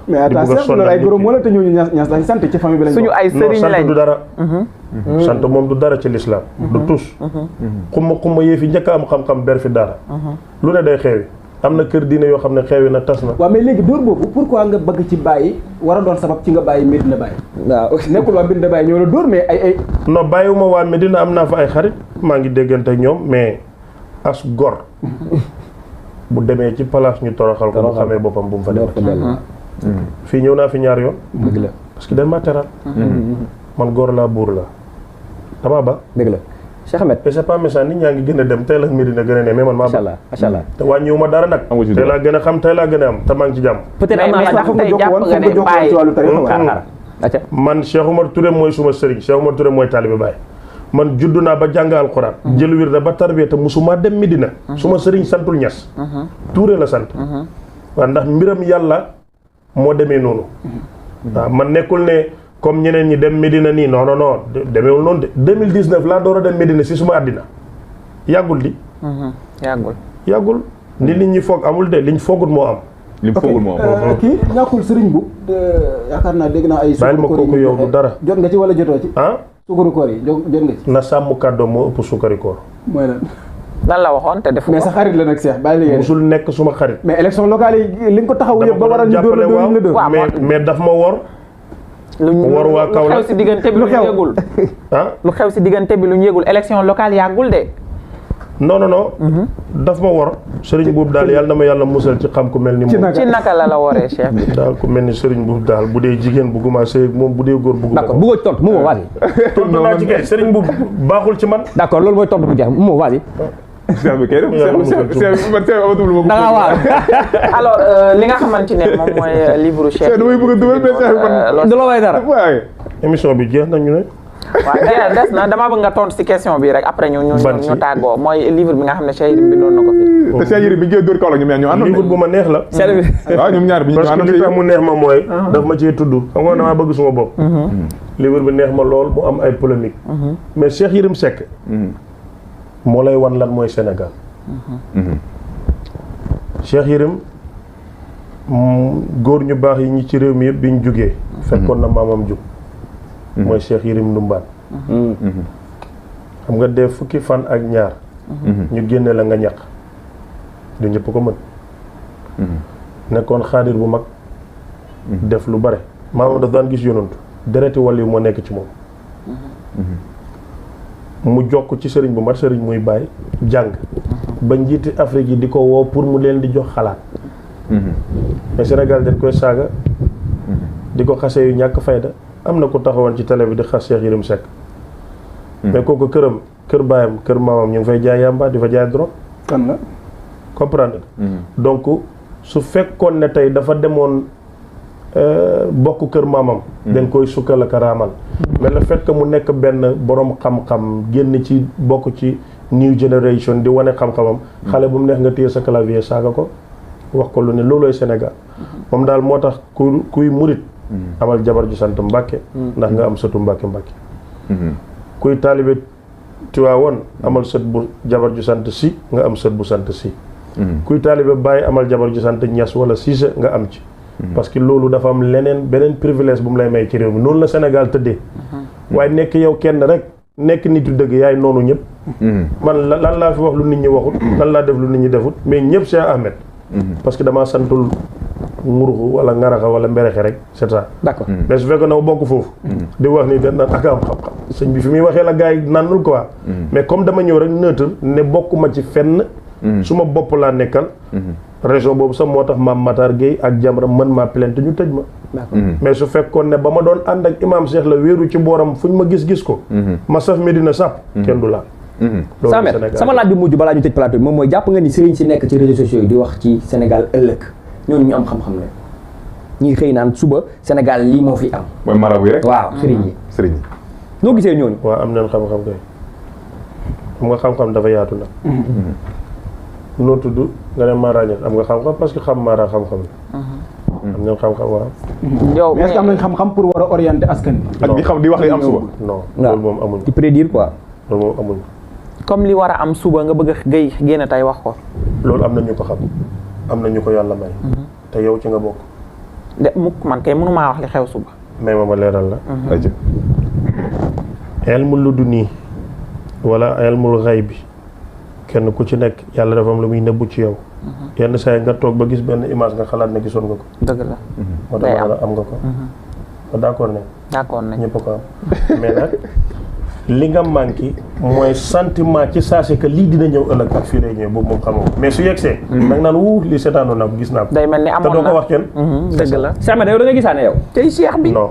Speaker 3: mais attention loolu ay goro moo la te ñooñu ñas lañ sant ci famille bi lañ.
Speaker 2: suñu ay sëriñ lañ
Speaker 5: sant du dara. sant moom du dara ci l'islam. du tus. xumma yee fi njëkk a am xam-xam ber fi dara. lu ne day xeewi am na kër diine yoo xam ne xeewi na tas na.
Speaker 3: waaw mais léegi dóor boobu pourquoi nga bëgg ci bàyyi war a doon sabab ci nga bàyyi Medina Baye. waaw nekkul waa Medina Baye ñoo la dóor mais ay.
Speaker 5: non bàyyiwuma waa Medina am naa fa ay xarit maa ngi déggante ñoom mais as gor. bu demee ci place ñu toroxal ko mu xamee boppam bu mu fa demee. fii ñëw naa fi ñaar yoon.
Speaker 1: dëgg la
Speaker 5: parce que dañ ma teral. man góor laa buur la damaa ba.
Speaker 1: dëgg la Cheikh Ahmed.
Speaker 5: mais c'est pas méchant nit ñaa ngi gën a dem tey la Medina gën a ne mais man maa ba.
Speaker 1: macha allah
Speaker 5: te wàññiwuma dara nag. tey laa gën a xam tey laa gën a am te maa ngi ci jàmm.
Speaker 1: peut-être am
Speaker 2: mais
Speaker 1: naa
Speaker 2: sax tey jàpp nga ne Baye.
Speaker 5: man Cheikh Oumar Touré mooy suma sëriñ Cheikh Oumar Touré mooy taalibe Baye. man juddu naa ba jàng alxuraan. jël wirda ba tarbiya te musuma dem Medina. suma sëriñ santul Ñas. Touré la sant. waaw ndax mbiram yàlla moo demee noonu. waaw man nekkul ne comme ñeneen ñi dem Medina nii non demeewul noonu de 2019 laa door a dem Medina si suma àddina yàggul di. yàggul ni nit ñi foog amul de liñ foogut moo am.
Speaker 4: li mu foogul moo am.
Speaker 3: kii ñàkkul sëriñ bu yaakaar naa dégg naa ay.
Speaker 5: bàyyil ma kooku yow du dara.
Speaker 3: jot nga ci wala jotoo ci.
Speaker 5: ah
Speaker 3: suukaru koor yi jot nga ci.
Speaker 5: na sàmm kàddoom moo ëpp suukari koor.
Speaker 3: mooy lan.
Speaker 2: lan la waxoon te defu
Speaker 3: mais sa xarit la nag Cheikh bàyyi liggéey.
Speaker 5: musul nekk suma xarit.
Speaker 3: mais élection locale yi li nga ko taxaw yëpp ba waral ñu dóor la dóor la dóor.
Speaker 2: waaw
Speaker 5: mais daf ma wor. wor waa kaw
Speaker 2: lu xew si diggante bi lu ñu yëgul. lu xew si diggante bi lu ñu yëgul élection locale yàggul de.
Speaker 5: non. daf ma wor. Serigne Boub daal yàlla na ma yàlla musal ci xam ku mel ni moom.
Speaker 2: ci naka la woree Cheikh bi.
Speaker 5: daal ku mel ni Serigne Boub daal bu dee jigéen bugguma sëy moom bu dee góor bugguma.
Speaker 1: d'accord bëggoo tontu mu waali.
Speaker 5: tontu naa ci kay Serigne Boub baaxul ci man.
Speaker 1: d'accord loolu mooy tontu bu jeex mu waali.
Speaker 4: Cheikh bi kay
Speaker 1: da ngaa waar.
Speaker 2: alors li nga xamante ne moom mooy livre Cheikh.
Speaker 1: du la way dara.
Speaker 5: émission bi jeex nañu ne.
Speaker 2: waaw des na damaa bëgg nga tontu ci question bi rek après ñu tàggoo mooy livre bi nga xam ne Cheikh Yérim bindoon na ko fi.
Speaker 4: te Cheikh Yérim bi ngeen dóor kaw la ñoom ñaar ñu àndoon.
Speaker 5: livre bu ma neex la.
Speaker 4: waaw ñoom ñaar bi ñu
Speaker 5: parce que li tax mu neex ma mooy. daf ma cee tudd xam nga damaa bëgg suma bopp. livre bi neex ma lool mu am ay polémique. mais Cheikh Yérim Seck. moo lay wan lan mooy Sénégal. Cheikh Yérim góor ñu baax yi ñi ci réew mi yëpp bi ñu jugee. fekkoon na maamam jug. mooy Cheikh Yérim Ndumbaan. xam nga dee fukki fan ak ñaar. ñu génne la nga ñaq. du ñëpp ko mën. nekkoon xaadir bu mag. def lu bare maamam daf daan gis yonantu dereti wàll yi moo nekk ci moom. mu jokk ci sëriñ bu mat sëriñ muy bàyyi jàng. ba njiiti Afrique yi di ko woo pour mu leen di jox xalaat. mais Sénégal dañ koy saaga. di ko xase yu ñàkk fayda. am na ko taxawoon ci télé bi di xas Cheikh Yérim Seck. mais kooku këram kër baayam kër maamam ñu ngi fay jaay yamba di fa jaay drogue.
Speaker 3: kan la
Speaker 5: comprendre donc su fekkoon ne tey dafa demoon bokk kër maamam. dañ koy sukkal ak raamal. mais le fait que mu nekk benn borom xam-xam génn ci bokk ci new generation di wane xam-xamam. xale bu mu neex nga téye sa clavier saaga ko wax ko lu ne loolooy Sénégal. moom daal moo tax kuy murit. amal jabar ju sant Mbàkke ndax nga am sëtu Mbàkke kuy taalibe Tiwaawoon amal sët bu jabar ju sant Si nga am sët bu sant Si kuy taalibe Baay amal jabar ju sant Ñas wala Siise nga am ci parce que loolu dafa am beneen privilège bu mu lay may ci réew mi noonu la Sénégal tëddee waaye nekk yow kenn rek nekk nitu dëgg yaay noonu ñëpp man lan laa fi wax lu nit ñi waxut lan laa def lu nit ñi defut mais ñëpp Cheikh Ahmed parce que damaa santul nguruxu wala ngaraxa wala mberexe rek c'est ça.
Speaker 1: d'accord
Speaker 5: mais su fekkee na bokk foofu. di wax ni da naan ak am xam-xam sëñ bi fi muy waxee la gars yi nannul quoi. mais comme dama ñëw rek neutre ne bokkuma ci fenn. su ma bopp laa nekkal. région boobu sax moo tax maam Matar Gueye ak Jamra mën maa plainte ñu tëj ma. d'accord mais su fekkoon ne ba ma doon ànd ak imam Cheikh la wéeru ci booram fuñ ma gis ko. ma saf Medina sàpp. kenn du laal.
Speaker 1: sama laaj bi mujj balaa ñu tëj plateau bi moom mooy jàpp nga ni sëriñ si nekk ci réseaux sociaux yi di wax ci Sénégal ëllëg ñooñu ñu am xam-xam la ñuy xëy naan suba Sénégal lii moo fi am.
Speaker 4: mooy marabu yi rek.
Speaker 1: waaw sëriñ yi.
Speaker 4: sëriñ yi.
Speaker 1: noo gisee ñooñu.
Speaker 5: waaw am nañ xam-xam kay xam nga xam-xam dafa yaatu nag. noo tudd nga ne Mara Niass am nga xam-xam parce que xam Mara xam-xam la. am nañ xam-xam waaw.
Speaker 2: yow
Speaker 3: mais est-ce que am nañ xam-xam pour war a orienter askan bi.
Speaker 4: ak di xam di wax li am suba.
Speaker 5: non loolu moom amuñ
Speaker 1: di prédire quoi.
Speaker 5: loolu moom amuñ
Speaker 2: comme li war a am suba nga bëgg a gay génn tey wax ko.
Speaker 5: loolu am na ñu ko xam am na ñu ko yàlla may. te yow ci nga bokk.
Speaker 2: de mukk man kay mënumaa wax li xew suba.
Speaker 5: may ma leeral la.
Speaker 4: aja
Speaker 5: ilmu laduni wala ilmul xaybi kenn ku ci nekk yàlla dafa am lu muy nëbbu ci yow. yenn saa yi nga toog ba gis benn image nga xalaat ne gisoon nga ko.
Speaker 2: dëgg la.
Speaker 5: moo tax am nga ko. ma d'accord ne.
Speaker 2: d'accord nañ
Speaker 5: ñëpp ko am mais nag li nga manqué mooy sentiment ci saa si que lii dina ñëw ëllëg ak fii lay ñëw boobu moom xamoo mais su yegsee. da nga naan lii seetaanoon naa ko gis naa ko.
Speaker 2: day mel ni amoon na
Speaker 5: te doo ko wax kenn.
Speaker 2: dëgg la.
Speaker 1: Sama yow da nga gisaane yow.
Speaker 2: tey Cheikh bi.
Speaker 5: non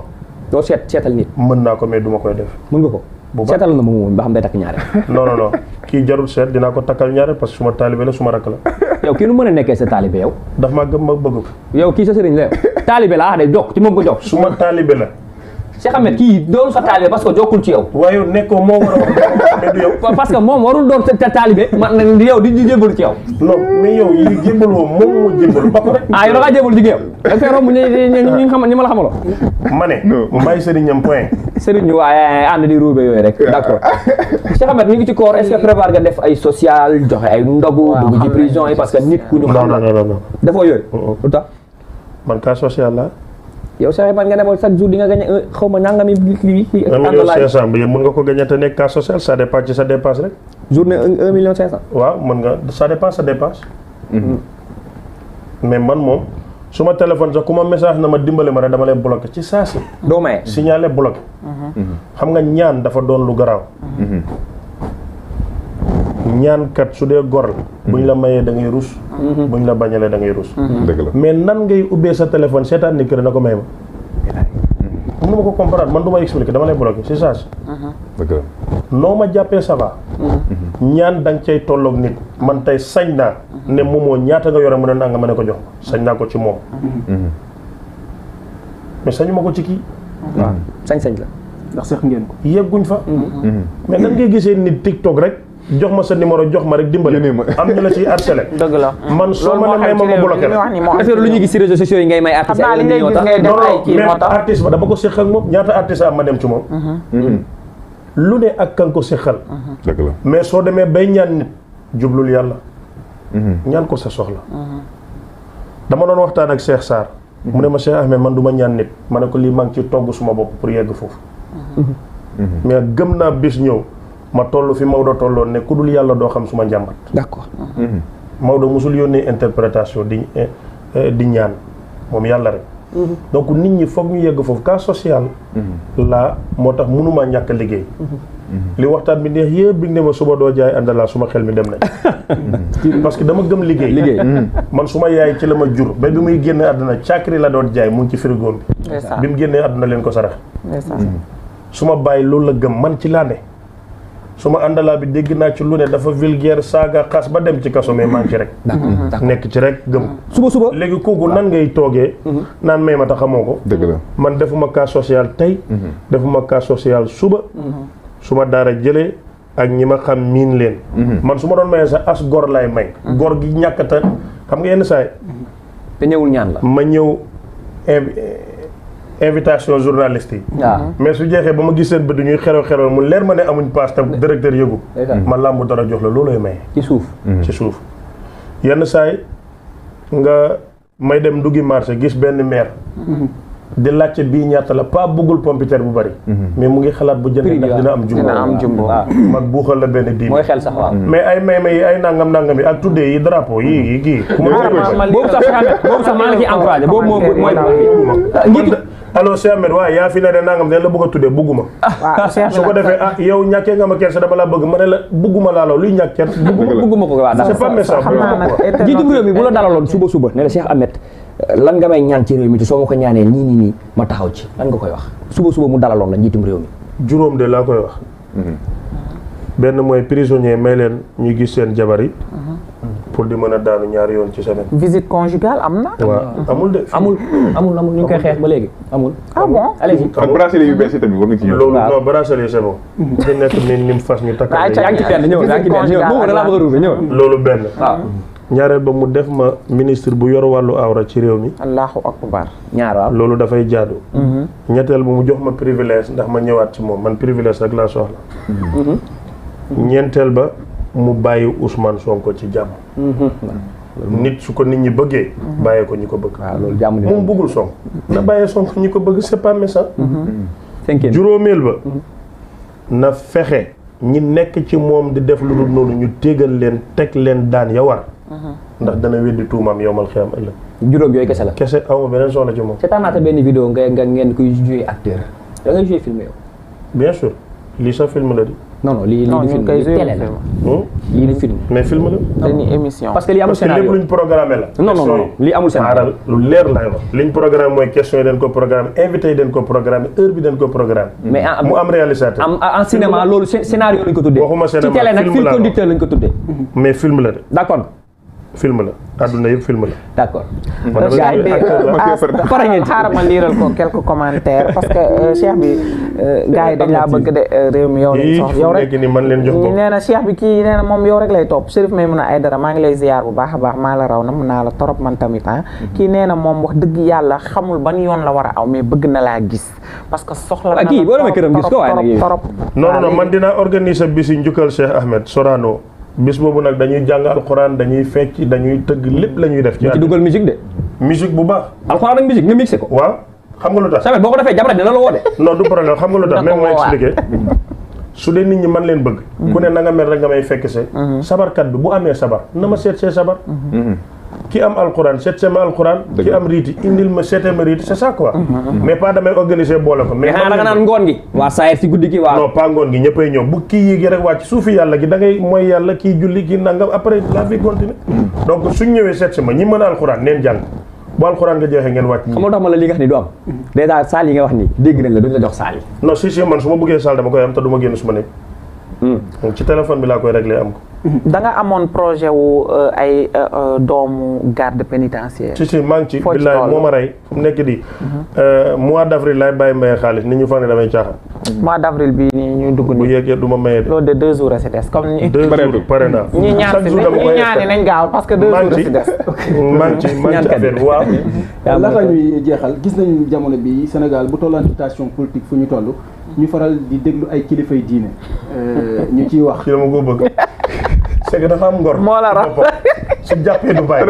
Speaker 1: doo seetal nit.
Speaker 5: mën naa ko mais duma koy def.
Speaker 1: mën nga ko.
Speaker 5: bu baax
Speaker 1: seetal na ma moom ba xam day takk ñaare.
Speaker 5: non kii jarul seet dinaa ko takkal ñaare parce que suma taalibe la suma rakk la.
Speaker 1: yow kii nu mën a nekkee sa taalibe yow.
Speaker 5: daf maa gëm ma bëgg ko.
Speaker 1: yow kii sa sëriñ la yow. taalibe la de jokk ci moom ko jokk.
Speaker 5: suma taalibe la.
Speaker 1: Cheikh Ahmed kii doon sa taalibe parce que jokkul ci yow.
Speaker 5: waaye yow nekkoo moo war a wax mais du yow.
Speaker 1: parce que moom warul doon sa taalibe man yow di jébbalu ci yow.
Speaker 5: non mais yow yi jébbal woo moom moo jébbal ba pare.
Speaker 1: yow da ngaa jébbalu ci yow. da nga fay romb ñi ma la xamaloo.
Speaker 5: ma ne. may sëriñam point.
Speaker 1: sëriñ waaye ànd di ruube yooyu rek d'accord. Cheikh Ahmed ñu ngi ci koor est-ce que prévoir nga def ay social joxe ay ndogu. dugg ci prison yi parce que nit ku ñu xam la.
Speaker 5: non.
Speaker 1: dafoo yooyu. lu tax.
Speaker 5: man cas social la.
Speaker 1: yow Cheikh Ibrahima nga demoon chaque jour di nga gagné xaw ma nangami lii.
Speaker 5: 1 million 500 bi mën nga ko gagné te nekk cas social ça dépend ci sa dépense rek.
Speaker 1: journée 1 million 500.
Speaker 5: waaw mën nga ça dépend sa dépense. mais man moom su ma téléphone sax ku ma message na ma dimbale ma rek dama lay bloqué ci saa si.
Speaker 1: doo maye.
Speaker 5: signalé bloqué. xam nga ñaan dafa doon lu garaaw. ñaan kat su dee gor la. buñ la mayee da ngay rus. buñ la bañalee da ngay rus.
Speaker 4: dëgg la
Speaker 5: mais nan ngay ubbee sa téléphone seetaan ni kër na ko may ma. mënu ma ko comprendre man du ma expliquer dama lay bloqué ci saa si.
Speaker 4: dëgg la
Speaker 5: noo ma jàppee ça va. ñaan da nga cay tolloog nit man tey sañ naa ne moomoo ñaata nga yore mu ne naa nga ma ne ko jox sañ naa ko ci moom. mais sañu ma ko ci kii.
Speaker 1: waaw sañ-sañ la.
Speaker 3: ndax seq ngeen ko.
Speaker 5: yegguñ fa. mais nan ngay gisee nit TikTok rek jox ma sa numéro jox ma rek dimbale. am ñu la ciy harcelé.
Speaker 2: dëgg la
Speaker 5: man soo ma ne may ma bloqué la.
Speaker 1: est-ce que lu ñuy gis ci réseaux sociaux yi ngay may artiste
Speaker 2: xam naa li ngay gis ngay def ay kii moo tax.
Speaker 5: artiste ba dama ko séq ak moom ñaata artiste am ma dem ci moom. lu ne ak kan ko séqal.
Speaker 4: dëgg la
Speaker 5: mais soo demee bay ñaan nit jublul yàlla. ñaan ko sa soxla. dama doon waxtaan ak Cheikh Sarr. mu ne ma Cheikh Ahmed man du ma ñaan nit ma ne ko lii maa ngi ci togg suma bopp pour yegg foofu. mais gëm naa bis ñëw ma toll fi Maodo tolloon ne ku dul yàlla doo xam suma njàmbat.
Speaker 1: d'accord.
Speaker 5: Maodo mosul yónnee interprétation di ñaan moom yàlla rek. donc nit ñi foog ñu yegg foofu cas social. laa moo tax mënumaa ñàkk liggéey. li waxtaan bi neex yëpp bi ne ma suba doo jaay àndalaa suma xel mi dem nañ. parce que dama gëm liggéey. man suma yaay ci la ma jur ba bi muy génne àdduna càkkiri la doon jaay mu ngi ci frigo bi. bi mu génnee àdduna leen ko sarax. suma bàyyi loolu la gëm man ci laa ne. suma àndalaa bi dégg naa ci lu ne dafa vulgaire saaga xas ba dem ci kaso mais maa ngi ci rek. nekk ci rek gëm.
Speaker 1: suba
Speaker 5: léegi kooku nan ngay toogee. naan may ma tax xamoo ko.
Speaker 4: dëgg la
Speaker 5: man defuma cas social tey. defuma cas social suba. su ma daara jëlee ak ñi ma xam miin leen. man su ma doon mayee sax as gor laay may. gor gi ñàkkata xam nga yenn saay
Speaker 1: te ñëwul ñaan la.
Speaker 5: ma ñëw invitation journaliste yi.
Speaker 1: waaw
Speaker 5: mais su jeexee ba ma gis seen bët ñuy xerew mu leer ma ne amuñ paas tam directeur yëgu. ma làmb dara jox la loolooy maye.
Speaker 1: ci suuf.
Speaker 5: ci suuf yenn saay nga may dem nduggi marché gis benn maire. di laajte bii ñaata la pas bëggul pompiteer bu bari. mais mu ngi xalaat bu jëndee ndax dina am jumbo. mag buuxal la benn diin.
Speaker 1: mooy xel sax waaw.
Speaker 5: mais ay may yi ay nangam yi ak tuddee yi drapeau yi kii.
Speaker 1: boobu sax maa ngi ciy encouragé boobu mooy.
Speaker 5: allo Cheikh Ahmed waaye yaa fi ne de nangam dañ la bëgg a tuddee bugguma. su ko defee yow ñàkkee nga ma kersa dama laa bëgg ma ne la bugguma laa luy ñàkk kersa.
Speaker 1: bugguma ko waaw
Speaker 5: c'est pas méchant.
Speaker 1: jiitu réew mi bu la dalaloon suba ne la Cheikh Ahmed lan nga may ñaan ci réew mi te soo ma ko ñaanee nii ma taxaw ci lan nga koy wax suba mu dalaloon la njiitum réew mi.
Speaker 5: juróom de laa koy wax. benn mooy prisonnier may leen ñu gis seen jabar yi. pour di mën a daanu ñaari yoon ci semaine.
Speaker 2: visite conjugale am na.
Speaker 5: waaw amul de.
Speaker 1: amul ñu ngi koy xeex ba léegi amul.
Speaker 2: ah bon
Speaker 1: allez-y.
Speaker 4: ak bracelet yu bees yi tamit war nga ci ñëw.
Speaker 5: loolu non bracelet c'est bon. di nekk ni mu fas ñu takkal.
Speaker 1: yaa ngi ci benn ñëw loolu benn.
Speaker 2: waaw.
Speaker 5: ñaareel ba mu def ma ministre bu yor wàllu awra ci réew mi.
Speaker 2: allahu akbar.
Speaker 1: ñaar waaw
Speaker 5: loolu dafay jaadu. ñetteel ba mu jox ma privilège ndax ma ñëwaat ci moom man privilège rek laa soxla. ñeenteel ba mu bàyyi Ousmane Sonko ci jàmm. nit su ko nit ñi bëggee. bàyyee ko ñi ko bëgg.
Speaker 1: waaw loolu jàmm
Speaker 5: moom bëggul Sonko. na bàyyee Sonko ñi ko bëgg c'est pas méchant. juróomeel ba. na fexe ñi nekk ci moom di def lu dul noonu ñu tégal leen teg leen daan ya war. ndax dana weddi tuumaam yowmal xiyam ëllëg.
Speaker 1: juróom yooyu kese la.
Speaker 5: kese aw ma beneen soxla ci moom.
Speaker 1: seetaan naa benn vidéo ngeen koy joué acteur da ngay joué film yow.
Speaker 5: bien sûr lii sax film la di.
Speaker 1: non lii di film lii télé la. lii di film.
Speaker 5: mais film la.
Speaker 2: dañuy émission.
Speaker 1: parce que lii amul scénario
Speaker 5: lépp luñ programmé la.
Speaker 1: non lii amul scénario.
Speaker 5: lu leer laay wax. liñ programme mooy question yi dañ ko programme invité yi dañ ko programme heure bi dañ ko programme. mais mu am réalisateur.
Speaker 1: en cinéma loolu scénario lañ ko tuddee.
Speaker 5: waxuma cinéma
Speaker 1: ci télé nag film conducteur lañ ko tuddee.
Speaker 5: mais film la de.
Speaker 1: d'accord.
Speaker 5: film la àdduna yëpp film la.
Speaker 1: d'accord.
Speaker 2: xaaral ma liiral ko quelques commentaires parce que Cheikh bi gars yi dañ laa bëgg de réew mi yow lañ soxla yow rek
Speaker 5: ni man leen jox ko
Speaker 2: nee na Cheikh bi kii nee na moom yow rek lay topp Chérif Maimouna Aidara maa ngi lay ziar bu baax a baax maa la raw na mun naa la torop man tamit kii nee na moom wax dëgg yàlla xamul ban yoon la war a aw mais bëgg na laa gis parce que soxla na
Speaker 1: kii boo demee këram gis ko waaye
Speaker 2: torop
Speaker 5: non man dinaa organiser bis yi njukkal Cheikh Ahmed Sorano bis boobu nag dañuy jàng alxuraan dañuy fecc dañuy tëgg lépp la ñuy def.
Speaker 1: ci dugal musique de.
Speaker 5: musique bu baax.
Speaker 1: alxuraan ak musique nga mixé ko.
Speaker 5: waaw xam nga lu tax
Speaker 1: Samet boo ko defee Jamra dina la woo de.
Speaker 5: non du problème xam nga lu tax même ma expliqué su dee nit ñi man leen bëgg ku ne na nga mel rek nga may fekk see sabarkat bi bu amee sabar na ma seet see sabar ki am alxuraan seet see ma alxuraan ki am riiti indil ma seetee ma riiti c'est ça quoi mais pas damay organiser boole ko
Speaker 1: mais xanaa da nga naan ngoon gi waa saayir si guddi gi waa
Speaker 5: non pas ngoon gi ñëppay ñëw bu kii yéegi rek wàcc suufi yàlla gi da ngay mooy yàlla kii julli kii nangam après la vie continue donc suñ ñëwee seet si ma ñi mën a alxuraan neen jàng bu alxuraan nga jeexee ngeen wàcc
Speaker 1: xam nga tax ma la li nga wax ni du am dèjà saal yi nga wax ni dégg nañ la duñ la jox saal yi
Speaker 5: non si man su ma bëggee saal dama koy am te du ma génn su ma nekk donc ci téléphone bi laa koy réglé am ko
Speaker 2: da nga amoon projet wu ay doomu garde pénitentiaire.
Speaker 5: si maa ngi ci billaay moo ma rey fu mu nekk di mois d' avril laay bàyyi maye xaalis nit ñu foog ne damay caaxaan.
Speaker 2: mois d' avril bii nii ñuy dugg
Speaker 5: bu
Speaker 2: nii.
Speaker 5: yeggee du ma maye de.
Speaker 2: loolu de 2 jours a si des comme ni.
Speaker 5: 2 jours pare naa.
Speaker 2: ñi ñaani nañ gaaw parce que 2 jours a si des.
Speaker 5: maa ngi ci affaire bi waaw.
Speaker 3: laata ñuy jeexal gis nañ jamono bi Sénégal bu tollaan situation politique fu ñu toll ñu faral di déglu ay kilifay diine ñu ciy wax.
Speaker 5: ci dama ko bëgg. c'est que dafa am ngor.
Speaker 2: moo la raw
Speaker 5: su jàppee du bàyyi.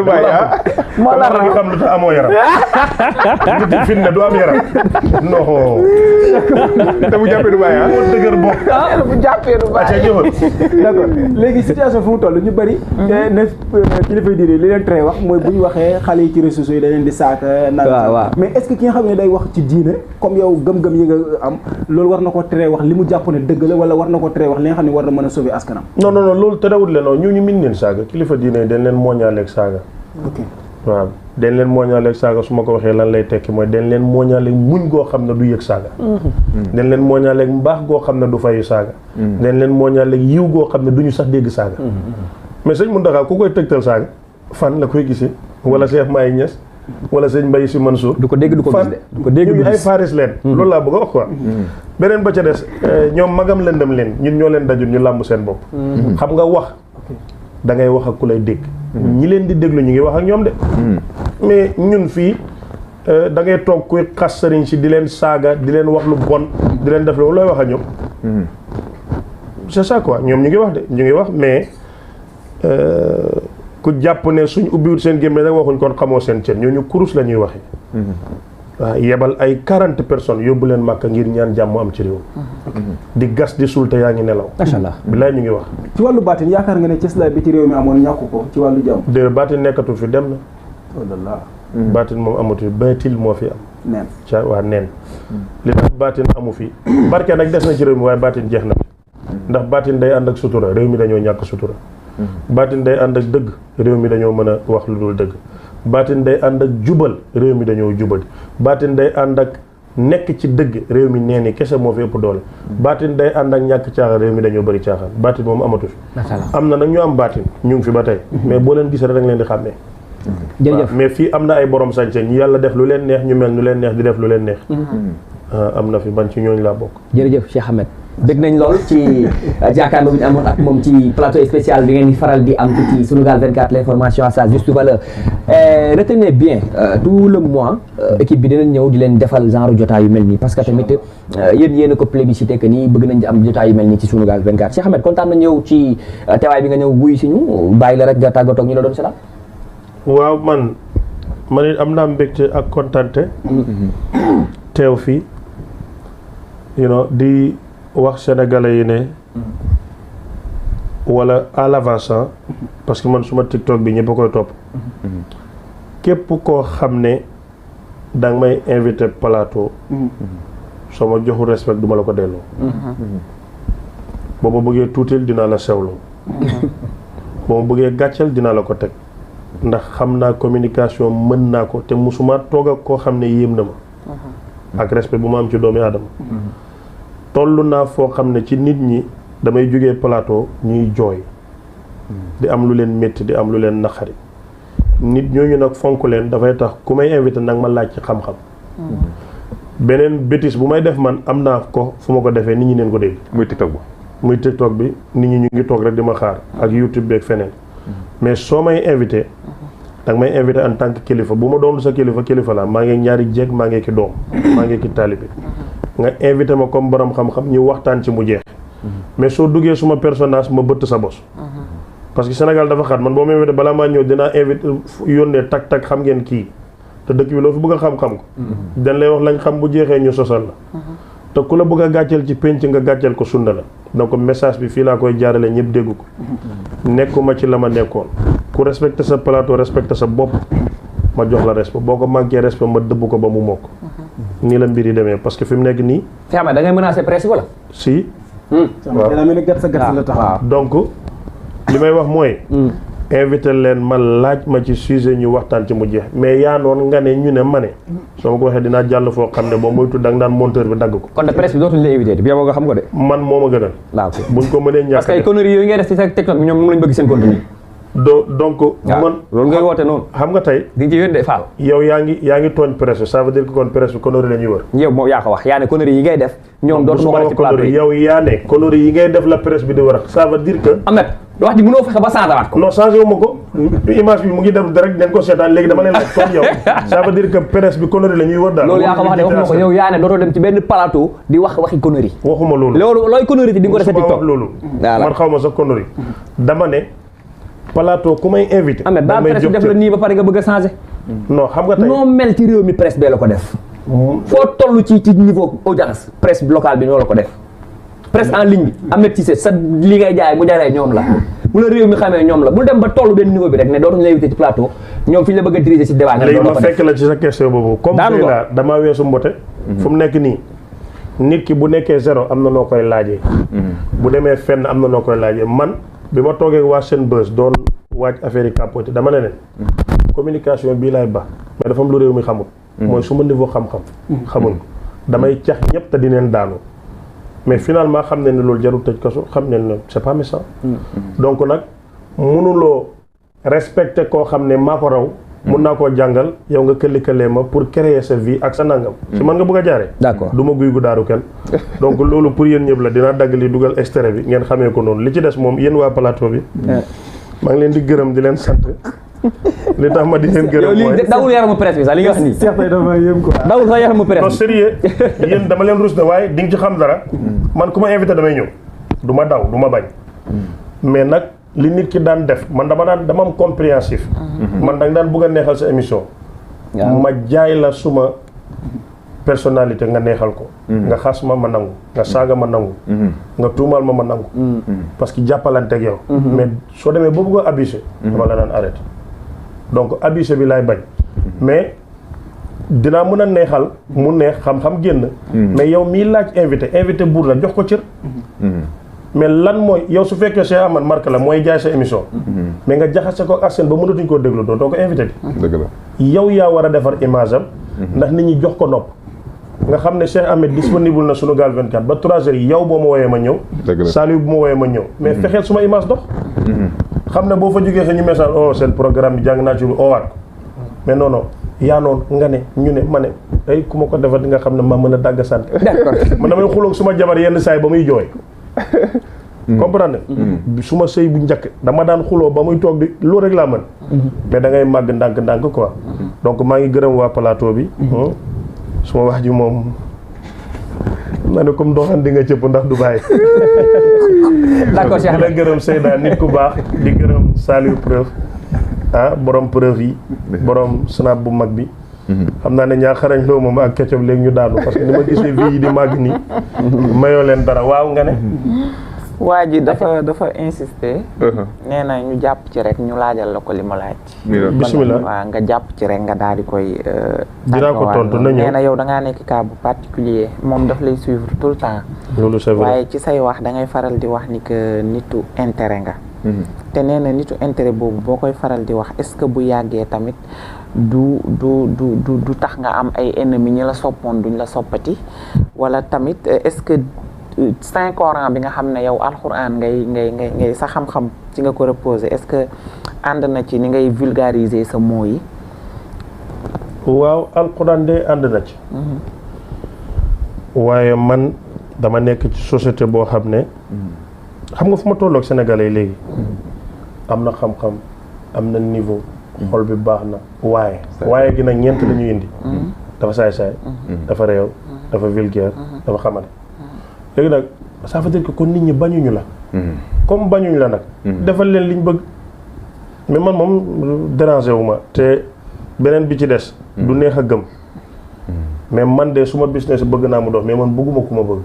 Speaker 2: moo la raw
Speaker 5: xam lu tax amoo yaram. nit yi fi ne du am yaram. non.
Speaker 4: te bu jàppee du bàyyi ah.
Speaker 5: moo dëgër bopp.
Speaker 2: bu jàppee du bàyyi.
Speaker 3: d'accord léegi situation fu mu toll ñu bëri. ne kilifa diine li leen tere wax mooy bu ñu waxee xale yi ci réseaux sociaux yi da leen di saaka.
Speaker 1: waaw
Speaker 3: mais est-ce que ki nga xam ne day wax ci diine comme yow gëm-gëm yi nga am loolu war na ko tere wax li mu jàpp ne dëgg la wala war na ko tere wax li nga xam ne war na mën a sauver askanam.
Speaker 5: non loolu terewul leen noonu ñu min leen saaga kilifa diine dañ leen mooñaaleeg saaga.
Speaker 3: ok
Speaker 5: waaw dañ leen mooñaaleeg saaga su ma ko waxee lan lay tekki mooy dañ leen mooñaaleeg muñ goo xam ne du yëg saaga. dañ leen mooñaaleeg mbaax goo xam ne du fayu saaga. dañ leen mooñaaleeg yiw goo xam ne du ñu sax dégg saaga. mais sëñ Mountakha ku koy tegtal saaga fan la koy gisee wala Cheikh Maye Niass wala sëñ Mbaye Sy Mansour
Speaker 1: du ko dégg du ko gis de du ko dégg du
Speaker 5: ay faris leen loolu laa bëgg a wax quoi beneen ba ca des ñoom magam lëndëm leen ñun ñoo leen dajul ñu làmb seen bopp xam nga wax da ngay wax ak ku lay dégg ñi leen di déglu ñu ngi wax ak ñoom de mais ñun fii da ngay toog kuy xas sëriñ si di leen saaga di leen wax lu bon di leen def loolu looy wax ak ñoom c'est ça quoi ñoom ñu ngi wax de ñu ngi wax mais ku jàpp ne suñ ubbiwut seen gémmiñ rek waxuñ kon xamoo seen cër ñooñu kurus la ñuy waxee waaw yebal ay 40 personnes yóbbu leen Màkka ngir ñaan jàmm am ci réew di gas di suul te yaa ngi nelaw
Speaker 1: macha allah
Speaker 5: bilaay ñu ngi wax
Speaker 3: ci wàllu baatin yaakaar nga ne cëslaay bi ci réew mi amoon ñàkku ko ci wàllu jàmm.
Speaker 5: de baatin nekkatu fi dem na
Speaker 3: alhamdulilah.
Speaker 5: baatin moom amatu fi baatil moo fi am
Speaker 3: neen
Speaker 5: ca waa neen li tax baatin amu fi barke nag des na ci réew mi waaye baatin jeex na fi ndax baatin day ànd ak sutura réew mi dañoo ñàkk sutura baatin day ànd ak dëgg réew mi dañoo mën a wax lu dul dëgg baatin day ànd ak jubal réew mi dañoo jubal baatin day ànd ak nekk ci dëgg réew mi nee ni kese moo fi ëpp doole baatin day ànd ak ñàkk caaxaan réew mi dañoo bëri caaxaan baatin moom amatu fi am na nag ñu am baatin ñu ngi fi ba tey mais boo leen gisee rek da nga leen di xàmmee
Speaker 1: jërëjëf
Speaker 5: mais fii am na ay borom sañ-sañ ñu yàlla def lu leen neex ñu mel nu leen neex di def lu leen neex am na fi man ci ñooñu laa bokk
Speaker 1: jërëjëf Cheikh Ahmed dégg nañ lool ci jàkkaarloo bi ñu amoon ak moom ci plateau spécial bi ngeen di faral di am ci Sunugal 24 l'information à sa juste valeur retenez bien tout le mois équipe bi dinañ ñëw di leen defal genre jotaay yu mel nii parce que tamit yéen a ko plébiscité que nii bëgg nañ am jotaay yu mel nii ci Sunugal 24 Cheikh Ahmed kontaan na ñëw ci teewaay bi nga ñëw wuy si ñu bàyyi la rek nga tàggatoo ak ñu la doon seetaan.
Speaker 5: waaw man it am naa mbégte ak kontante teew fii di wax sénégalais yi ne wala à l'avance parce que man suma TikTok bi ñëpp a koy topp képp koo xam ne danga may invité plateau soo ma joxul respect duma la ko delloo boo ma bëggee tuutil dinaa la sewloo boo ma bëggee gàcceel dinaa la ko teg ndax xam naa communication mën naa ko te musuma toog ak koo xam ne yéem na ma ak respect bu ma am ci doomi aadama toll naa foo xam ne ci nit ñi damay jógee plateau ñuy jooy di am lu leen métti di am lu leen naqari nit ñooñu nag fonk leen dafay tax ku may invité nag ma laaj ci xam-xam beneen bêtise bu may def man am naa ko fu ma ko defee nit ñi neen ko dégg
Speaker 4: muy TikTok ba
Speaker 5: muy TikTok bi nit ñi ñu ngi toog rek di ma xaar ak YouTube bi ak feneen mais soo may invité danga may invité en tant que kilifa bu ma doon sa kilifa la maa ngi ñaari jeeg maa ngi ki doom maa ngi ki taalibe nga invité ma comme borom xam-xam ñu waxtaan ci mu jeex mais soo duggee suma personnage ma bëtt sa bos parce que Sénégal dafa xat man boo ma invité balaa maa ñëw dinaa invité yónnee tak xam ngeen kii te dëkk bi loo fi bëgg a xam-xam ko dañ lay wax lañ xam bu jeexee ñu sosal la te ku la bëgg a gàcceel ci penc nga gàcceel ko sunna la donc message bi fii laa koy jaarale ñëpp dégg ko nekkuma ci la ma nekkoon ku respecté sa plateau respecté sa bopp ma jox la respect boo ko manqué respect ma dëbb ko ba mu mokk nii la mbir yi demee parce que fi mu nekk nii
Speaker 1: da ngay menacer presse wala
Speaker 5: si
Speaker 3: waaw daa mel ni gàtt sa gàtt la taxaw
Speaker 5: donc li may wax mooy invité leen ma laaj ma ci sujet ñu waxtaan ci mu jeex mais yaa noon nga ne ñu ne ma ne soo ma ko waxee dinaa jàll foo xam ne boo moytu da nga naan monteur bi dagg ko
Speaker 1: kon de presse bi dootuñu la invité bi yow nga xam ko de
Speaker 5: man moo ma gënal
Speaker 1: waaw
Speaker 5: buñ ko mënee ñàkk
Speaker 1: parce que ay conneries yooyu ngay def ci sa TikTok bi ñoom moom lañ bëgg seen contenu
Speaker 5: donc man
Speaker 1: loolu ngay woote noonu
Speaker 5: xam nga tey
Speaker 1: di nga ci yónnee faal
Speaker 5: yow yaa ngi tooñ presse ça veut dire que kon presse bi conneries la ñuy wër
Speaker 1: yow moom yaa ko wax yaa ne conneries yi ngay def ñoom dootuñu ko def ci plateau yi
Speaker 5: yow yaa ne conneries yi ngay def la presse bi di wër ça veut dire que
Speaker 1: Ahmed wax ji mënoo fexe ba changé waat ko
Speaker 5: non changé wu ma ko image bi mu ngi def direct dañ ko seetaan léegi dama leen laaj comme yow ça veut dire que presse bi conneries la ñuy wër daal
Speaker 1: loolu yaa ko wax de waxuma ko yow yaa ne dootoo dem ci benn plateau di wax waxi conneries
Speaker 5: waxuma loolu
Speaker 1: looy conneries di nga ko def sa TikTok
Speaker 5: loolu man xaw ma sa conneries dama ne plateau ku may invité
Speaker 1: Ahmed ba presse bi def la nii ba pare nga bëgg a changé
Speaker 5: non xam nga tey
Speaker 1: noo mel ci réew mi presse bee la ko def foo toll ci niveau audience presse locale bi ñoo la ko def presse en ligne bi Ahmed Cissé sa li ngay jaay bu jaree ñoom la bu la réew mi xamee ñoom la bul dem ba toll benn niveau bi rek ne dootuñu la invité ci plateau ñoom fi ñu la bëgg a diriger ci débat
Speaker 5: léegi ma fekk la ci sa question boobu comme fii la damaa weesu mbote fu mu nekk nii nit ki bu nekkee zéro am na noo koy laajee bu demee fenn am na noo koy laajee man bi ma toogee waa seen bës doon waaj affaire yi capoté dama ne leen communication bii laay ba mais dafa am lu réew mi xamul mooy su ma niveau xam-xam xamuñ ko damay cax ñëpp te dineen daanu mais finalement xam ne ne loolu jarul tëj kaso xam ne ne c'est pas méchant donc nag mënuloo respecté koo xam ne maa ko raw mun naa koo jàngal yow nga këlli-këllee ma pour créer sa vie ak sa nangam si man nga bëgg a jaaree
Speaker 1: d'accord
Speaker 5: du ma guy gu daaru kenn donc loolu pour yéen ñëpp la dinaa dagg li dugal extrait bi ngeen xamee ko noonu li ci des moom yéen waa plateau bi maa ngi leen di gërëm di leen sant li tax ma di leen gërëm mooy
Speaker 1: dawul yaramu presse bi sax li nga wax nii
Speaker 3: Cheikh tey dafa yëm ko
Speaker 1: dawul sax yaramu presse
Speaker 5: non sérieux yéen dama leen rus na waaye di nga ci xam dara man ku ma invité damay ñëw du ma daw du ma bañ mais nag li nit ki daan def man dama am compréhensif man danga daan bëgg a neexal sa émission ma jaay la suma personnalité nga neexal ko nga xas ma nangu nga saaga ma nangu nga tuumaal ma nangu parce que jàppalante ak yow mais soo demee ba bëgg a abusé dama la daan arrêté donc abusé bi laay bañ mais dinaa mën a neexal mu neex xam-xam génn mais yow mii laaj invité buur la jox ko cër mais lan mooy yow su fekkee Cheikh Ahmed marque la mooy jaay sa émission mais nga jaxase ko ak seen ba mënatuñ koo déglu doo ko invité bi
Speaker 4: dëgg la
Speaker 5: yow yaa war a defar image am ndax nit ñi jox ko nopp nga xam ne Cheikh Ahmed disponible na Sunugal 24 ba 3 heures yow boo ma wooyee ma ñëw Saliou bu ma wooyee ma ñëw mais fexeel suma image dox xam ne boo fa jógee sa ñu message seen programme bi jàng naa ci lu owaat ko mais non non yaa noonu nga ne ñu ne ma ne ay ku ma ko defar di nga xam ne maa mën a dàgg sant man damay xuloog suma jabar yenn saay ba muy jooy comprendre su ma sëy bu njëkk dama daan xuloo ba muy toog di loolu rek laa mën mais da ngay màgg ndànk quoi donc maa ngi gërëm waa plateau bi suma wax ji moom na ne comme doxan di nga cëpp ndax du bàyyi
Speaker 1: d'accord Cheikh
Speaker 5: di la gërëm Seyda nit ku baax di gërëm Saliou preuve borom preuve yi borom snap bu mag bi xam naa ne ñaa xarañ loo moom ak Ketchup léegi ñu daanu parce que ni ma gisee vie yi di màgg nii mayoo leen dara waaw nga ne
Speaker 2: waa ji dafa insister nee na ñu jàpp ci rek ñu laajal la ko li ma laaj
Speaker 5: bismillah
Speaker 2: waaw nga jàpp ci rek nga daal di koy
Speaker 5: dinaa ko tontu na ñëw
Speaker 2: nee na yow da ngaa nekk cas bu particulier moom daf lay suivre tout le temps
Speaker 5: loolu c'est vrai
Speaker 2: waaye ci say wax da ngay faral di wax ni que nitu intérêt nga te nee na nitu intérêt boobu boo koy faral di wax est-ce que bu yàggee tamit du tax nga am ay ennemis ñi la soppoon duñ la soppati wala tamit est-ce que Saint Coran bi nga xam ne yow alxuraan ngay sa xam-xam ci nga ko reposer est-ce que ànd na ci ni ngay vulgariser sa mots yi
Speaker 5: waaw alxuraan de ànd na ci waaye man dama nekk ci société boo xam ne xam nga fu ma tolloog sénégalais léegi am na xam-xam am na niveau xol bi baax na waaye gi nag ñeent la ñuy indi dafa saay-saay dafa réew dafa vulgaire dafa xamane léegi nag ça veut dire que kon nit ñi bañuñu la comme bañuñu la nag defal leen liñ bëgg mais man moom dérangé wu ma te beneen bi ci des du neex a gëm mais man de suma business bëgg naa mu dox mais man bëgguma ku ma bëgg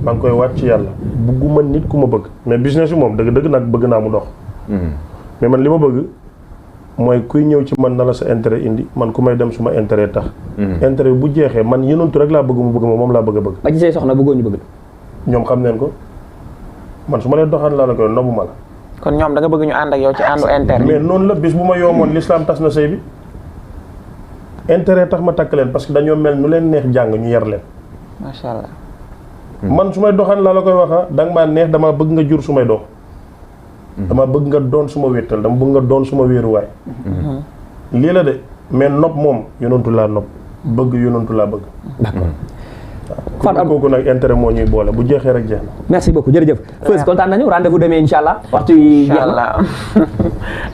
Speaker 5: maa ngi koy wàcc ci yàlla bëgguma nit ku ma bëgg mais business bi moom dëgg-dëgg nag bëgg naa mu dox mais man li ma bëgg mooy kuy ñëw ci man na la sa intérêt indi man ku may dem suma intérêt tax intérêt bu jeexee man yonantu rek laa bëgg mu bëgg ma moom laa bëgg a bëgg
Speaker 1: ba ci say soxna bëggoo ñu bëgg
Speaker 5: ñoom xam neen ko man su ma leen doxaan laa la koy nobbu ma la
Speaker 2: kon ñoom da nga bëgg ñu ànd ak yow ci àndu intérêt.
Speaker 5: mais noonu la bis bu ma yoomoon l'islam tas na sëy bi intérêt tax ma takk leen parce que dañoo mel nu leen neex jàng ñu yar leen
Speaker 2: macha allah.
Speaker 5: man su may doxaan laa la koy waxa da nga maa neex dama bëgg nga jur su may doom dama bëgg nga doon suma wéttal dama bëgg nga doon suma wéeruwaay lii la de mais nopp moom yonantu laa nopp bëgg yonantu laa bëgg
Speaker 1: d'accord
Speaker 5: Fatou kooku nag intérêt moo ñuy boole bu jeexee rek jeex na.
Speaker 1: merci beaucoup jërëjëf. Feuz kontaan nañu rendez-vous demain incha allah. waxtu yi
Speaker 2: incha allah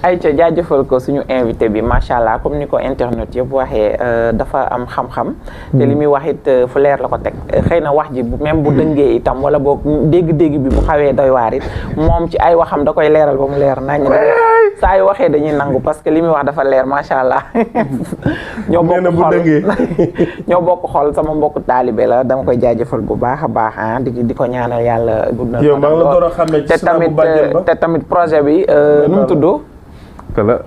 Speaker 2: ayca jaajëfal ko suñu invité bi macha allah comme ni ko internet yëpp waxee dafa am xam-xam. te li muy wax it fu leer la ko teg xëy na wax ji même bu dëngee itam wala boog dégg-dégg bi bu xawee doy waar it moom ci ay waxam da koy leeral ba mu leer nañ saa yu waxee dañuy nangu parce que li muy wax dafa leer macha allah. ñoo bokk xol ñoo bokk xol sama mbokku taalibe la dama koy jaajëfal bu baax a baax ah di ko ñaanal yàlla.
Speaker 5: yow maa ngi la door a xàmmee ci saabu bàjjen ba
Speaker 2: te tamit projet bi nu mu tudd.
Speaker 4: kala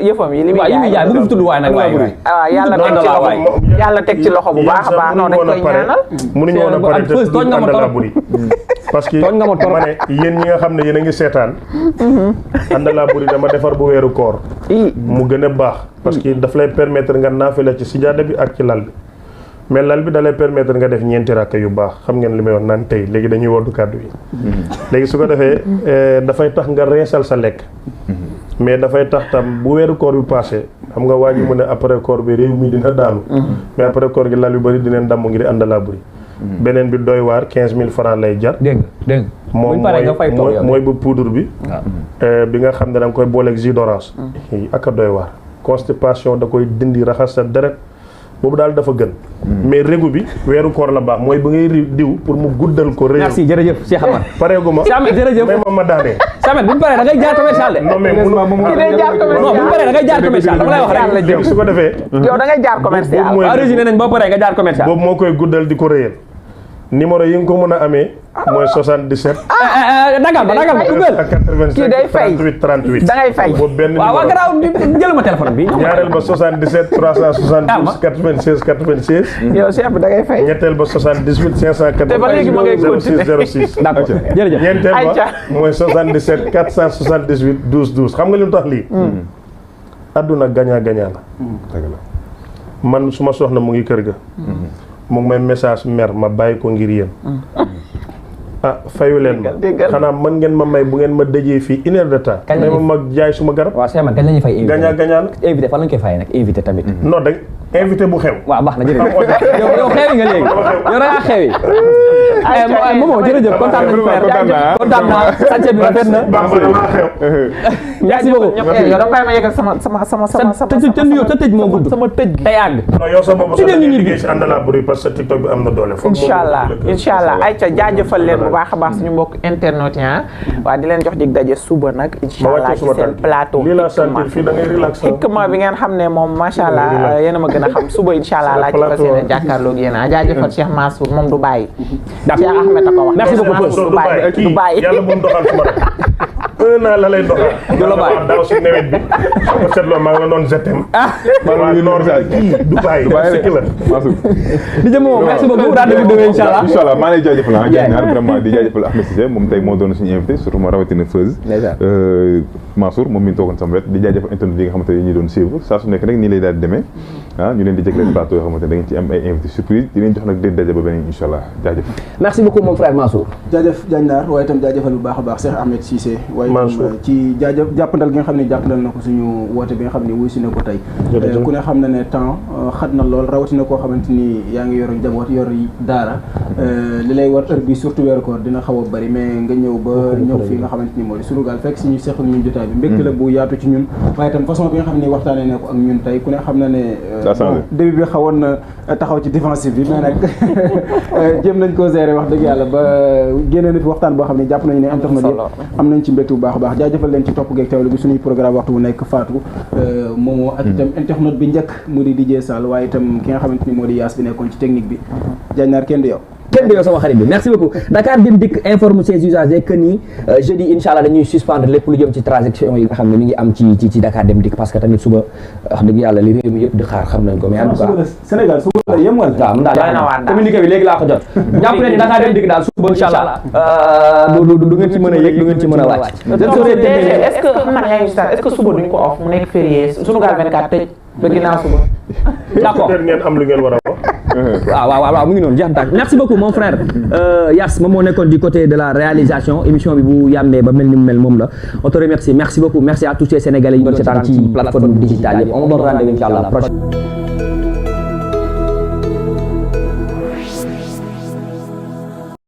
Speaker 2: yëfam yi li muy
Speaker 1: jaay bu mu tudd waay nag waay waay.
Speaker 2: yàlla teg ci loxo bu baax a baax noonu dañ koy ñaanal.
Speaker 5: mënuñu woon a pare te tudd àndala buri parce que ma ne yéen ñi nga xam ne yéen a ngi seetaan àndala buri dama defar bu weeru koor mu gën a baax parce que daf lay permettre nga naafila ci sijaada bi ak ci lal bi mais lal bi da lay permettre nga def ñeenti rakk yu baax xam ngeen li may wax naan tey léegi dañuy woddu kàddu yi léegi su ko defee dafay tax nga reesal sa lekk mais dafay tax tam bu weeru koor bi passé xam nga waa ji mu ne après koor bi réew mi dina daanu mais après koor gi lal yu bëri dineen damm ngir àndalaa buri beneen bi doy waar 15000 francs lay jar
Speaker 1: dégg
Speaker 5: moom mooy bu poudre bi bi nga xam ne da nga koy booleeg jus d'orange ak a doy waar constipation da koy dindi raxas sa deret boobu daal dafa gën mais régu bi weeru koor la baax mooy ba ngay diw pour mu guddal ko réew.
Speaker 1: merci jërëjëf Cheikh Amar
Speaker 5: pareegu ma
Speaker 1: Samet jërëjëf
Speaker 5: may ma daanee
Speaker 1: Samet bu ñu paree da ngay jaar commercial de
Speaker 5: non mais bu
Speaker 1: ñu paree da ngay jaar commercial dama lay wax rek
Speaker 5: su ko defee
Speaker 2: yow da ngay jaar commercial
Speaker 1: origine nañ boo paree nga jaar commercial
Speaker 5: boobu moo koy guddal di ko réyal numéro yi nga ko mën a amee mooy 77
Speaker 1: dagal ma dugal
Speaker 2: kii day fay
Speaker 5: 38
Speaker 2: da ngay fay
Speaker 5: boobu benn
Speaker 1: waaw waaw garaaw jël ma téléphone bi
Speaker 5: ñaareel ba 77 372 96 96
Speaker 2: yow chef bi da ngay fay
Speaker 5: ñetteel ba 78 580
Speaker 2: te ba léegi ma ngay continuer
Speaker 5: 06
Speaker 1: d'accord jërëjëf
Speaker 5: ñeenteel ba mooy 77 478 12 12 xam nga li mu tax lii adduna gagnant la man su ma soxna mu ngi kër ga mu ngi may message mer ma bàyyi ko ngir yéen fayu leen ma xanaa mën ngeen ma may bu ngeen ma dëjee fii 1 heure de temps may ma jaay suma garab
Speaker 1: waaw Cheikh man kañ la ñuy fay invité
Speaker 5: gagnant la
Speaker 1: invité fan lañ koy fay nag invité tamit
Speaker 5: non da invité bu xew
Speaker 1: waaw baax na jërëjëf yow xewi nga léegi yow da ngaa xewi Momo jërëjëf kontaan nañu frère kontaan naa sànce bi rafet na merci beaucoup
Speaker 2: yow da ngay ma yeggal sama
Speaker 1: te nuyoo te tëj moo gudd sama tëj day àgg
Speaker 5: non yow sa bopp sax dañuy liggéey si àndalaa buri parce que TikTok bi am na doole
Speaker 2: incha allah ayca jaajëfal leen bu baax a baax suñu mbokk internet yi waaw di leen jox dig daje suba nag incha allah ci seen plateau
Speaker 5: lii la sentir fii da ngay relax
Speaker 2: Hikma bi ngeen xam ne moom macha allah yéen a ma gën a xam suba incha allah laa ci fas yéene jàkkaarloog yéen a jaajëfal Cheikh Mansour moom du bàyyi Cheikh Ahmed a ko wax
Speaker 1: merci beaucoup
Speaker 2: du bàyyi
Speaker 5: yàlla bu mu doxal suma rek 1 an la lay doxal
Speaker 1: du la bàyyi
Speaker 5: daaw si nawet bi soo ko seetloo maa ngi la doon zetem maa ngi noor du bàyyi
Speaker 1: di jëm moom merci beaucoup rendez-vous demain incha allah
Speaker 4: maa ngi lay jaajëfal vraiment di jaajëfal Ahmed Cissé moom tey moo doon suñu invité surtout ma rawatina Feuz Mansour moom mi ñu toogoon sama wet di jaajëfal internet yi nga xamante ne ñu doon suivre saa su nekk rek nii lay daal di demee ñu leen di jégalee plateau yoo xamante ne da ngeen ci am ay invité surprise di leen jox nag dégg daje ba beneen incha allah jaajëf
Speaker 1: merci beaucoup mon frère Mansour
Speaker 3: jaajëf Diagnar waaye itam jaajëfal bu baax a baax Cheikh Ahmed Cissé waaye ci jaajëf jàppandal gi nga xam ne jàppandal na ko suñu woote bi nga xam ne wuy si na ko tey ku ne xam na ne temps xat na lool rawatina koo xamante ni yaa ngi yor njaboot yor daara li lay war heure bi surtout weeru koor dina xaw a bëri mais nga ñëw ba ñëw fii nga xamante ni moo di Sunugal fekk si ñu seqal ñu jotaay bi mbégte la bu yaatu ci ñun waaye itam façon bi nga xam ne waxtaanee ne ko ak ñun tey ku ne xam na ne début bi xawoon na taxaw ci défensive bi mais nag jéem nañ koo gérer wax dëgg yàlla ba génnee na fi waxtaan boo xam ne jàpp nañu ne internet yi am nañ ci mbégte bu baax a baax jaajëfal leen ci topp geeg teewlu bi suñuy programme waxtu bu nekk Fatou Momo ak itam internaute bi njëkk mu di DJ Sall waaye itam ki nga xamante ni moo di Yaas bi nekkoon ci technique bi Diagnar kenn du yow
Speaker 1: sama xarit bi merci beaucoup Dakar Dem Dikk informe ses usagers que ni jeudi inchallah dañuy suspendre lépp lu jëm ci transaction yi nga xam ne mi ngi am ci Dakar Dem Dikk parce que tamit suba wax dëgg yàlla li réew mi yëpp di xaar xam nañ ko mais en tout cas
Speaker 3: Sénégal suba la yem wala
Speaker 1: waaw mun daal communiqué bi léegi laa ko jot jàpp leen Dakar Dem Dikk daal suba inchallah du ngeen ci mën a yëg du ngeen ci mën a wàcc
Speaker 2: est-ce que xam naa yaa ngi est-ce que suba duñ ko off mu nekk férié Sunugal 24 tëj ba ginnaaw suba
Speaker 1: d'accord
Speaker 5: ngeen am lu ngeen war a wax
Speaker 1: waaw mu ngi noonu jeex na merci beaucoup mon frère Yass moom moo nekkoon du côté de la réalisation émission bi bu yàmbee ba mel ni mu mel moom la on te remercie merci beaucoup merci à tous ces Sénégalais yi doon seetaan ci plateforme digitale yëpp on donne rendez-vous inchallah prochaine